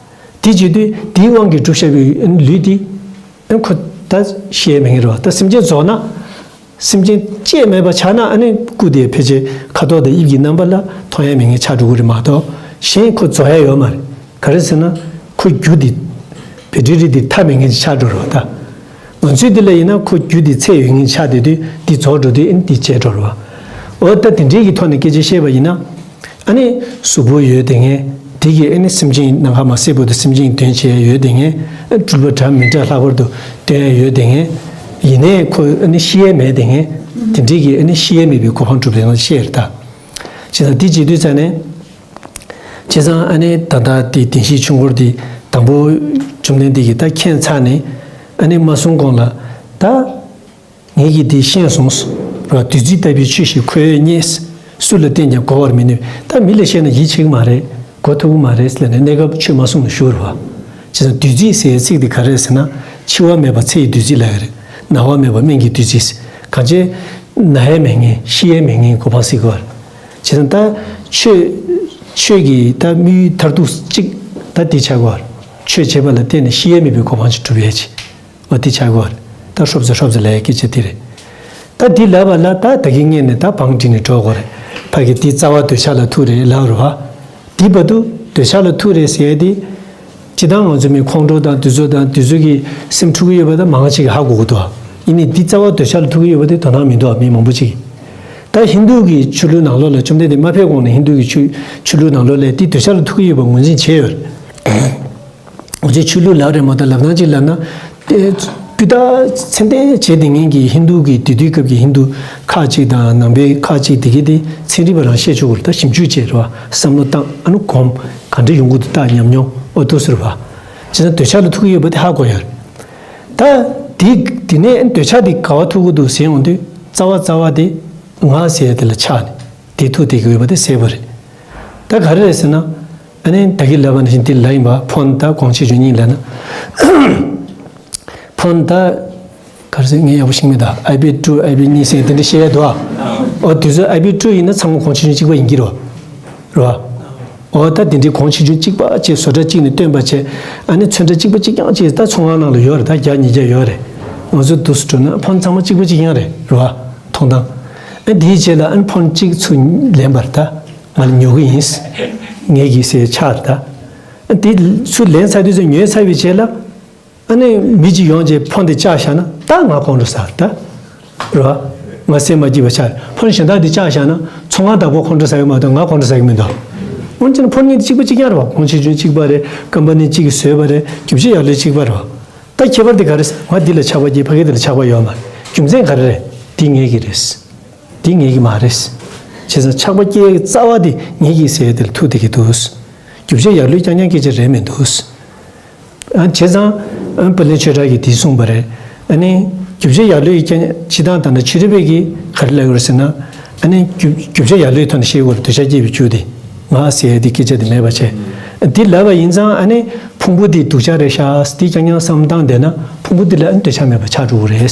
དེ་བྱེད་དུས་དེའི་དབང་གིས་བསྒྲུབས་བཞག་པའི་ཨ་ནི་ལུས་འདི། ཨ་ཁོ་ད་ཤི་ཡ་མེད་མཁན་རེད་བ། ད་སེམས་ཅན་རྫོགས་ན། སེམས་ཅན་སྐྱེ་མེད་པ་ཆགས་ན། ཨ་ནི་སྐུ་དེ་ཕལ་ཆེར་ཁ་དོག་དང་དབྱིབས་ཀྱི་རྣམ་པ་ལ་མཐོང་ཡ་མེད་མཁན་ཆགས་འགྲོ་གི་རེད་མ་གཏོགས། གཞན་ཁོ་རྫོགས་ཡ་ཡོད་མ་རེད། ག་རེ་ཟེར་ན། ཁོ་རྒྱུ་དེ། བེ་ཊི་རི་དེ་མཐའ་མེད་མཁན་ཅིག་ཆགས་འགྲོ་རེད་བ། ད་ང་ཚོའི་འདི་ལ་ཡིན་ན་ཁོ་རྒྱུ་དེ་ཚད་ཡོད་མཁན་ཆགས་བསྡད་དུས། འདི་རྫོགས་འགྲོ་དུས་ཨ་ནི་འདི་བཅད་འགྲོ་རེད་བ། འོ་ད་དེ་འདྲའི་གི་ཐོག་ནས་སྐད་ཆ་བཤད་པ་ཡིན་ན། ཨ་ནི་གཟུགས་པོ་ཡོད་བསྡད་མཁན་དེ་གིས་ཨ་ནི་སེམས་ཅན་ནམ་མཁའ་མ་ཟད་བར་དུ་སེམས་ཅན་གྱི་དོན་བྱེད་ཡ་ཡོད་བསྡད་མཁན། སྤྲུལ་པ་འདྲ་མི་འདྲ་ལྷག་པར་དུ་སྟོན་ཡ་ཡོད་བསྡད་མཁན། ཡིན་ནའི་ཁོ་ཨ་ནི་ཤི་ཡ་མེད་བསྡད་མཁན། དེ་འདྲའི་གི་ཨ་ནི་ཤི་ཡ་མེད་པའི་གོ་འཕང་སྒྲུབ་བསྡད་མཁན་བཤད་རེད་ད། བྱས་ཙང་འདི་བྱེད་དུས་ཙང་ནས། བྱས་ཙང་ཨ་ནི་ད་ལྟ་དེ་བདེན་བཞིའི་ཆོས་འཁོར་དེ་དང་པོ་བཅོམ་ལྡན་འདས་ཀྱིས་ད་མཁྱེན་ཚར་ནས། ཨ་ནི་མ་གསུང་གོང་ལ་ད། ངེད་ཀྱིས་འདི་ཤེས་སོང་། ར་བདུད་རྩི་ལྟ་བུའི་ཆོས་ཤིག་ཁོ་བོས་རྙེད། སུ་ལ་བསྟན་ཀྱང་གོ་བར་མི་ནུས། ད་མི་ལ་བཤད་ན་ཡིད་ཆེས་ཀྱི་མ་རེད། གོ་ཐུབ་ཀྱི་མ་རེད་ཟེར་ནས་གནས་སྐབས་ཆོས་མ་གསུངས་ནས་བཞུགས་རེད་བ། བྱས་ཙང་བདུད་རྩི་ཟེར་ཡའི་ཚིག་འདི་ག་རེ་རེད་ཟེར་ན། འཆི་བ་མེད་པ་ཚེ་ཡི་བདུད་རྩི་ལབ་ཡ་རེད། ན་བ་མེད་པ་སྨན་གྱི་བདུད་རྩི། གང་བྱས་ན་ཡ་མེད་མཁན། ཤི་ཡ་མེད་མཁན་གོ་འཕང་ཟེར་གྱི་བ་རེད། བྱས་ཙང་ད་ཆོས། ཆོས་ཀྱི་ད་དམིགས་ཡུལ་མཐར་ཐུག་གཅིག་ད་འདི་ཆགས་ཀྱི་བ་རེད། ཆོས་བྱེད་པ་ལ་བརྟེན་ནས་ཤི་ཡ་མེད་པའི་གོ་འཕང་ཅིག་སྒྲུབ་ཡས་ཅིག་འོ་དེ་ཆགས་ཀྱི་ཡོད་རེད། ད་ཧྲོབ་ཙེ་ཧྲོབ་ཙེ་ལབ་ཡ་སྐད་ཆ་དེ་རེད། ད་དེ་ལབ་པ་ལ་ད་ད་གིན་སྔོན་ནས་ད་བང་བསྒྲིགས་ནས་འགྲོ་དགོས་རེད། ཕ་གི་དེ་རྩ་བ་འདོད་ཆགས་ལ་ཐུག་རེད་ལབ་རེད་བ། དེ་བར་དུ་འདོད་ཆགས་ལ་ཐུག་རེད་ཟེར་ཡ་དེ། སྤྱིར་བཏང་ང་ཚོ་མི་ཁོང་ཁྲོ་དང་དེ་ཚོ་དང་དེ་ཚོ་གི་སེམས་འཁྲུག་གི་ཡོད་པ་ད་མང་ཆེ་གིས་ཧ་གོ་གི་འདུག་ཡིན་ནའི་དེ་རྩ་བ་འདོད་ཆགས་ལ་ཐུག་གི་ཡོད་པ་དེ་དོ་སྣང་མི་འདུག་མི་མང་པོ་ཅིག་གིས། ད་ཧིན་དུ་གི་ཆོས་ལུགས་ནང་ལོགས་ལ། བཅོམ་ལྡན་འདས་མ་ཕེབས་གོང་ནས་ཧིན་དུ་གི་ཆོས་ཆོས་ལུགས་ནང་ལོགས་ལ་དེ་འདོད་ཆགས་ལ་ཐུག་གི་ཡོད་པ་ངོས་འཛིན་བྱས་ཡོད་རེད། ང་ཚོས་ཆོས་ལུགས་ལབ་རེད་མ་གཏོགས། ལབ་སྟངས་གཅིག་ལབ་ན། དེ་སྤུས་དག་ཚད་ལྡན་བྱས་བསྡད་མཁན་གྱི་ཧིན་དུ་གི་དེ་དུས་སྐབས་ཀྱི་ཧིན་དུ་ཁག་ཅིག་དང་ནང་པའི་ཁག་ཅིག་དེ་གའི་དེ་ཚན་རིག་པ་རང་བཤད་ཆོག་གི་རེད། ད་ཞིབ་འཇུག་བྱས་རེད་བ། བསམ་བློ་བཏང་། ཨ་ནི་གོམས་ག་འདྲ་ཡོང་གི་འདུག་ད་ཉམས་མྱོང་འོ་དུ་ཟེར་བ། བྱས་ཙང་འདོད་ཆགས་ལ་ཐུག་གི་ཡོད་པ་དེ་ཧ་གོ་ཡོད་རེད། ད་དེ་དེ་ནས་འདོད་ཆགས་དེ་ག་བ་ཐུག་གི་འདུག་ཟེར་ཡོང་དུས། རྩ་བ་རྩ་བ་དེ་ང་ཟེར་ཡ་དེ་ལ་ཆགས་ནས་དེ་ཐུག་བསྡད་ཀྱི་ཡོད་པ་དེ་གསལ་པོ་རེད། ད་ག་རེ་རེད་ཟེར་ན། ཨ་ནི་ད་གིན་ལབ་པ་ནང་བཞིན་དེ་ལབ་ཡིན་པ། ཕོན་དང་གོང་ཆེ་ཆུང་གཉིས་ལབ་ན། ཕོན་ད་ག་རེ་ཟེར། ངས་ཡག་པོ་ཤེས་ཀྱི་མེད་ད། ཨའི་པི་ཊུ། ཨའི་པི་གཉིས་ཟེར་དེ་འདྲ་བཤད་ཡ་འདུག་ཨ། འོ་དུས་ཚོད་ཨའི་པི་ཊུ་ཡིན་ན་ཚང་མ་གོང་ཆེ་ཆུང་གཅིག་པ་ཡིན་གྱི་རེད་བ། རེད་བ། འོ་ད་དེ་འདྲའི་གོང་ཆེ་ཆུང་གཅིག་པ་བྱས། བཟོ་གྲྭ་གཅིག་ནས་བཏོན་པ་བྱས། ཨ་ནི་ཚོན་ཁྲ་གཅིག་པ་གཅིག་རྐྱང་བྱས། ད་ཚོང་ཁང་ནང་ལ་ཡོད་རེད། ད་བརྒྱ་ཉིས་བརྒྱ་ཡོད་རེད། ང་ཚོ་འདུག་སེ་འགྲོ་ན་ཕོན་ཚང་མ་གཅིག་པ་གཅིག་རྐྱང་རེད། རེད་བ། མཐོང་སྟངས། ཨ་དེའི་རྗེས་ལ་ཨ་ནི་ཕོན་གཅིག་ཚུར་ལེན་པར་ད། ང་ལ་ཉོ་གི་ཡིན། ངེད་ཀྱི་ཟེར་ཆགས་རེད་ད། ཨ་དེ་ཚུར་ལེན་ཚར་དུས་ཚོད་ཉོས་ཚར་བའི་རྗེས་ལ། ཨ་ནི་མི་གཅིག་ཡོང་རྗེས་ཕོན་དེ་བཅག་བཞག་ན་ད་ང་ཁོང་ཁྲོ་ཟ་ད། རེད་བ། ང་སེམས་མ་སྐྱིད་པ་ཆགས། ཕོན་གཞན་དག་དེ་བཅག་བཞག་ན་ཚོང་ཁང་བདག་པོ་ཁོང་ཁྲོ་ཟ་གི་མ་གཏོགས་ང་ཁོང་ཁྲོ་ཟ་གི་མི་འདུག་འོན་ཀྱང་ཕོན་གཉིས་དེ་གཅིག་པ་གཅིག་རྐྱང་རེད་བ། གོང་ཆེ་ཆུང་གཅིག་པ་རེད། ཀམ་པ་ནི་གཅིག་གིས་བཟོས་པ་རེད། རྒྱུ་ཆ་ཡར་ལོས་གཅིག་པ་རེད་བ། ད་ཁྱད་པར་དེ་ག་རེ། ང་འདི་ལ་ཆགས་པ་སྐྱེས། ཕ་གི་དེ་ལ་ཆགས་པ་ཡོད་མ་རེད། རྒྱུ་མཚན་ག་རེ་རེད། འདི་ངེད་ཀྱི་རེད། འདི་ངེད་ཀྱི་མ་རེད། བྱས་ཙང་ཆགས་པ་སྐྱེ་ཡག་གི་རྩ་བ་དེ་ངེད་ཀྱི་ཟེར་ཡ་དེ་ལ་ཐུག་བསྡད་ཀྱི་འདུག་རྒྱུ་ཆ་ཡར་ལོས་རྐྱང་རྐྱང་སྐད་ཆ་རེད་མི་འདུག་ཨ་བྱས་ཙང་ཨ་པ་ལན་ཆོས་གྲགས་ཀྱིས་འདི་གསུངས་པ་རེད། ཨ་ནི་རྒྱུ་ཆ་ཡར་ལོས་རྐྱང་། སྤྱིར་བཏང་ད་ནི་ཆོས་རིག་པས་ཀྱིས་ག་རེ་ལབ་ཡོད་རེད་ཟེར་ན། ཨ་ནི་རྒྱུ་རྒྱུ་ཆ་ཡར་ལོས་ཐོག་ནས་བཤད་ཡོད་རེད། འདོད་ཆགས་སྐྱེ་བའི་རྒྱུ་དེ་ང་ཟེར་ཡ་དེ་སྐད་ཆ་དེ་མེད་པ་བྱས། འདི་ལབ་པ་ཡིན་ཙང་ཨ་ནི་ཕུང་པོ་འདི་སྡུག་ཅག་རེད་ཤག་འདི་རྐྱང་རྐྱང་བསམ་བཏང་བསྡད་ན་ཕུང་པོ་འདི་ལ་ཨ་ནི་འདོད་ཆགས་མེད་པ་ཆགས་འགྲོ་གི་རེད།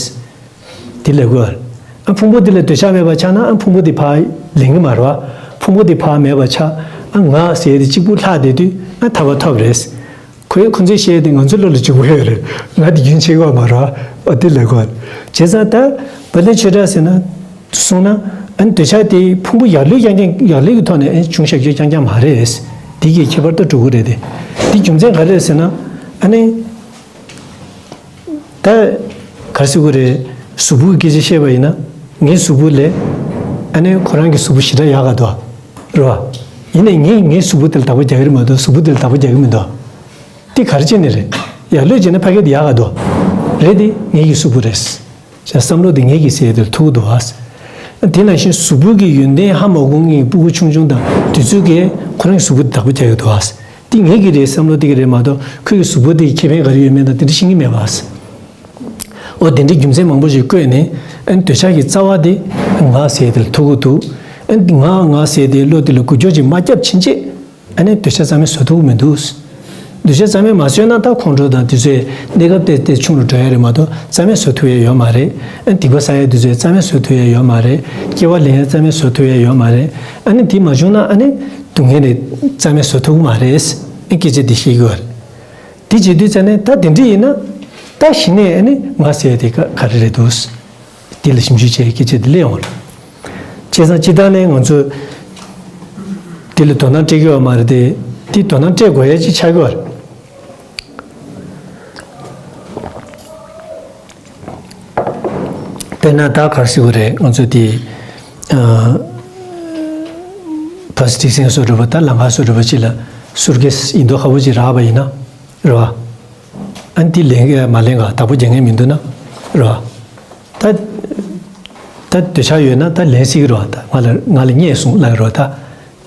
དེ་ལབ་དགོས། ཨ་ཕུང་པོ་འདི་ལ་འདོད་ཆགས་མེད་པ་ཆགས་ན་ཨ་ཕུང་པོ་འདི་ཕར་ལེན་གྱི་མ་རེད་བ། ཕུང་པོ་འདི་ཕར་མེད་པ་ཆགས། ཨ་ང་ཟེར་ཡ་དེ་གཅིག་པུ་ལྷག་བསྡད་དུས་ཨ་ཐར་པ་ཐོབ་རེད། ཁོས་ཁོ་ཚོས་བཤད་ཡ་དེ་ང་ཚོའི་བློ་ལ་འཇུག་གི་ཡོད་རེད། ང་དེ་རྒྱུན་ཆད་ཀྱི་ཡོད་མ་རེད་བ། ཨ་དེ་ལབ་དགོས། བྱས་ཙང་ད་བ་ལན་ཆོས་གྲགས་ཟེར་ན་གསུངས་ན། ཨ་འདོད་ཆགས་དེ་ཕུང་པོ་ཡར་ལོས་རྐྱང་རྐྱང་། ཡར་ལོས་ཀྱི་ཐོག་ནས་ཨ་བྱུང་བཞག་རྒྱུ་རྐྱང་རྐྱང་མ་རེད། དེ་གི་ཁྱད་པར་ད་འགྲོ་གི་རེད་དེ། དེ་རྒྱུ་མཚན་ག་རེ་རེད་ཟེར་ན། ཨ་ནི། ད་ག་རེ་ཟེར་དགོས་རེད། གཟུགས་པོ་གི་སྐད་ཆ་བཤད་པ་ཡིན་ན། ངའི་གཟུགས་པོ་ལས་ཨ་ནི་ཁོ་རང་གི་གཟུགས་པོ་ཞེ་དྲག་ཡག་ག་འདུག་རེད་བ། ཡིན་ནའི་ངས་ངའི་གཟུགས་པོ་དེ་ལ་བདག་པོ་རྒྱག་གི་རེད་མ་གཏོགས་གཟུགས་པོ་དེ་ལ་བདག་པོ་རྒྱག་གི་མི་འདུག་དེ་ག་རེ་བྱས་ནས་རེད། ཡར་ལོས་བྱས་ན་ཕ་གི་དེ་ཡག་ག་འདུག་རེད་དེ་ངའི་གི་གཟུགས་པོ་རེད། བྱས་བསམ་བློ་དེ་ངེད་ཀྱི་ཟེར་ཡ་དེར་ཐུག་འདུག་བ། དེ་ནང་བཞིན་གཟུགས་པོ་གི་ཡོན་ཏན་ཧ་མ་གོ་མཁན་གྱི་སྤུ་གུ་ཆུང་ཆུང་དང་དེ་ཚོ་གིས་ཁོ་རང་གི་གཟུགས་པོ་དེ་བདག་པོ་རྒྱག་གི་འདུག་བ། དེ་ངེད་ཀྱི་རེད་བསམ་བློ་དེ་གི་རེད་མ་གཏོགས་ཁོའི་གཟུགས་པོ་དེ་ཁེ་ཕན་ག་རེ་ཡོད་མེད་དང་དེ་འདྲ་ཤེས་ཀྱི་མེད་བ། འོ་དེ་འདྲའི་རྒྱུ་མཚན་མང་པོ་ཞིག་བཀོད་ནས། ཨ་ནི་འདོད་ཆགས་ཀྱི་རྩ་བ་དེ་ང་ཟེར་དེ་ལ་ཐུག་གི་འདུག་ཨ་ནི་ང་ང་ཟེར་དེ་བློ་དེ་ལ་འགུལ་སྐྱོད་ཅིག་མ་བརྒྱབ་ཕྱིན་ཆད། ཨ་ནི་འདོད་ཆགས་རྩ་མེད་བཟོ་ཐུབ་ཀྱི་མི་འདུག་འདོད་ཆགས་རྩ་མེད་མ་བཟོས་ན་ད་ཁོང་ཁྲོ་དང་དེ་ཚོའི་གནས་སྐབས་དེ་དེ་ཆུང་རུ་འགྲོ་ཡ་རེད་མ་གཏོགས་རྩ་མེད་བཟོ་ཐུབ་ཡ་ཡོད་མ་རེད། ཨ་ནི་སྡིག་པ་བསགས་ཡ་དེ་ཚོའི་རྩ་མེད་བཟོ་ཐུབ་ཡ་ཡོད་མ་རེད། སྐྱེ་བ་ལེན་ཡ་རྩ་མེད་བཟོ་ཐུབ་ཡ་ཡོད་མ་རེད། ཨ་ནི་དེ་མ་བྱུང་ན་ཨ་ནི་སྡུག་བསྔལ་དེ་རྩ་མེད་བཟོ་ཐུབ་ཀྱི་མ་རེད། ཨ་སྐད་ཆ་དེ་བཤད་ཀྱི་ཡོད་རེད། དེ་བྱེད་དུས་ཙ་ནས་ད་དེ་འདྲ་ཡིན་ན། ད་གཞི་ནས་ཨ་ནི་ང་ཟེར་ཡ་དེ་ག་ག་རེ་རེད་འདུག་དེ་ལ་ཞིབ་འཇུག་བྱེད་ཡ་སྐད་ཆ་དེ་སླེབས་ཡོང་བ་རེད། བྱས་ཙང་སྤྱིར་བཏང་ནས་ང་ཚོས་དེ་ལ་དོ་སྣང་སྤྲད་ཀྱི་ཡོད་མ་རེད་དེ། དེ་དོ་སྣང་སྤྲད་དགོས་ཡ་ཅིག་ཆགས་ཀྱི་ཡོད་རེད། དཔེར་ན་ད་ག་རེ་ཟེར་དགོས་རེད། ང་ཚོ་དེ་ཨ་བྷ་སི་ཊི་སན་སོ་འདྲ་པོ་ད་ལམ་ཁ་སོ་འདྲ་པོ་ཅིག་ལ་སུཊ་ཀེ་སི་ཡིན་མདོག་ཁ་པོ་ཅིག་རག་པ་ཡིན་ན་རེད་བ། ཨ་ནི་དེ་ལེན་གི་མ་ལེན་ག་བདག་པོ་རྒྱག་མཁན་མི་འདུག་ན་རེད་བ། ད་ད་འདོད་ཆགས་ཡོད་ན་ད་ལེན་སྲིད་ཀྱི་རེད་བ། ད་ང་ལ་ང་ལ་རྙེད་སོང་ལབ་ཀྱི་རེད་བ།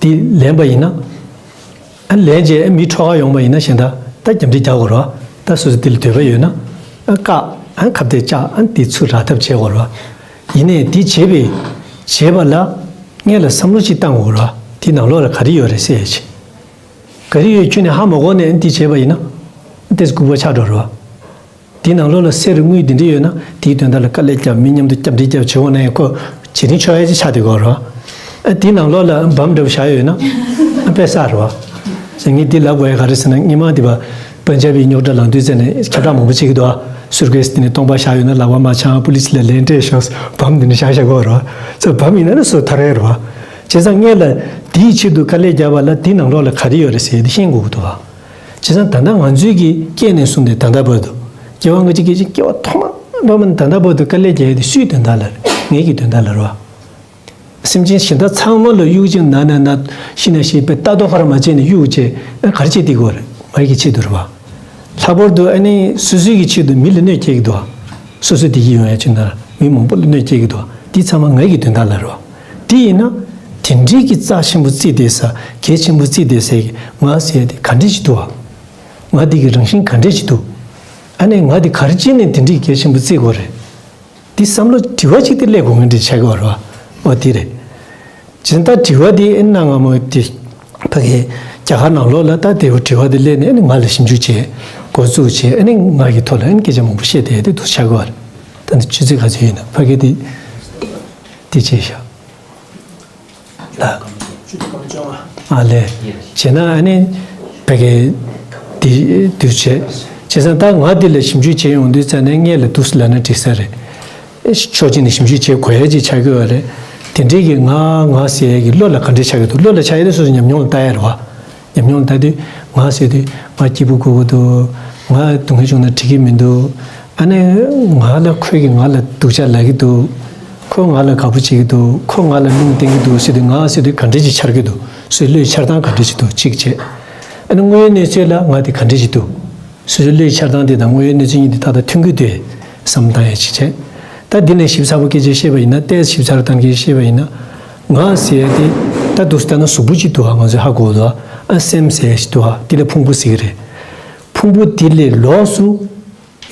ད་དེ་ལེན་པ་ཡིན་ན། ཨ་ལེན་རྗེས་མི་འཕྲོག་ག་ཡོང་བ་ཡིན་ན་གཞན་དག་ད་རྒྱབ་འདྲེ་རྒྱག་དགོས་རེད་བ། ད་སོ་སོ་དེ་ལ་འདོད་པ་ཡོད་ན། ཨ་བཀག་ཨ་ཁ་གཏད་བཅག་ཨ་དེ་ཚུར་རག་ཐབས་བྱེད་དགོས་རེད་བ། ཡིན་ནའི་དེ་བྱེད་པའི་བྱེད་པ་ལ་སྔོན་ལ་བསམ་བློ་ཅིག་བཏང་དགོས་རེད་བ། དེ་ནང་ལོགས་ལ་ག་རེ་ཡོད་རེད་ཟེར་ཡ་ཅིག་ག་རེ་ཡོད་ཁྱོན་ནས་ཧ་མ་གོ་ནས་ཨ་དེ་བྱེད་པ་ཡིན་ན། ཏོག་ཙམ་ལྐུགས་པ་ཆགས་འགྲོ་རེད་བ། དེའི་ནང་ལོགས་ལ་གསེར་དངུལ་འདི་འདྲ་ཡོད་ན་དེའི་དོན་དག་ལ་དཀའ་ལས་བརྒྱབ་མི་མཉམ་དུ་རྒྱབ་འདྲེ་རྒྱབ་བྱེད་འོང་ན་ཡང་ཁོ་བྱེད་རིན་ཆོག་ཡ་ཅིག་ཆགས་བསྡད་ཀྱི་ཡོད་རེད་བ། ཨ་དེའི་ནང་ལོགས་ལ་བམ་འདྲ་པོ་བཞག་ཡོད་ན་ཨ་དཔེ་བསགས་རེད་བ། ཟེར་ངས་འདི་ལབ་དགོས་ཡ་ག་རེ་ཟེར་ན། སྔོན་མ་འདི་བ་པན་ཇབ་པའི་རྙོག་དྲ་ལངས་དུས་ཙ་ནས་ཁྱབ་བསྒྲགས་མང་པོ་བྱེད་ཀྱི་འདུག་ཨ། སུཊ་ཀེ་སི་འདི་ནས་སྟོང་པ་བཞག་ཡོད་ན་ལག་པ་མ་འཆང་པུ་ལི་སི་ལ་ལན་སྤྲད་ཤོག་བམ་འདི་ནས་བཞག་བཞག་གི་ཡོད་རེད་བ། ཚོ་བམ་ཡིན་ན་ནི་སུ་ཐར་ཡ་རེད་བ། བྱས་ཙང་སྔོན་ལ་དེའི་ཆེད་དུ་དཀའ་ལས་བརྒྱབ་པ་ལ་དེའི་ནང་ལོགས་ལ་ག་རེ་ཡོད་རེད་ཟེར་ཡ་དེ་ཤེས་དགོས་ཀྱི་འདུག་བ། བྱས་ཙང་ད་ལྟ་ང་ཚོའི་གི་སྐྱེས་ནས་བཟུང་སྟེ་ད་ལྟ་བར་དུ། སྐྱེ་བ་སྔ་ཕྱི་སྐྱེ་ཅིང་སྐྱེ་བ་ཐོག་མ་ནས་ད་ལྟ་བར་དུ་དཀའ་ལས་བརྒྱབ་ཡ་དེ་སུའི་དོན་དག་ལ་རེད། ངེད་ཀྱི་དོན་དག་ལ་རེད་བ། སེམས་ཅན་གཞན་དག་ཚང་མ་ལ་གཡུག་ཅིང་ན་ན་ན་ཤི་ན་ཤི་པའི་ལྟ་རྟོག་ག་རེ་མ་བྱས་ནས་གཡུག་བྱས་ག་རེ་བྱེད་དེ་དགོས་རེད། ངེད་ཀྱི་ཆེད་དུ་རེད་བ། ལྷག་པར་དུ་ཨ་ནི་སོ་སོའི་གི་ཆེད་དུ་མི་ལ་གནོད་སྐྱེལ་གྱི་འདུག་བ། སོ་སོ་བདེ་སྐྱིད་ཡོང་ཡ་ཆེད་དུ་མི་མང་པོ་ལ་གནོད་སྐྱེལ་གྱི་འདུག་བ། འདི་ཚང་མ་ངེད་ཀྱི་དོན་དག་ལ་རེད་བ། དེ་ཡིན་ན། དེ་འདྲའི་གི་རྩ་ཆེན་པོ་བརྩིས་བསྡད་ས་གལ་ཆེན་པོ་བརྩིས་བསྡད་སའི་གི་ང་ཟེར་ཡ་དེ་ག་འདྲས་ཞིག་འདུག་བ། ང་འདི་གི་རང་བཞིན་ག་འདྲས་ཞིག་འདུག་ཨ་ནི་ང་འདི་ག་རེ་བྱས་ནས་དེ་འདྲའི་གལ་ཆེན་པོ་བརྩི་དགོས་རེད། འདི་བསམ་བློ་དྲི་བ་གཅིག་དེ་སླེབས་དགོས་ངེས་འདྲ་ཆགས་ཀྱི་ཡོད་རེད་བ། འོ་དེ་རེད། སྦྱིན་བདག་དྲི་བ་དེ་གནའ་སྔ་མོ་དེ་ཕ་གི་རྒྱ་གར་ནང་ལོགས་ལ་ད་དེ་དྲི་བ་དེ་སླེབས་ནས་ཨ་ནི་ང་ལ་ཞིབ་འཇུག་བྱས། འགོ་བཙུགས་བྱས། ཨ་ནི་ང་གི་ཐོག་ལ་ཨ་ནི་སྐད་ཆ་མང་པོ་བཤད་བསྡད་དེ་འདུག་ཆགས་ཀྱི་ཡོད་རེད། ད་ནི་ཆུ་ཚོད་ག་ཚོད་ཡིན་ན་ཕ་གི་དེ་དེ་བྱས་ཤག་ལ། ཨ་ལས། བྱས་ན་ཨ་ནི་ཕ་གི་དེ་དུས་བྱས། བྱས་ཙང་ད་ང་འདི་ལ་ཞིབ་འཇུག་བྱེད་ཡོང་དུས་ཙ་ནས་སྔོན་ལ་འདུག་སེ་ལབ་ན་འགྲིག་ས་རེད། ཕྱོགས་གཅིག་ནས་ཞིབ་འཇུག་བྱེད་དགོས་ཡ་ཅིག་ཆགས་ཀྱི་ཡོད་རེད། དེ་འདྲའི་གི་ང་ང་ཟེར་ཡ་གི་བློ་ལ་ག་འདྲ་ཆགས་ཀྱི་འདུག་བློ་ལ་ཆགས་ཡ་དེ་སོ་སོ་ཉམས་མྱོང་ལ་ལྟ་ཡ་རེད་བ། ཉམས་མྱོང་ལ་ལྟ་དུས་ང་ཟེར་དུས་ང་སྐྱིད་པོ་དགོས་ཀྱི་འདུག་ང་སྡུག་བསྔལ་བྱུང་ན་འགྲིག་གི་མི་འདུག་ཨ་ནི་ང་ལ་ཁོས་ཀྱིས་ང་ལ་སྡུག་ཅག་ལབ་ཀྱི་འདུག་ཁོས་ང་ལ་དགའ་པོ་བྱེད་ཀྱི་འདུག་ཁོས་ང་ལ་རླུང་བསྟན་གྱི་འདུག་ཟེར་དུས་ང་ཟེར་དུས་ག་འདྲ་ཅིག་འཆར་གྱི་འདུག་སོ་སོའི་བློའི་འཆར་སྟངས་ག་འདྲ་ཅིག་འདུག་གཅིག་བྱས། ཨ་ནི་དངོས་ཡོད་གནས་ཚུལ་ལ་ང་དེ་ག་འདྲ་ཅིག་འདུག་སོ་སོའི་བློའི་འཆར་སྟངས་དེ་དང་དངོས་ཡོད་གནས་ཚུལ་གཉིས་དེ་ཏག་ཏག་མཐུན་གྱི་འདུག་བསམ་བཏང་ཡ་ཅིག་བྱས། ད་འདི་ནས་ཞིབ་ཚགས་པོ་སྐད་ཆ་བཤད་པ་ཡིན་ན། ཏོག་ཙམ་ཞིབ་ཚགས་བཏང་གི་བཤད་པ་ཡིན་ན། ང་ཟེར་ཡ་དེ་ད་འདུག་སེ་ལྟ་ན་གཟུགས་པོ་ཅིག་འདུག་ཨ། ང་ཚོས་ཧ་གོ་འདུག་ཨ། སེམས་ཟེར་ཡ་ཞིག་འདུག་ཨ། དེ་ལ་ཕུང་པོ་ཟེར་གྱི་རེད། ཕུང་པོ་དེ་ལས་ལོགས་སུ་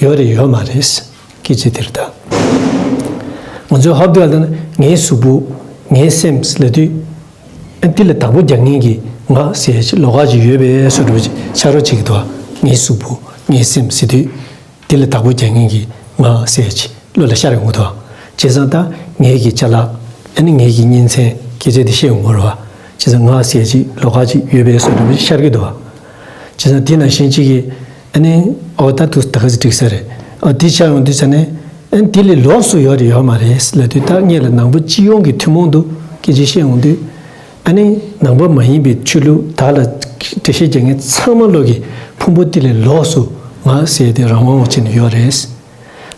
ཡོད་རེད་ཡོད་མ་རེད། སྐད་ཆ་དེ་རེད་ད། ང་ཚོས་ཧ་གོ་འདུག་ཨ། ད་ངའི་གཟུགས་པོ་ངའི་སེམས་ལབ་དུས། ཨ་དེ་ལ་བདག་པོ་རྒྱག་མཁན་གྱི་ང་ཟེར་ཡ་ཅིག་ལོགས་ཀ་ཅིག་ཡོད་པའི་བཟོ་འདྲ་པོ་ཅིག་ཆགས་རོགས་བྱེད་ཀྱི་འདུག་ཨ། ངའི་གཟུགས་པོ་ངའི་སེམས་ཟེར་དུས། དེ་ལ་བདག་པོ་རྒྱག་མཁན་གྱི་ང་ཟེར་ཅིག་བློ་ལ་ཤར་ཡོང་གི་འདུག་བ། བྱས་ཙང་ད་ངེད་ཀྱི་ཅ་ལག་ཨ་ནི་ངེད་ཀྱི་གཉེན་ཚན་སྐད་ཆ་དེ་བཤད་ཡོང་གི་རེད་བ། བྱས་ཙང་ང་ཟེར་ཅིག་ལོགས་ཀ་ཅིག་ཡོད་པའི་བཟོ་འདྲ་པོ་ཅིག་ཤར་གྱི་འདུག་བ། བྱས་ཙང་དེ་ནང་བཞིན་ཅིག་གིས་ཨ་ནི་ཨོ་ད་དུ་ད་ག་ཚོད་འགྲིག་ས་རེད། ཨོ་དེ་ཆགས་ཡོང་དུས་ཙ་ནས་ཨ་ནི་དེ་ལས་ལོགས་སུ་ཡོད་རེད་ཡོད་མ་རེད་ལབ་དུས། ད་ངེད་ལ་ནང་པ་སྤྱི་ཡོངས་ཀྱི་ཐུན་མོང་དུ་སྐད་ཆ་བཤད་ཡོང་དུས། ཨ་ནི་ནང་པ་མ་ཡིན་པའི་ཆོས་ལུགས་དག་ལ་འགྲེལ་བཤད་རྒྱག་མཁན་ཚང་མ་ལོག་གི་ཕུང་པོ་དེ་ལས་ལོགས་སུ་ང་ཟེར་དེ་རང་དབང་བྱས་ནས་ཡོད་རེད།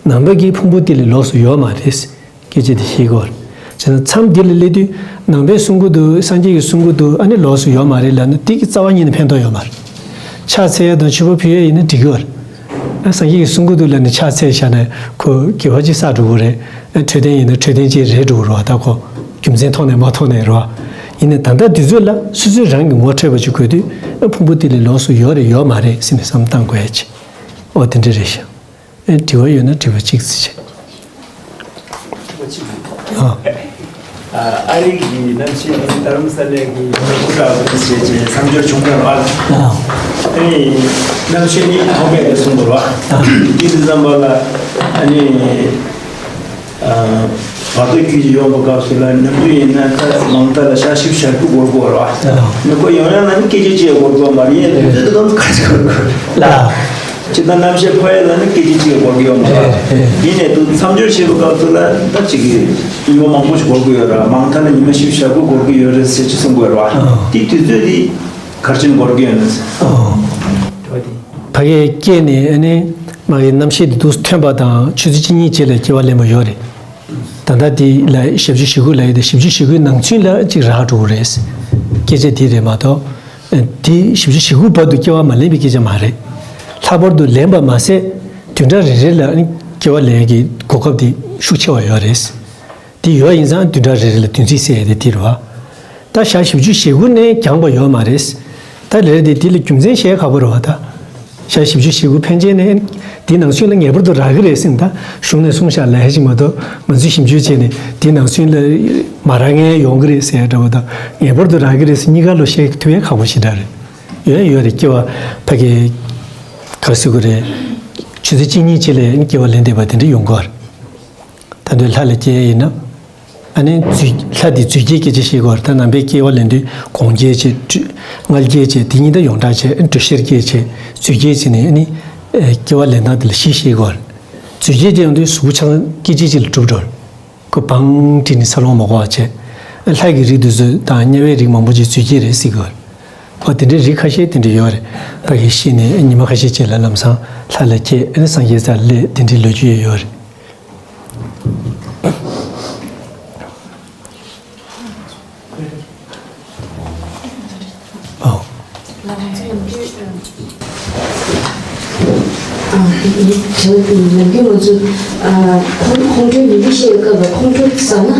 ནང་པ་གི་ཕུང་པོ་དེ་ལས་ལོགས་སུ་ཡོད་མ་རེད། སྐད་ཆ་དེ་ཤེས་དགོས་རེད། བྱས་ན་མཚམས་འདི་ལ་སླེབས་དུས་ནང་པས་གསུང་གི་འདུག་སངས་རྒྱས་ཀྱིས་གསུང་གི་འདུག་ཨ་ནི་ལོགས་སུ་ཡོད་མ་རེད་ལབ་ན་དེ་གི་རྩ་བ་ཉིད་ནས་ཕན་ཐོགས་ཡོད་མ་རེད། ཕྱག་འཚལ་ཡ་དང་མཆོད་པ་ཕུལ་ཡ་ཡིན་ན་འགྲིག་གི་ཡོད་རེད། ཨ་སངས་རྒྱས་ཀྱིས་གསུང་གི་འདུག་ལབ་ནས་ཕྱག་འཚལ་བཞག་ན་ཁོ་དགེ་བ་ཅིག་བསགས་འགྲོ་གི་རེད། ཨ་འཕྲོད་བསྟེན་ཡིན་ན་འཕྲོད་བསྟེན་ཅིག་རེད་འགྲོ་གི་རེད་བ། ད་ཁོ་རྒྱུ་མཚན་ཐོག་ནས་མ་ཐོག་ནས་རེད་བ། ཡིན་ནའི་ད་ལྟ་དུས་ཚོད་ལ་སོ་སོས་རང་གི་ངོ་འཕྲོད་པ་ཅིག་དགོས་དུས། ཨ་ཕུང་པོ་དེ་ལས་ལོགས་སུ་ཡོད་རེད་ཡོད་མ་རེད་ཟེར་ནས་བསམ་བཏང་དགོས་ཡ་ཅིག་ཨོ་དེ་འདྲ་རེད་ཤག་ཨེ་དྲི་བ་ཡོད་ན་དྲི་བ་གཅིག་ཙམ་བྱས། ཨ། ཨ་རིག་གི་རྣམ་ཤེས་ནི་དྷ་རམ་ས་ལའི་གི་ཡོང་སྒོ་འདྲ་བོ་ཞེས་བྱས་མཚམས་སྦྱོར་བྱུང་བ་རེད་བ། ཨ་ནི་རྣམ་ཤེས་ནི་ཐོགས་མེད་རེད་གསུངས་པ་རེད་བ། དེ་དུས་ཙམ་པ་ལ་ཨ་ནི་བར་དོ་རྒྱུད་ཀྱི་ཡོང་བའི་སྐབས་སུ་ལ་ནམ་རྒྱུན་ཡིན་ན་ད་མང་མཐའ་ལ་ཞག་བཞི་བཅུ་ཞེ་དགུ་འགོར་དགོས་རེད་བ། ཨ་ནི་ཁོ་ཡོང་ཡ་ལ་ནི་སྐད་ཅིག་གཅིག་འགོར་དགོས་མ་རེད། ཡིན་ཡང་དུས་ཚོད་དེ་ཙམ་ག་ཚོད་འགོར་དགོས་རེད། ལ། ཇི་ལྟར་རྣམ་ཤེས་འཕོ་ཡ་ལ་ནི་སྐད་ཅིག་གཅིག་འགོར་གི་ཡོད་མ་རེད། ཡིན་ནའི་འདུག་མཚམས་སྦྱོར་བྱེད་པའི་སྐབས་སུ་ལ་ད་ཅིག་གི་ཉི་མ་མང་པོ་ཞིག་འགོར་གི་ཡོད་ར། མང་མཐའ་ལ་ཉི་མ་བཞི་བཅུ་ཞེ་དགུ་འགོར་གི་ཡོད་རེད་ཟེར་ཅིག་གསུང་གི་ཡོད་ར་བ། དེ་དུས་ཚོད་དེ་ག་རེ་བྱས་ནས་འགོར་གི་ཡོད་ན་ཟེར། ཕ་གིའི་སྐད་ནི་ཨ་ནི་མ་གི་རྣམ་ཤེས་དེ་འདུག་ཐོན་པ་དང་ཆུ་ཚོད་གཅིག་གཉིས་རྗེས་ལ་སྐྱེ་བ་ལེན་པ་ཡོད་རེད། ད་ལྟ་དེ་ལ་ཞབས་ཞུ་ཞུ་དགོས་ལ་ཡོད་དེ་ཞབས་ཞུ་ཞུ་དགོས་ནང་ཚུན་ལ་ཅིག་རག་འགྲོ་གི་རེད། སྐད་ཆ་དེ་རེད་མ་གཏོགས། དེ་ཞིབ་ཆ་ཞིབ་པོ་བར་དུ་སྐྱེ་བ་མ་ལེན་པའི་སྐད་ཆ་མ་རེད། ལྷག་པར་དུ་ལེན་པ་མ་ཟད། བདུན་ཕྲག་རེ་རེ་ལ་སྐྱེ་བ་ལེན་ཡས་ཀྱི་གོ་སྐབས་དེ་ཤུགས་ཆེ་བ་ཡོད་རེད། དེ་ཡོད་ཡིན་ཙང་བདུན་ཕྲག་རེ་རེ་ལ་བདུན་ཚིགས་ཟེར་ཡས་དེ་དེ་རེད་བ། ད་ཞག་བཞི་བཅུ་ཞེ་དགུ་ནས་འགྱངས་པ་ཡོད་མ་རེད། ད་ལས་དེ་དེ་ལ་རྒྱུ་མཚན་བཤད་ཁག་པོ་རེད་བ་ད། ཞག་བཞི་བཅུ་ཞེ་དགུ་ཕན་ཆད་ནས་འདི་ནང་ཚུན་ལ་ངེས་པར་དུ་རག་གི་རེད་ཟེར་ན་ད་གཞུང་ནས་གསུངས་བཞག་ལ་ཧ་ཅིག་མ་གཏོགས་ང་ཚོས་ཞིབ་འཇུག་བྱས་ནས་འདི་ནང་ཚུན་ལ་མ་རག་མཁན་ཡོང་གི་རེད་ཟེར་ཡ་འདྲ་བོ་དང་ངེས་པར་དུ་རག་གི་རེད་ཟེར་གཉིས་ཀ་ལོ་བཤད་ཐུབ་ཡ་ཁག་པོ་ཞེ་དྲག་རེད། ཡོད་ཡོད་རེད། སྐྱེ་བ་ཕ་གི་ག་ཟེར་དགོས་རེད། ཆུ་ཚོད་གཅིག་གཉིས་རྗེས་ལ་སྐྱེ་བ་ལེན་བསྡད་པ་དེ་འདྲ་ཡོང་གི་རེད། ད་དུང་ལྷ་ལ་སྐྱེ་ཡ་ཡིན་ན། ཨ་ནི་རྫུས་ལྷ་དེ་རྫུས་སྐྱེས་སྐད་ཆ་བཤད་དགོས་རེད། ད་ནང་པའི་སྐྱེ་བ་ལེན་དུས་སྒོང་སྐྱེས་བྱས་སྤྲུལ་མངལ་སྐྱེས་བྱས་དེ་གཉིས་ད་ཡོངས་གྲགས་བྱས་དྲོད་གཤེར་སྐྱེས་བྱས་རྫུས་སྐྱེས་བྱས་ནས་ཨ་ནི་སྐྱེ་བ་ལེན་སྟངས་དེ་ལ་བཞི་བཤད་དགོས་རེད། རྫུས་སྐྱེས་དེ་ཡོང་དུས་གཟུགས་པོ་ཆ་ཚང་སྐད་ཅིག་གཅིག་ལ་གྲུབ་འགྲོ་རེད། ཁོ་བང་བསྒྲིགས་ནས་འཚར་ལོངས་མ་འགོར་བ་བྱས། ལྷ་གི་རིགས་དེ་ཚོ་དང་དམྱལ་བའི་རིགས་མང་པོ་ཅིག་རྫུས་སྐྱེས་རེད་ཟེར་གི་ཡོད་རེད། ཨོ་དེ་འདྲའི་རིགས་ཁ་ཤས་དེ་འདྲ་ཡོད་རེད། ཕ་གི་ཤི་ནས་ཉི་མ་ཁ་ཤས་རྗེས་ལ་ལམ་སང་ལྷ་ལ་སྐྱེས་ཨ་ནི་སངས་རྒྱས་སར་སླེབས་དེ་འདྲའི་ལོ་རྒྱུས་ཡོད་རེད། ཨོ། ལགས་ང་ཚོ་ནམ་རྒྱུན་ཨ་དེ་ནི་དྲི་བ་དེ་ནི་ནམ་རྒྱུན་ང་ཚོ་ཨ་ཁོང་ཁོང་ཁྲོའི་ཉིན་རེ་བཤད་པའི་སྐབས་ལ་ཁོང་ཁྲོ་ཟ་ན་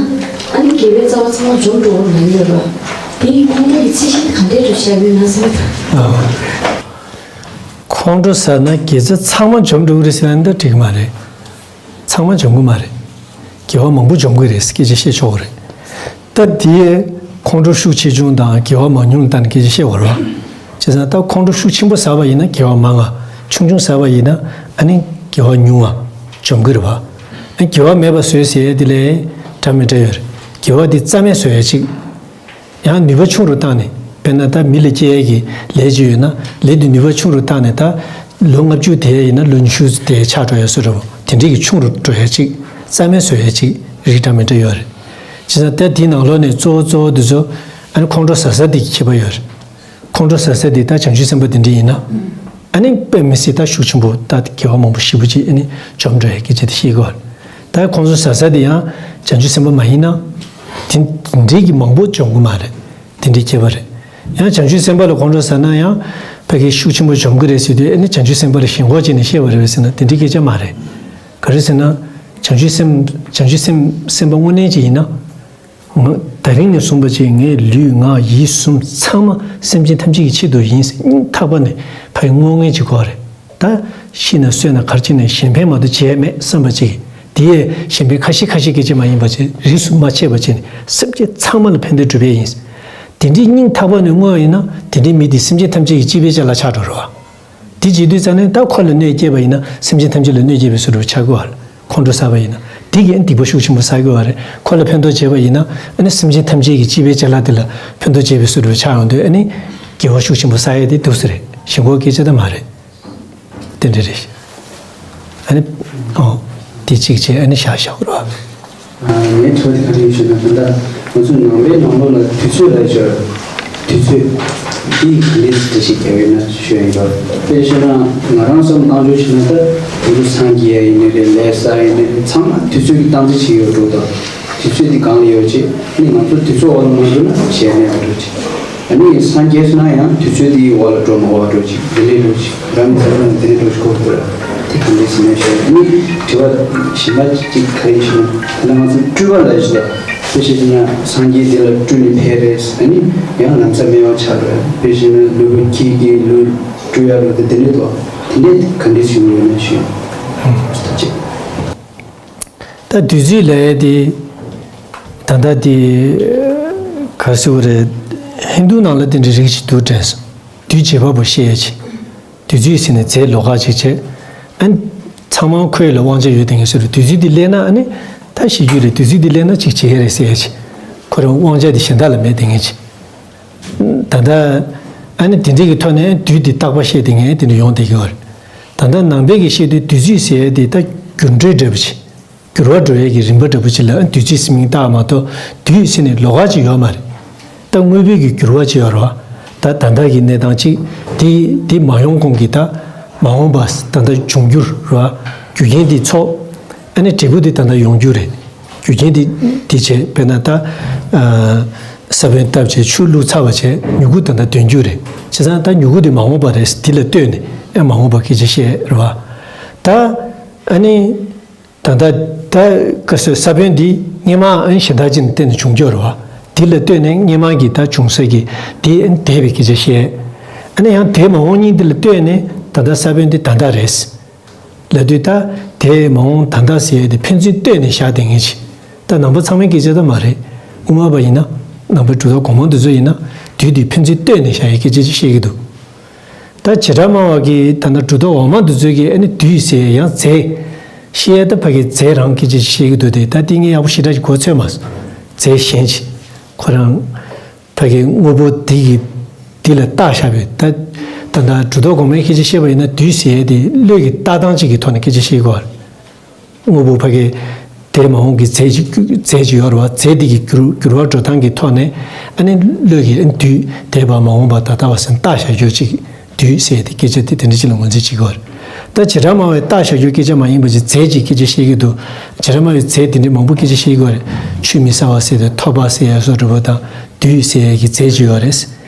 ཨ་ནི་དགེ་བའི་རྩ་བ་ཚང་མ་འཇོམས་འགྲོ་བ་ལབ་ཡོད་རེད་བ། དེ་ཁོང་ཁྲོ་གི་ཚད་གཞི་ག་འདྲས་འདྲ་བཞག་ཡོད་ན་བསམ། ཨ། ཁོང་ཁྲོ་ཟ་ན་དགེ་རྩ་ཚང་མ་འཇོམས་འགྲོ་གི་རེད་ཟེར་ན་འདི་འགྲིག་གི་མ་རེད། ཚང་མ་འཇོམས་གི་མ་རེད། དགེ་བ་མང་པོ་འཇོམས་གི་རེད་ཟེར་སྐད་ཆ་བཤད་ཆོག་གི་རེད། ད་དེ་ཁོང་ཁྲོ་ཤུགས་ཆེ་ཆུང་དང་དགེ་བ་མང་ཉུང་ལ་བལྟས་ནས་སྐད་ཆ་བཤད་དགོས་རེད་བ། བྱས་ཙང་ད་ཁོང་ཁྲོ་ཤུགས་ཆེན་པོ་ཟ་བ་ཡིན་ན་དགེ་བ་མང་ང་། ཆུང་ཆུང་ཟ་བ་ཡིན་ན་ཨ་ནི་དགེ་བ་ཉུང་ང་འཇོམས་གི་རེད་བ། ཨ་དགེ་བ་མེད་པ་བཟོས་ཟེར་ཡས་དེ་ལས་འདྲ་མི་འདྲ་ཡོད་རེད། དགེ་བ་དེ་རྩ་མེད་བཟོ་ཡས་གཅིག་ཡང་ནུས་པ་ཆུང་རུ་བཏང་ནས། དཔེར་ན་ད་མི་ལ་སྐྱེ་ཡས་ཀྱི་ལས་ཅིག་ཡོད་ན་ལས་དེ་ནུས་པ་ཆུང་རུ་བཏང་ནས་ད་ལོ་ལྔ་བཅུ་དེ་ཡིན་ན་ལོ་ཉི་ཤུ་དེ་ཆགས་འགྲོ་ཡ་བཟོ་འདྲ་བོ་དེ་འདྲས་ཀྱི་ཆུང་རུ་འགྲོ་ཡ་ཅིག་རྩ་མེད་བཟོ་ཡ་ཅིག་རིགས་འདྲ་མི་འདྲ་ཡོད་རེད། བྱས་ཙང་ད་དེའི་ནང་ལོགས་ནས་གཙོ་བོ་གཙོ་བོ་དེ་ཚོ་ཨ་ནི་ཁོང་ཁྲོ་ཟ་ས་དེ་གི་ཁྱད་པར་ཡོད་རེད། ཁོང་ཁྲོ་ཟ་ས་དེ་ད་བྱང་ཆུབ་སེམས་དཔའ་དེ་འདྲས་ཡིན་ན། ཨ་ནི་དཔེ་མི་སྲིད་ད་ཤུགས་ཆེན་པོ་ད་དགེ་བ་མང་པོ་ཞེ་པོ་ཅིག་ཨ་ནི་འཇོམས་འགྲོ་ཡ་སྐད་ཆ་དེ་བཤད་དགོས་རེད། ད་ཁོང་ཁྲོ་ཟ་ས་དེ་ཡང་བྱང་ཆུབ་སེམས་དཔའ་མ་ཡིན་ན། དེ་དེ་འདྲས་ཀྱི་མང་པོ་འཇོམས་གི་མ་རེད། དེ་འདྲའི་ཁྱད་པར་རེད། ཡང་བྱང་ཆུབ་སེམས་དཔའ་ལ་ཁོང་ཁྲོ་ཟ་ན་ཡང་ཕ་གི་ཤུགས་ཆེན་པོ་འཇོམས་ཀྱི་རེད་ཟེར་དུས་ཨ་ནི་བྱང་ཆུབ་སེམས་དཔའ་ལ་ཞེན་ཁོག་བྱས་ནས་བཤད་པ་རེད་ཟེར་ན་དེ་འདྲའི་སྐད་ཆ་མ་རེད། ག་རེ་ཟེར་ན། བྱང་ཆུབ་སེམས་བྱང་ཆུབ་སེམས་སེམས་དཔའ་དངོས་གནས་ཅིག་ཡིན་ན། ང་ད་རིང་ནས་བཟུང་པ་ཅིག་ངའི་ལུས་ངག་ཡིད་གསུམ་ཚང་མ་སེམས་ཅན་ཐམས་ཅད་ཀྱི་ཆེད་དུ་ཡིན་ཟེར་སྙིང་ཐག་པ་ནས་ཕ་གི་བསྔོ་ངེས་ཅིག་དགོས་རེད། ད་ཤི་ན་གསོན་ན་གར་ཕྱིན་ནས་གཞན་ཕན་མ་གཏོགས་བྱས་མེད་བསམ་པ་ཅིག་དེ་ཡས་གཞན་ཕན་ཁ་ཤས་ཁ་ཤས་ཀྱི་ཅིག་མ་ཡིན་པ་ཅིག་རིས་སུ་མ་ཆད་པ་བྱས་ནས་སེམས་ཅན་ཚང་མ་ལ་ཕན་བདེ་སྒྲུབ་པ་ཡིན། དེ་འདྲའི་སྙིང་ཐག་པ་ནས་བསྔོ་བ་ཡིན་ན་དེ་འདྲའི་མི་དེ་སེམས་ཅན་ཐམས་ཅད་ཀྱི་སྤྱི་པའི་ཅ་ལག་ཆགས་འགྲོ་རེད་བ། དེ་བྱེད་དུས་ཙ་ནས་ད་ཁོ་ལ་གནོད་སྐྱེལ་བ་ཡིན་ན་སེམས་ཅན་ཐམས་ཅད་ལ་གནོད་སྐྱེལ་བའི་བཟོ་འདྲ་ཆགས་ཀྱི་བ་རེད། ཁོང་ཁྲོ་ཟ་བ་ཡིན་ན་དེ་གིས་སྡིག་པ་ཤུགས་ཆེན་པོ་བསགས་ཀྱི་བ་རེད། ཁོ་ལ་ཕན་ཐོགས་བྱས་པ་ཡིན་ན་ཨ་ནི་སེམས་ཅན་ཐམས་ཅད་ཀྱི་སྤྱི་པའི་ཅ་ལག་དེ་ལ་ཕན་ཐོགས་བྱས་པའི་བཟོ་འདྲ་ཆགས་ཡོང་དུས་ཨ་ནི་དགེ་བ་ཤུགས་ཆེན་པོ་བསགས་ཡ་དེ་འདུག་སེ་རེད། ཞེན་ཁོག་སྐད་ཆ་ད་མ་རེད། དེ་འདྲ་རེད། ཨ་ནི། ཨོ། དེ་གཅིག་བྱས་ཨ་ནི་བཞག་བཞག་རོགས། ངའི་དྲི་བ་དེ་ག་རེ་ཡིན་ཞུས་ན་ད་ལྟ་ང་ཚོ་ནང་པའི་ནང་ལོགས་ལ་དུས་ཚོད་ལ་སྦྱར། དུས་ཚོད་འདི་ག་འདྲས་སེ་འགྲེལ་བཤད་རྒྱག་ཡོད་ན་ཞུ་ཡ་ཡིན་པ། དཔེ་བཤད་ན་ང་རང་བསམ་བློ་བཏང་ཕྱོགས་བྱས་ན་ད་དུས་ཚོད་སངས་རྒྱས་ཡ་ཡིན་ནི་རེད། ལས་བསགས་ཡིན་ནི་རེད། ཚང་མ་དུས་ཚོད་ཀྱི་སྟངས་འཛིན་བྱེད་ཡོད་འགྲོ་དང་། དུས་ཚོད་འདི་གང་ལ་ཡོད་ཅེས་ནི་ང་ཚོ་དུས་ཚོད་འོག་ལ་མ་འགྲོ་ན་གཞན་མེད་པ་འགྲོ་ཅིག་ཨ་ནི་སངས་རྒྱས་སོང་ན་ཡང་དུས་ཚོད་དེའི་འོག་ལ་འགྲོ་མ་དགོས་པ་འགྲོ་ཅིག་དེ་འདྲའི་འགྲོ་ཅིག་རང་གི་བསམ་བློ་ནང་དེ་འདྲའི་འགྲོ་ཅིག་གོ་དགོས་ར། དེ་གང་འདྲའི་ཟིན་ན་ཞུ། ཨ་ནི་དྲི་བ་གཞན་པ་ཅིག་ག་རེ་ཞུ་ན་ད་ང་ཚོ་སྤྲུལ་པ་ལ་ཞུ་ལ་དཔེ་བཤད་ན་སངས་རྒྱས་དེ་ལ་སྤྲུལ་ནས་ཕེབས་རེད། ཨ་ནི་ཡང་ན་ཚ་མེད་པ་ཆགས་རེད། དཔེ་བཤད་ན་ལུས་པོ་ཁྱི་གི་ལུས་སྤྲུལ་ཡ་རེད། དེ་འདྲའི་དོ་དེ་འདྲའི་གང་འདྲའི་ཞུ་ཡོད་ན་ཞུ། ད་བདུད་རྩི་ལབ་ཡས་དེ། ད་ལྟ་དེ་ག་རེ་ཟེར་དགོས་རེད། ཧིན་དུ་ནང་ལ་དེ་འདྲའི་རིགས་ཤིག་འདུག་དྲན་སོང་། བདུད་བྱེད་པ་པོ་བཤད་ཡས་ཅིག་བདུད་རྩི་ཟེར་ནས་རྫས་ལོགས་ཀ་ཅིག་བྱས། ཨ་ནི་ཚང་མ་ཁོའི་ལ་དབང་ཆ་ཡོད་དེ་ངས་ཟེར་རུ། བདུད་རྩི་འདི་ལེན་ན་ཨ་ནི་ད་ཤི་རྒྱུ་རེད། བདུད་རྩི་འདི་ལེན་ན་ཅིག་བྱེད་ཡས་རེད་ཟེར་ཡས་ཅིག་ཁོ་རང་དབང་ཆ་དེ་གཞན་དག་ལ་མེད་དེ་ངས་ཅིག་ད་ལྟ་ཨ་ནི་དེ་འདྲའི་གི་ཐོག་ནས་བདུད་དེ་རྟག་པ་བཤད་དེ་ངས་དེ་འདྲ་ཡོང་བསྡད་ཀྱི་ཡོད་རེད། ད་ལྟ་ནང་པའི་གི་བཤད་དུས་བདུད་རྩི་ཟེར་ཡས་དེ་ད་འགྱུར་འགྲོས་འདྲ་པོ་ཅིག་འགྱུར་བ་འགྲོ་ཡས་ཀྱི་རིམ་པ་འདྲ་པོ་ཅིག་ལ་བདུད་རྩི་ཟེར་མིང་བཏགས་མ་གཏོགས་བདུད་ཟེར་ནས་ལོགས་ཀ་ཅིག་ཡོད་མ་རེད། ད་དངོས་པོའི་གི་འགྱུར་བ་ཅིག་ཡོད་རེད་བ། ད་ད་ལྟ་གི་གནས་སྟངས་ཅིག་དེ་དེ་མ་ཡོང་གོང་གི་ད་མ་འོངས་པ་ད་ལྟ་འབྱུང་འགྱུར་རེད་བ། རྒྱུ་རྐྱེན་དེ་ཚོགས། ཨ་ནི་འབྲས་བུ་དེ་ད་ལྟ་ཡོང་རྒྱུ་རེད། རྒྱུ་རྐྱེན་དེ་དེ་བྱས་དཔེར་ན་ད་ཨ་ས་བོན་བཏབ་བྱས་ཆུ་བླུགས་ཚར་བ་བྱས་མྱུ་གུ་ད་ལྟ་འདོན་རྒྱུ་རེད། བྱས་ཙང་ད་མྱུ་གུ་དེ་མ་འོངས་པ་རེད། དེ་ལ་ལྟོས་ནས་ཨེ་མ་འོངས་པ་སྐད་ཆ་བཤད་རེད་བ། ད་ཨ་ནི། ད་ལྟ་ད་ག་ཟེར་ས་བོན་འདི་སྔོན་མ་ཨན་གཞན་དག་ཅིག་ནས་བརྟེན་ནས་བྱུང་ཀྱོག་རེད་བ། འདི་ལ་ལྟོས་ནས་སྔོན་མ་གི་ད་བྱུང་ས་གི་འདི་ཨན་འདས་པའི་སྐད་ཆ་བཤད། ཨ་ནི་ཡང་དེ་མ་འོངས་ཉིད་འདི་ལ་ལྟོས་ནས་ད་ལྟ་ས་བོན་འདི་ད་ལྟ་རེད། ལབ་དུས་ད་དེ་མ་འོངས་ད་ལྟ་ཟེར་ཡས་དེ་ཕན་ཚུན་ལྟོས་ནས་བཞག་བསྡད་མཁན་ཅིག་ད་ནང་པ་ཚང་མའི་སྐད་ཆ་ད་མ་རེད། དབུ་མ་པ་ཡིན་ན་ནང་པའི་གྲུབ་མཐའ་གོང་མ་འདི་ཚོ་ཡིན་ན་དུས་འདི་ཕན་ཚུན་ལྟོས་ནས་བཞག་ཡས་སྐད་ཆ་ཅིག་བཤད་ཀྱི་འདུག་ད་བྱེ་བྲག་སྨྲ་བ་གིས་ད་ལྟ་གྲུབ་མཐའ་འོག་མ་འདི་ཚོས་ཀྱིས་ཨ་ནི་བདུད་ཟེར་ཡང་རྫས་ཤེས་ཡ་ད་ཕ་གི་རྫས་རང་སྐད་ཆ་ཞིག་བཤད་ཀྱི་འདུག་སྟེ། ད་དེ་ངས་ཡག་པོ་ཞེ་དྲག་ཅིག་གོ་ཚོད་མ་སོང་། རྫས་གཞན་ཅིག་ཁོ་རང་ཕ་གི་དངོས་པོ་འདི་གི་འདི་ལ་བཏགས་བཞག་པའི་ད་ད་ལྟ་གྲུབ་མཐའ་གོང་མའི་སྐད་ཆ་བཤད་པ་ཡིན་ན་བདུད་ཟེར་ཡ་དེ་བློས་ཀྱི་ལྟ་སྟངས་ཅིག་གི་ཐོག་ནས་སྐད་ཆ་བཤད་ཀྱི་ཡོད་རེད། དངོས་པོ་ཕ་གི་དེ་མ་འོངས་ཀྱི་རྫས་ཅིག་རྫས་ཅིག་ཡོད་རེད་བ། རྫས་དེ་གི་འགྱུར་འགྱུར་བ་འགྲོ་སྟངས་ཀྱི་ཐོག་ནས་ཨ་ནི་བློས་ཀྱི་ཨ་ནི་དུས་འདས་པ་མ་འོངས་པ་ད་ལྟ་བ་ཟེར་བཏགས་བཞག་རྒྱུ་ཅིག་དུས་ཟེར་ཏེ་སྐད་ཆ་དེ་དེ་འདྲ་ཅིག་ལ་ངོས་འཛིན་བྱེད་ཀྱི་ཡོད་རེད། ད་བྱེ་བྲག་སྨྲ་བས་བཏགས་བཞག་རྒྱུ་སྐད་ཆ་མ་ཡིན་པ་ཅིག་རྫས་ཅིག་སྐད་ཆ་བཤད་ཀྱི་འདུག་བྱེ་བྲག་སྨྲ་བས་རྫས་དེ་འདྲའི་མང་པོ་སྐད་ཆ་བཤད་ཀྱི་ཡོད་རེད། ཆུད་མི་ཟ་བ་ཟེར་ཏེ་ཐོབ་པ་ཟེར་ཡ་སོགས་འདྲ་པོ་དང་དུས་ཟེར་ཡ་གི་རྫས་ཅིག་ཡོད་རེད།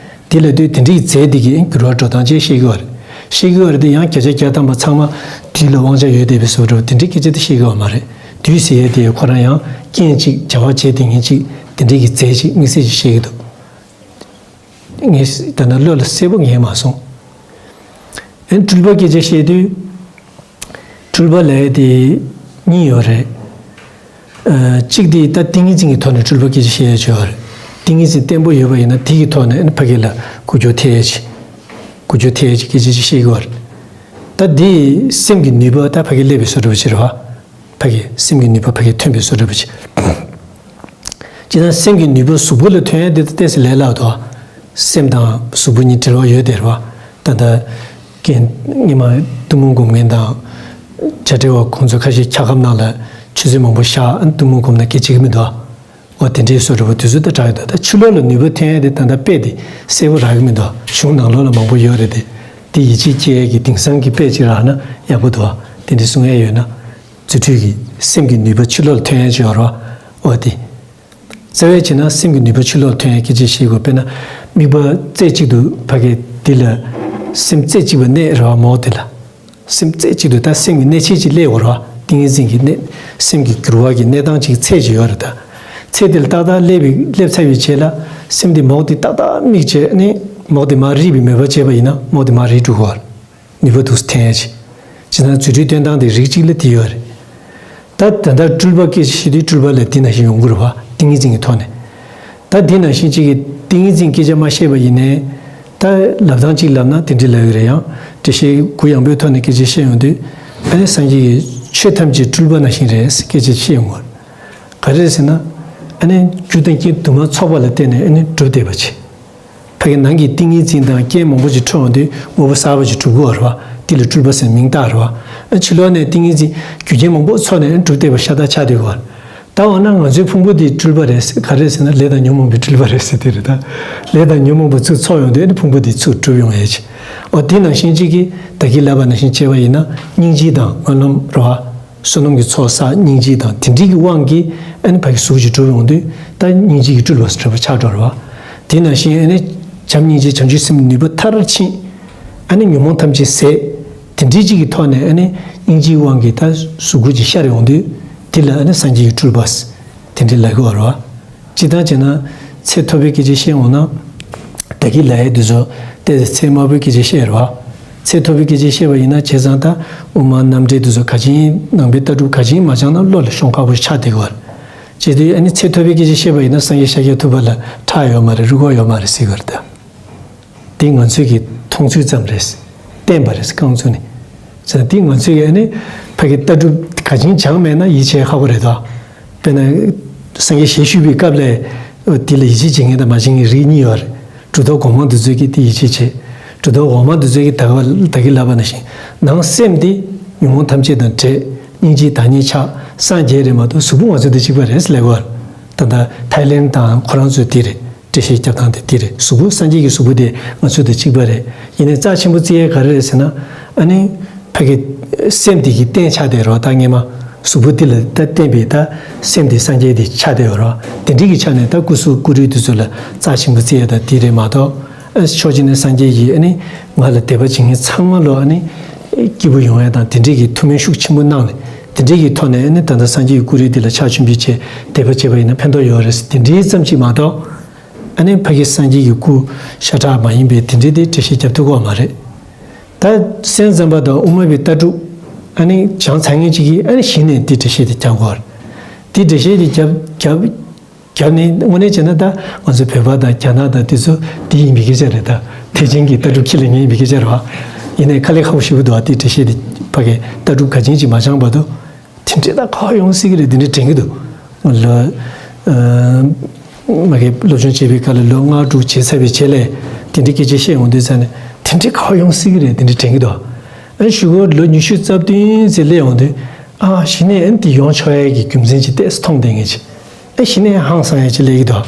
དེ་ལ་དུས་དེ་འདྲའི་རྫས་དེ་གི་འགྱུར་བ་འགྲོ་སྟངས་ཅིག་བཤད་ཀྱི་ཡོད་རེད། བཤད་ཀྱི་ཡོད་རེད་དེ་ཡང་བརྒྱ་ཆ་བརྒྱ་ཐམ་པ་ཚང་མ་དུས་ལ་དབང་ཆ་ཡོད་བསྡད་པའི་བཟོ་འདྲ་པོ་དེ་འདྲའི་སྐད་ཆ་དེ་བཤད་ཀྱི་ཡོད་མ་རེད། དུས་ཟེར་ཡས་དེ་ཁོ་རང་ཡང་རྐྱེན་གཅིག་བྱ་བ་བྱེད་དེ་ངན་གཅིག་དེ་འདྲའི་གི་རྫས་གཅིག་དམིགས་བསལ་གྱིས་བཤད་ཀྱི་འདུག་ངས་ད་ནང་བློ་ལ་གསལ་པོ་ངེས་མ་སོང་། ཨན་སྤྲུལ་པ་སྐད་ཆ་བཤད་དུས། སྤྲུལ་པ་ལབ་ཡས་དེ་གཉིས་ཡོད་རེད། ཨ་གཅིག་དེ་ད་ཏིང་ངེ་འཛིན་གྱི་ཐོག་ནས་སྤྲུལ་པ་སྐད་ཆ་བཤད་ཡས་ཅིག་ཡོད་རེད། ཏིང་ངེ་འཛིན་བརྟན་པོ་ཡོད་པ་ཡིན་ན་དེ་གི་ཐོག་ནས་ཨན་ཕ་གི་ལ་འགུལ་སྐྱོད་ཐེབས་ཡས་ཅིག་འགུལ་སྐྱོད་ཐེབས་ཡས་ཅིག་སྐད་ཆ་ཅིག་བཤད་ཀྱི་ཡོད་རེད། ད་དེ་སེམས་ཀྱི་ནུས་པ་ད་ཕ་གི་སླེབས་པའི་བཟོ་འདྲ་པོ་ཅིག་རེད་བ། ཕ་གི་སེམས་ཀྱི་ནུས་པ་ཕ་གི་ཐོན་པའི་བཟོ་འདྲ་པོ་ཅིག་སྤྱིར་བཏང་སེམས་ཀྱི་ནུས་པ་གཟུགས་པོ་ལ་ཐོན་ཡ་དེ་ད་ཏོག་ཙམ་ལས་སླ་བ་འདུག་སེམས་དང་གཟུགས་པོ་གཉིས་འབྲེལ་བ་ཡོད་དེ་རེད་བ། ད་ལྟ་རྐྱེན་སྔོན་མ་གཏུམ་མོ་སྒོམ་མཁན་དང་། བྱ་བྲལ་བ་ཁོང་ཚོ་ཁ་ཤས་འཁྱག་སྒམ་ནང་ལ་ཆུ་ཚོད་མང་པོ་བཞག་ཨ་གཏུམ་མོ་སྒོམ་ན་སྐད་ཆ་གི་མི་འདུག་འོ་དེ་འདྲའི་བཟོ་འདྲ་པོ་དུས་ཚོད་ད་དྲག་ཡོད་འདུག་ད་ཕྱི་ལོགས་ལ་ནུས་པ་ཐོན་ཡ་དེ་ད་ལྟ་དཔེ་དེ་གསལ་པོ་རག་གི་མི་འདུག་གཞུང་ནང་ལོགས་ལ་མང་པོ་ཡོད་རེད་དེ། དེ་ཡིད་ཆེས་སྐྱེ་ཡ་གི་དེང་སང་གི་དཔེ་ཅིག་རག་ན་ཡག་པོ་འདུག་དེ་འདྲའི་གསུང་ཡ་ཡོད་ན། རྫུ་འཕྲུལ་གྱི་སེམས་ཀྱི་ནུས་པ་ཕྱི་ལོགས་ལ་ཐོན་ཡ་ཅིག་ཡོད་རེད་བ། འོ་དེ། རྩ་བའི་བྱས་ན་སེམས་ཀྱི་ནུས་པ་ཕྱི་ལོགས་ལ་ཐོན་ཡ་སྐད་ཆ་བཤད་དགོས། དཔེར་ན་དམིགས་པ་རྩེ་གཅིག་ཏུ་ཕ་གི་འདི་ལ་སེམས་རྩེ་གཅིག་པ་གནས་རེད་བ་མོ་དེ་ལ། སེམས་རྩེ་གཅིག་ཏུ་ད་སེམས་ཀྱི་གནས་ཆེན་གཅིག་སླེབས་ཡོད་རེད་བ། ཏིང་ངེ་འཛིན་གྱི་གནས་སེམས་ཀྱི་འགྱུར་བ་གྱི་གནས་སྟངས་གཅིག་ཚད་ཅིག་ཡོད་རེད་ད། ཚད་དེ་ལ་ཏག་ཏག་སླེབས་པའི་སླེབས་ཚར་བའི་རྗེས་ལ་སེམས་དེ་མོག་དེ་ཏག་ཏག་དམིགས་བྱས་ནས་མོག་དེ་མར་རིལ་བའི་མོས་པ་བྱས་པ་ཡིན་ན་མོག་དེ་མར་རིལ་འགྲོ་གི་རེད། ནུས་པ་འདུག་སེ་འཐེན་ཡ་ཅིག་ཅི་ན་རྫུ་འཕྲུལ་སྟོན་སྟངས་དེ་རིགས་གཅིག་ལ་དེ་ཡོད་རེད། ད་ད་ལྟ་སྤྲུལ་པ་སྐད་ཆ་བཤད་དུས་སྤྲུལ་པ་ལ་དེ་ནང་བཞིན་ཡོང་གི་རེད་བ། ཏིང་ངེ་འཛིན་གྱི་ཐོག་ནས། ད་དེ་ནང་བཞིན་གཅིག་གིས་ཏིང་ངེ་འཛིན་སྐད་ཆ་མ་བཤད་པ་ཡིན་ནའི། ད་ལབ་སྟངས་གཅིག་ལབ་ན་དེ་འདྲ་ལབ་ཡོད་རེད། ཡང་འགྲེལ་བཤད་གུ་ཡངས་པོའི་ཐོག་ནས་སྐད་ཆ་བཤད་ཡོང་དུས། ཨ་ནི་སངས་རྒྱས་ཀྱིས་ཆོས་ཐམས་ཅད་སྤྲུལ་པ་ནང་བཞིན་རེད་སྐད་ཆ་བཤད་ཡོང་གི་རེད། ག་རེ་རེད་ཟེར་ན། ཨ་ནི་རྒྱུ་དང་རྐྱེན་དུ་མ་ཚོགས་པ་ལ་བརྟེན་ནས་ཨ་ནི་གྲུབ་བསྡད་པ་ཅིག་ཕ་གི་ནང་གི་ཏིང་ངེ་འཛིན་དང་རྐྱེན་མང་པོ་ཅིག་འཕྲོད་ཡོང་དུས་དངོས་པོ་གསར་པ་ཅིག་གྲུབ་ཀྱི་ཡོད་རེད་བ། དེ་ལ་སྤྲུལ་པ་ཟེར་མིང་བཏགས་རེད་བ། ཨ་ཕྱི་ལོགས་ནས་ཏིང་ངེ་འཛིན་རྒྱུ་རྐྱེན་མང་པོ་ཚོགས་ནས་གྲུབ་བསྡད་པ་ཤ་སྟག་ཆགས་བསྡད་ཡོད་རེད། ད་འོ་ན་ང་ཚོའི་ཕུང་པོ་འདི་སྤྲུལ་པ་རེད་ཟེར་ག་རེ་ཟེར་ན་ལས་དང་ཉོན་མོངས་པའི་སྤྲུལ་པ་རེད་ཟེར་དེ་རེད་ད། ལས་དང་ཉོན་མོངས་པ་ཚུར་ཚོགས་ཡོང་དུས་ཨ་ནི་ཕུང་པོ་འདི་ཚུར་གྲུབ་ཡོང་ཡས་ཅིག་འོ་དེ་ནང་བཞིན་གཅིག་གིས་ད་གིན་ལབ་པ་ནང་བཞིན་བྱས་པ་ཡིན་ན་སྙིང་རྗེ་དང་སྨོན་ལམ་རེད་བ། བསོད་ནམས་ཀྱི་ཚོགས་བསགས་སྙིང་རྗེ་དང་དེ་འདྲའི་གི་དབང་གིས་ཨ་ནི་ཕ་གི་གཟུགས་ཅིག་གྲུབ་ཡོང་དུས་ད་སྙིང་རྗེ་གི་སྤྲུལ་པ་ཟེར་བ་ཆགས་འགྲོ་རེད་བ། དེ་ནང་བཞིན་ཨ་ནི་བྱམས་སྙིང་རྗེ་བྱང་ཆུབ་སེམས་ནུས་པ་མཐར་ཕྱིན། ཨ་ནི་ཉོན་མོངས་ཐམས་ཅད་ཟད། དེ་འདྲའི་གཅིག་གི་ཐོག་ནས་ཨ་ནི་སྙིང་རྗེའི་དབང་གིས་ད་གཟུགས་སྐུ་ཅིག་ཤར་ཡོང་དུས་དེ་ལ་ཨ་ནི་སངས་རྒྱས་ཀྱི་སྤྲུལ་པ་དེ་འདྲའི་ལབ་ཀྱི་ཡོད་རེད་བ། སྤྱིར་བཏང་བྱས་ན་ཚད་མཐོ་པོའི་སྐད་ཆ་བཤད་འོང་ན། ད་གིན་ལབ་ཡས་དེ་ཚོ་ཏོག་ཙམ་ཚད་དམའ་པོའི་སྐད་ཆ་བཤད་རེད་བ། ཚད་མཐོ་པོའི་སྐད་ཆ་བཤད་པ་ཡིན་ན་བྱས་ཙང་ད་དབུ་མ་རྣམ་འགྲེལ་དེ་ཚོ་ག་ཅིག་ཡིན། ནང་པའི་ལྟ་གྲུབ་ག་ཅིག་ཡིན་མ་སྦྱངས་ན་བློ་ལ་ཤོང་ཁག་པོ་ཆགས་བསྡད་ཀྱི་ཡོད་རེད། བྱས་དུས་ཨ་ནི་ཚད་མཐོ་པོའི་སྐད་ཆ་བཤད་པ་ཡིན་ན་སངས་རྒྱས་ཤཱཀྱ་ཐུབ་པ་ལ་ཁྲག་ཡོད་མ་རེད། རུས་ཁོག་ཡོད་མ་རེད་ཟེར་གྱི་ཡོད་རེད་ད། འདི་ང་ཚོས་ཀྱི་མཐོང་ཚུལ་ཙམ་རེད། བསྟན་པ་རེད་རྐང་བཙུགས་ནས། ཙང་འདི་ང་ཚོས་ཀྱི་ཨ་ནི་ཕ་གི་ལྟ་གྲུབ་ག་ཅིག་སྦྱངས་མེད་ན་ཡིད་ཆེས་ཁག་པོ་རེད་དོ། དཔེར་ན། སངས་རྒྱས་ཞལ་བཞུགས་པའི་སྐབས་ལ། འདི་ལ་ཡིད་ཆེས་བྱེད་མཁན་དང་མ་བྱེད་མཁན་རིགས་གཉིས་ཡོད་རེད། གྲུབ་ཐོབ་གོང་མ་འདི་ཚོས་ཀྱི་དེ་ཡིད་ཆེས་བྱེད། གྲུབ་ཐོབ་འོག་མ་འདི་ཚོས་ཀྱི་ད་ག་ད་གིན་ལབ་པ་ནང་བཞིན་ནང་སེམས་དེ་ཉོན་མོངས་ཐམས་ཅད་དང་བྲལ། སྙིང་རྗེའི་བདག་ཉིད་ཆགས། སངས་རྒྱས་རེད་མ་གཏོགས་གཟུགས་པོ་ང་ཚོ་དང་གཅིག་པ་རེད་ཟེར་ལབ་ཀྱི་ཡོད་རེད། ད་ལྟ་ཐའི་ལེན་དང་ཁོ་རང་ཚོས་དེ་རེད། འགྲེལ་བཤད་རྒྱབ་སྟངས་དེ་དེ་རེད། གཟུགས་པོ་སངས་རྒྱས་ཀྱི་གཟུགས་པོ་དེ་ང་ཚོ་དང་གཅིག་པ་རེད། ཡིན་ནའི་རྩ་ཆེན་པོ་བརྩི་ཡས་ག་རེ་རེད་ཟེར་ན། ཨ་ནི། ཕ་གི། སེམས་དེ་གི་རྟེན་ཆགས་བསྡད་རོགས་ད་སྔས་མ། གཟུགས་པོ་དེ་ལ་ད་བརྟེན་པའི་ད་སེམས་དེ་སངས་རྒྱས་དེ་ཆགས་བསྡད་ཡོད་རོགས། དེ་འདྲའི་གི་ཆ་ནས་ད་སྐུ་གཟུགས་སྐུ་རུས་དེ་ཚོ་ལ་རྩ་ཆེན་པོ་བརྩི་ཡས་ད་དེ་རེད་མ་གཏོགས། ཨ་ཕྱོགས་གཅིག་ནས་སངས་རྒྱས་ཀྱིས་ཨ་ནི། ང་ལ་དད་པ་བྱེད་མཁན་ཚང་མ་ལོ་ཨ་ནི། སྐྱིད་པོ་ཡོང་ཡས་དང་དེ་འདྲའི་གི་ཐུགས་སྨོན་ཤུགས་ཆེན་པོ་གནང་ནས་དེ་འདྲའི་གི་ཐོག་ནས་ཨ་ནི་ད་ལྟ་སངས་རྒྱས་ཀྱི་སྐུ་རུས་དེ་ལ་ཕྱག་མཆོད་འབུལ་བྱས་དད་པ་བྱས་པ་ཡིན་ན་ཕན་ཐོགས་ཡོད་རེད་དེ་འདྲའི་ཙམ་གཅིག་མ་གཏོགས། ཨ་ནི་ཕ་གི་སངས་རྒྱས་ཀྱི་སྐུ་ཤ་ཁྲག་མ་ཡིན་པའི་དེ་འདྲའི་དེ་འགྲེལ་བཤད་རྒྱབ་ཐུབ་ཀྱི་ཡོད་མ་རེད། ད་སེམས་ཙམ་པ་དང་དབུ་མ་པའི་ལྟ་གྲུབ། ཨ་ནི་སྦྱངས་ཚར་མཁན་གཅིག་གིས་ཨ་ནི་གཞི་ནས་དེ་འགྲེལ་བཤད་དེ་རྒྱབ་དགོས་རེད། དེ་འགྲེལ་བཤད་དེ་རྒྱབ་རྒྱབ་རྒྱབ་ནས་དངོས་གནས་བྱས་ན་ད་ང་ཚོ་བོད་པ་དང་རྒྱ་ནག་དང་དེ་ཚོ་དེ་ཡིན་པའི་སྐད་ཆ་རེད་ད། ཐེག་ཆེན་གྱི་ལྟ་གྲུབ་ཁྱེར་ལ་ངེས་ཡིན་པའི་སྐད་ཆ་རེད་བ། ཡིན་ནའི་དཀའ་ལས་ཁག་པོ་ཞེ་པོ་འདུག་བ། དེ་འགྲེལ་བཤད་དེ་ཕ་གི་ལྟ་གྲུབ་ག་ཅིག་ཅིག་མ་སྦྱངས་བར་དུ། དེ་འདྲའི་ད་ག་པར་ཡོང་སྲིད་ཀྱི་རེད་དེ་འདྲའི་དྲན་གྱི་འདུག་ལ། ཨ། མ་གི་སློབ་སྦྱོང་བྱེད་པའི་སྐབས་ལ་ལོ་ལྔ་དྲུག་བྱས་ཚར་བའི་རྗེས་ལ་དེ་འདྲའི་སྐད་ཆ་བཤད་ཡོང་དུས་ཙང་ནས་དེ་འདྲའི་ག་པར་ཡོང་སྲིད་ཀྱི་རེད་དེ་འདྲའི་དྲན་གྱི་འདུག་ཨ་གཞུག་གུ་ལོ་ཉི་ཤུ་རྩ་བདུན་ཙམ་སླེབས་ཡོང་དུས་ཨ་གཞི་ནས་ཨ་འདི་ཡོང་ཆོག་ཡས་ཀྱི་རྒྱུ་མཚན་ཅིག་ཏོག་ཙམ་མཐོང་བསྡད་མཁན་ཅིག་ཨ་གཞི་ནས་ཧང་སང་ཡས་ཅིག་སླེབས་ཀྱི་འདུག་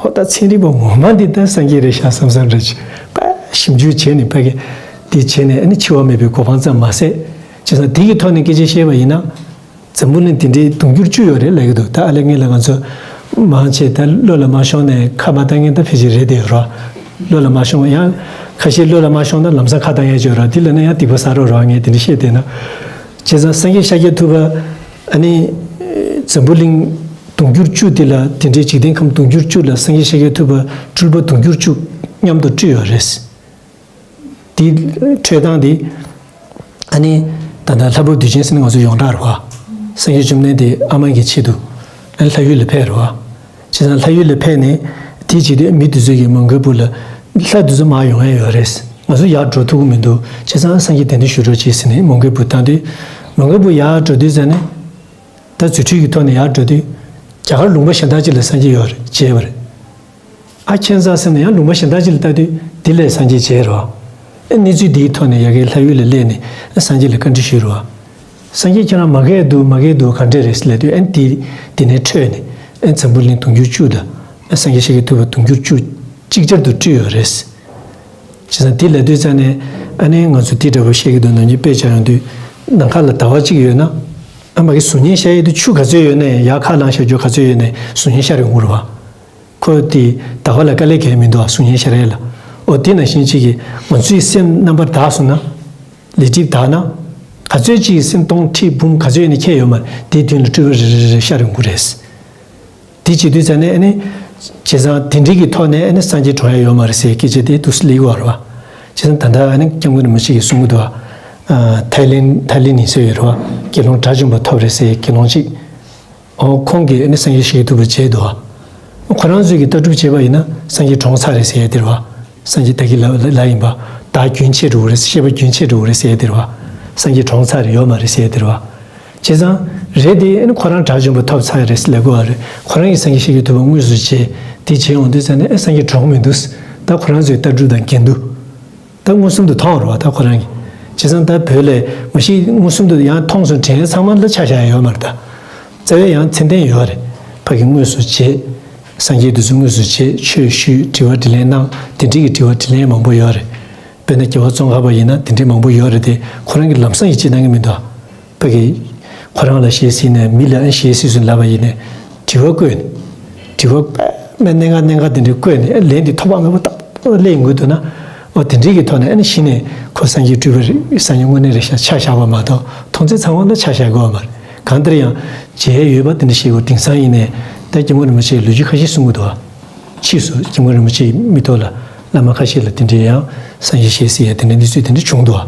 ཨོ་ད་ཚན་རིག་པ་ངོ་མ་འདི་ད་སངས་རྒྱས་རེད་ཤག་བསམ་བསམ་འདྲ་ཅིག་ཕར་ཞིབ་འཇུག་བྱས་ནས་ཕ་གི་འདི་བྱས་ནས་ཨ་ནི་འཆི་བ་མེད་པའི་གོ་འཕང་ཙམ་མ་ཟད། བྱས་ཙང་འདི་གི་ཐོག་ནས་སྐད་ཆ་བཤད་པ་ཡིན་ན། འཛམ་བུ་གླིང་དེ་འདྲའི་དུང་ཕྱུར་བཅུ་ཡོད་རེད་ལབ་ཀྱི་འདུག་ད་ཨ་ལས་ངན་ལ་ང་ཚོ་མང་ཆེ་ད་བློ་ལ་མ་ཤོང་ནས་ཁ་མ་བཏང་མཁན་ད་ཕལ་ཆེར་རེད་དེ་རོ། བློ་ལ་མ་ཤོང་ཡང་ཁ་ཤས་བློ་ལ་མ་ཤོང་ན་ལམ་སང་ཁ་བཏང་ཡས་ཅིག་ཡོད་རོ། དེ་ལ་ན་ཡང་སྡིག་པ་བསགས་རོགས་རོ། ངས་དེ་འདྲ་བཤད་བསྡད་ན། བྱས་ཙང་སངས་རྒྱས་ཤཱཀྱ་ཐུབ་པ་ཨ་ནི་འཛམ་བུ་གླིང་དུང་ཕྱུར་བཅུ་དེ་ལ་དེ་འདྲའི་འཇིག་རྟེན་ཁམས་དུང་ཕྱུར་བཅུ་ལ་སངས་རྒྱས་ཤཱཀྱ་ཐུབ་པ་སྤྲུལ་པ་དུང་ཕྱུར་བཅུ་མཉམ་དུ་སྤྲུལ་ཡོད་རེད། དེའི་འཕྲོས་སྟངས་དེ། ཨ་ནི། ད་ལྟ་ལྷ་བབས་དུས་ཆེན་ཟེར་ནས་ང་ཚོ་ཡོངས་གྲགས་རེད་བ། སངས་རྒྱས་བཅོམ་ལྡན་འདས་ཨ་མ་གི་ཆེད་དུ། ཨ་ནི་ལྷ་ཡུལ་ལ་ཕེབས་རེད་བ། བྱས་ཙང་ལྷ་ཡུལ་ལ་ཕེབས་ནས། དེའི་རྗེས་དེ་མི་དེ་ཚོ་གིས་མོའུ་འགལ་བུ་ལ། ལྷ་དེ་ཚོ་མར་ཡོང་ཡ་ཡོད་རེད། ང་ཚོ་ཡར་འགྲོ་ཐུབ་ཀྱི་མི་འདུག་བྱས་ཙང་སངས་རྒྱས་གདན་འདྲེན་ཞུ་རོགས་བྱེད་ཟེར་ནས་མོའུ་འགལ་བུ་བཏང་དུས། མོའུ་འགལ་བུ་ཡར་འགྲོ་དུས་ཙ་ནས། ད་རྫུ་འཕྲུལ་གྱི་ཐོག་ནས་ཡར་འགྲོ་དུས། རྒྱ་གར་ལུང་པ་གཞན་དག་ཅིག་ལ་སངས་རྒྱས་ཡོད་རེད་མཇལ་བ་རེད། ཨ་ཁྱེད་ཚ་ཟེར་ནས་ཡང་ལུང་པ་གཞན་དག་ཅིག་ལ་ལྟ་དུས་དེ་ལས་སངས་རྒྱས་མཇལ་རོ། ཨ་གནས་ཚུལ་འདིའི་ཐོག་ནས་ཡ་གིའི་ལྷ་ཡུལ་ལ་སླེབས་ནས་ཨ་སངས་རྒྱས་ལ་བཀའ་འདྲི་ཞུས་རོ། སངས་རྒྱས་ཁྱེད་རང་མ་རྒས་འདུག་མ་རྒས་འདུག་ག་འདྲས་རེད་ལབ་དུས་ཨ་འདི་འདི་ནས་འཕྲོས་ནས་ཨ་འཛམ་བུ་གླིང་དུང་ཕྱུར་བཅུ་དང་ཨ་སངས་རྒྱས་ཤཱཀྱ་ཐུབ་པ་དུང་ཕྱུར་བཅུ་ཅིག་ཅར་དུ་སྤྲུལ་ཡོད་རེད། བྱས་ཙང་དེ་ལབ་དུས་ཙ་ནས་ཨ་ནི་ང་ཚོ་དེ་འདྲ་པོ་བཤད་ཀྱི་འདུག་ནམ་རྒྱུན་དཔེ་ཆ་ཡོང་དུས་ནམ་མཁའ་ལ་ཟླ་བ་གཅིག་ཡོད་ན་ཨ་མ་གི་གཟུགས་བརྙན་ཤར་ཡས་དུས་ཆུ་ག་ཚོད་ཡོད་ནའི་ཡར་ཁ་ལངས་བཞག་རྒྱུ་ག་ཚོད་ཡོད་ནའི་གཟུགས་བརྙན་ཤར་ཡོང་གི་རེད་བ། ཁོ་དེ་ཟླ་བ་ལ་དཀའ་ལས་གང་ཡང་མི་འདུག་གཟུགས་བརྙན་ཤར་ཡས་ལ། ཨོ་དེ་ནང་བཞིན་གཅིག་གིས་ང་ཚོའི་སེམས་རྣམ་པར་དག་སོང་ན། ལས་སྒྲིབ་དག་ན། ག་ཚོད་ཅིག་སེམས་སྟོང་ཁྲི་འབུམ་ག་ཚོད་ཡོད་ནའི་ཁྱད་ཡོད་མ་རེད། དེའི་མདུན་ལ་སྤྲུལ་པ་རེ་རེ་རེ་ཤར་ཡོང་གི་རེད། དེ་བྱེད་དུས་ཙ་ནས་ཨ་ནི། བྱས་ཙང་དེ་འདྲའི་གི་ཐོག་ནས་ཨ་ནི་སངས་རྒྱས་གྲོངས་ཡ་ཡོད་མ་རེད་ཟེར་སྐད་ཆ་དེ་འདུག་སེ་སླེབས་ཀྱི་ཡོད་རེད་བ། བྱས་ཙང་ད་ལྟ་ཨ་ནི་སྐྱབས་མགོན་རིན་པོ་ཆེ་གིས་གསུང་གི་འདུག་བ། ཐའི་ལེན་ཐའི་ལེན་ཡིན་ས་ཡོད་རེད་བ། དགེ་སློང་དགྲ་བཅོམ་པ་ཐོབ་རེད་ཟེར་དགེ་སློང་གཅིག་ཨོ་ཁོང་གིས་ཨ་ནི་སངས་རྒྱས་ཤཱཀྱ་ཐུབ་པ་མཇལ་འདུག་བ། ཁོ་རང་ཚོས་ཀྱི་ལྟ་གྲུབ་བྱས་པ་ཡིན་ན་སངས་རྒྱས་གྲོངས་ཚར་རེད་ཟེར་ཡ་དེ་རེད་བ། སངས་རྒྱས་ད་གིན་ལ་ལ་ཡིན་པ། བདག་རྒྱུན་ཆད་འགྲོ་གི་རེད། ཤེས་པ་རྒྱུན་ཆད་འགྲོ་གི་རེད་ཟེར་ཡ་དེ་རེད་བ། སངས་རྒྱས་གྲོངས་ཚར་རེད་ཡོད་མ་རེད་ཟེར་ཡ་དེ་རེད་བ། བྱས་ཙང་། རེད་དེ་ཨ་ནི་ཁོ་རང་དགྲ་བཅོམ་པ་ཐོབ་ཚར་རེད་ཟེར་ལབ་དགོས་བ་རེད། ཁོ་རང་གིས་སངས་རྒྱས་ཤཱཀྱ་ཐུབ་པ་དངོས་སུ་མཇལ། དེ་མཇལ་ཡོང་དུས་ཙ་ནས་ཨ་སངས་རྒྱས་གྲོངས་མི་འདུག་ད་ཁོ་རང་ཚོའི་ལྟ་གྲུབ་དང་འགལ་འདུག་ད་མངོན་སུམ་དུ་མཐོང་བ་རེད་བ་ད་ཁོ་རང་གིས། བྱས་ཙང་ད་བོད་ལ་མ་གཞི་མངོན་སུམ་དུ་ཡང་མཐོང་སོང་དྲན་ཡ་ཚང་མ་ལ་ཆ་བཞག་ཡ་ཡོད་མ་རེད་ད། རྩ་བའི་ཡང་མཚན་ལྡན་ཡོད་རེད། ཕ་གི་དངོས་སུ་མཇལ། སངས་རྒྱས་དེ་ཚོ་དངོས་སུ་མཇལ་ཆོས་ཞུས་དྲི་བ་དྲིས་ལན་གནང་དེ་འདྲའི་གི་དྲི་བ་དྲིས་ལན་མང་པོ་ཡོད་རེད། དཔེར་ན་རྒྱལ་བ་ཙོང་ཁ་པ་ཡིན་ན་དེ་འདྲའི་མང་པོ་ཡོད་རེད་དེ་ཁོ་རང་གིས་ལམ་སང་ཡིད་ཆེས་གནང་གི་མི་འདུག་ཕ་གི། ཁོ་རང་ལ་ཞེས་གཟིགས་ནས་མི་ལ་ཨ་ཞེས་གཟིགས་སུ་ལབ་པ་ཡིན་ནས། དྲི་བ་བཀོད་ནས། དྲི་བ་དཔེ་མ་གནད་འགག་གནད་འགག་དེ་འདྲ་བཀོད་ནས་ལན་དེ་ཐོགས་པ་མེད་པ་ཏག་ཏག་སླེབས་ཡོང་གི་འདུག་ན། ཨོ་དེ་འདྲའི་གི་ཐོག་ནས་ཨ་ནི་གཞི་ནས་ཁོ་སངས་རྒྱས་སྤྲུལ་པ་རེད་སངས་རྒྱས་དངོས་གནས་རེད་ཤག་ཆ་བཞག་པ་མ་གཏོགས་མཐོང་ཚུལ་ཚང་མ་ལ་ཆ་བཞག་དགོས་པ་མ་རེད། གང་ལྟར་ཡང་མཇལ་ཡས་ཡོད་པ་དེ་འདྲ་ཞིག་གོ་དེང་སང་ཡིན་ནས་ད་སྐྱབས་མགོན་རིན་པོ་ཆེས་ལོ་རྒྱུས་ཁ་ཤས་གསུང་གི་འདུག་བ། ཕྱིས་སུ་སྐྱབས་མགོན་རིན་པོ་ཆེའི་མིག་ཐོག་ལ་ བླ་མ་ཁ་ཤས་ལ་དེ་འདྲའི་ཡང་སངས་རྒྱས་ཞེས་ཟེར་ཡ་དེ་འདྲའི་གནས་ཚུལ་དེ་འདྲ་བྱུང་འདུག་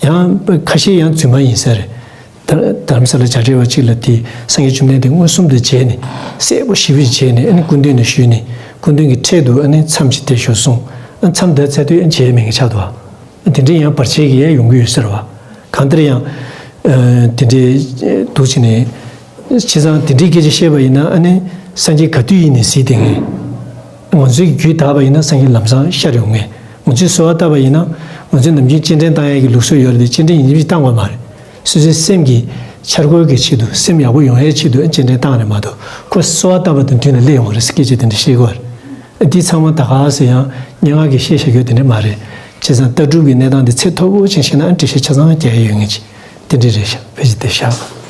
ཡང་ཁ་ཤས་ཡང་རྫུན་མ་ཡིན་ས་རེད། ད་རྡ་རམ་ས་ལ་བྱ་བྲལ་བ་གཅིག་ལ་དེ་སངས་རྒྱས་བཅོམ་ལྡན་འདས་མངོན་སུམ་དུ་མཇལ་ནས་གསལ་པོ་ཞེ་པོ་མཇལ་ནས། ཨ་ནི་སྐུ་མདུན་ནས་ཞུས་ནས་སྐུ་མདུན་གྱི་འཕྲལ་དུ་ཨ་ནི་མཚམས་ཅིག་དེ་ཞུ་གསུངས། ཨ་མཚམས་དེ་ཚར་དུས་ཨ་མཇལ་མེད་མཁན་ཆགས་འདུག་བ། དེ་འདྲའི་ཡང་བར་ཆད་ཀྱི་ཡང་ཡོང་གི་ཡོད་ཟེར་བ། གང་ལྟར་ཡང་། ཨ། དེ་འདྲའི་འདུག་བྱས་ནས། བྱས་ཙང་དེ་འདྲའི་སྐད་ཆ་བཤད་པ་ཡིན་ན་ཨ་ནི་སངས་རྒྱས་ག་དུས་ཡིན་ནའི་གཟིགས་བསྡད་མཁན། ང་ཚོའི་རྒྱུད་དག་པ་ཡིན་ན་སངས་རྒྱས་ལམ་སང་ཤར་ཡོང་མཁན། ང་ཚོས་གསོལ་བ་བཏབ་པ་ཡིན་ན་ང་ཚོས་ནམ་རྒྱུན་སྤྱན་འདྲེན་བཏང་ཡས་ཀྱི་ལུགས་སྲོལ་ཡོད་རེད་དེ། སྤྱན་འདྲེན་ཡིན་གཅིག་མིན་གཅིག་བཏང་དགོས་མ་རེད། སོ་སོའི་སེམས་ཀྱི་འཆར་སྒོ་གི་ཆེད་དུ། སེམས་ཡག་པོ་ཡོང་ཡས་ཆེད་དུ་སྤྱན་འདྲེན་བཏང་རེད་མ་གཏོགས། ཁོ་གསོལ་བ་བཏབ་པ་དང་དུས་ལ་སླེབས་ཡོང་གི་རེད་ཟེར་སྐད་ཆ་དེ་འདྲ་བཤད་ཀྱི་ཡོད་རེད། འདི་ཚང་མ་ད་ག་ཟེ་ཡང་སྙན་ངག་གིས་བཤད་བཞག་རྒྱུ་དེ་འདྲ་མ་རེད། བྱས་ཙང་ལྟ་གྲུབ་ཀྱི་གནས་སྟངས་དེ་ཚད་མཐོ་པོ་ཅིག་བཤད་ན་ཨ་འགྲེལ་བཤད་ཆ་ཚང་རྒྱག་ཡས་ཡོད་མཁན་ཅིག་དེ་འདྲ་རེད་ཤག་ཕལ་ཆེར་དེ་ཤག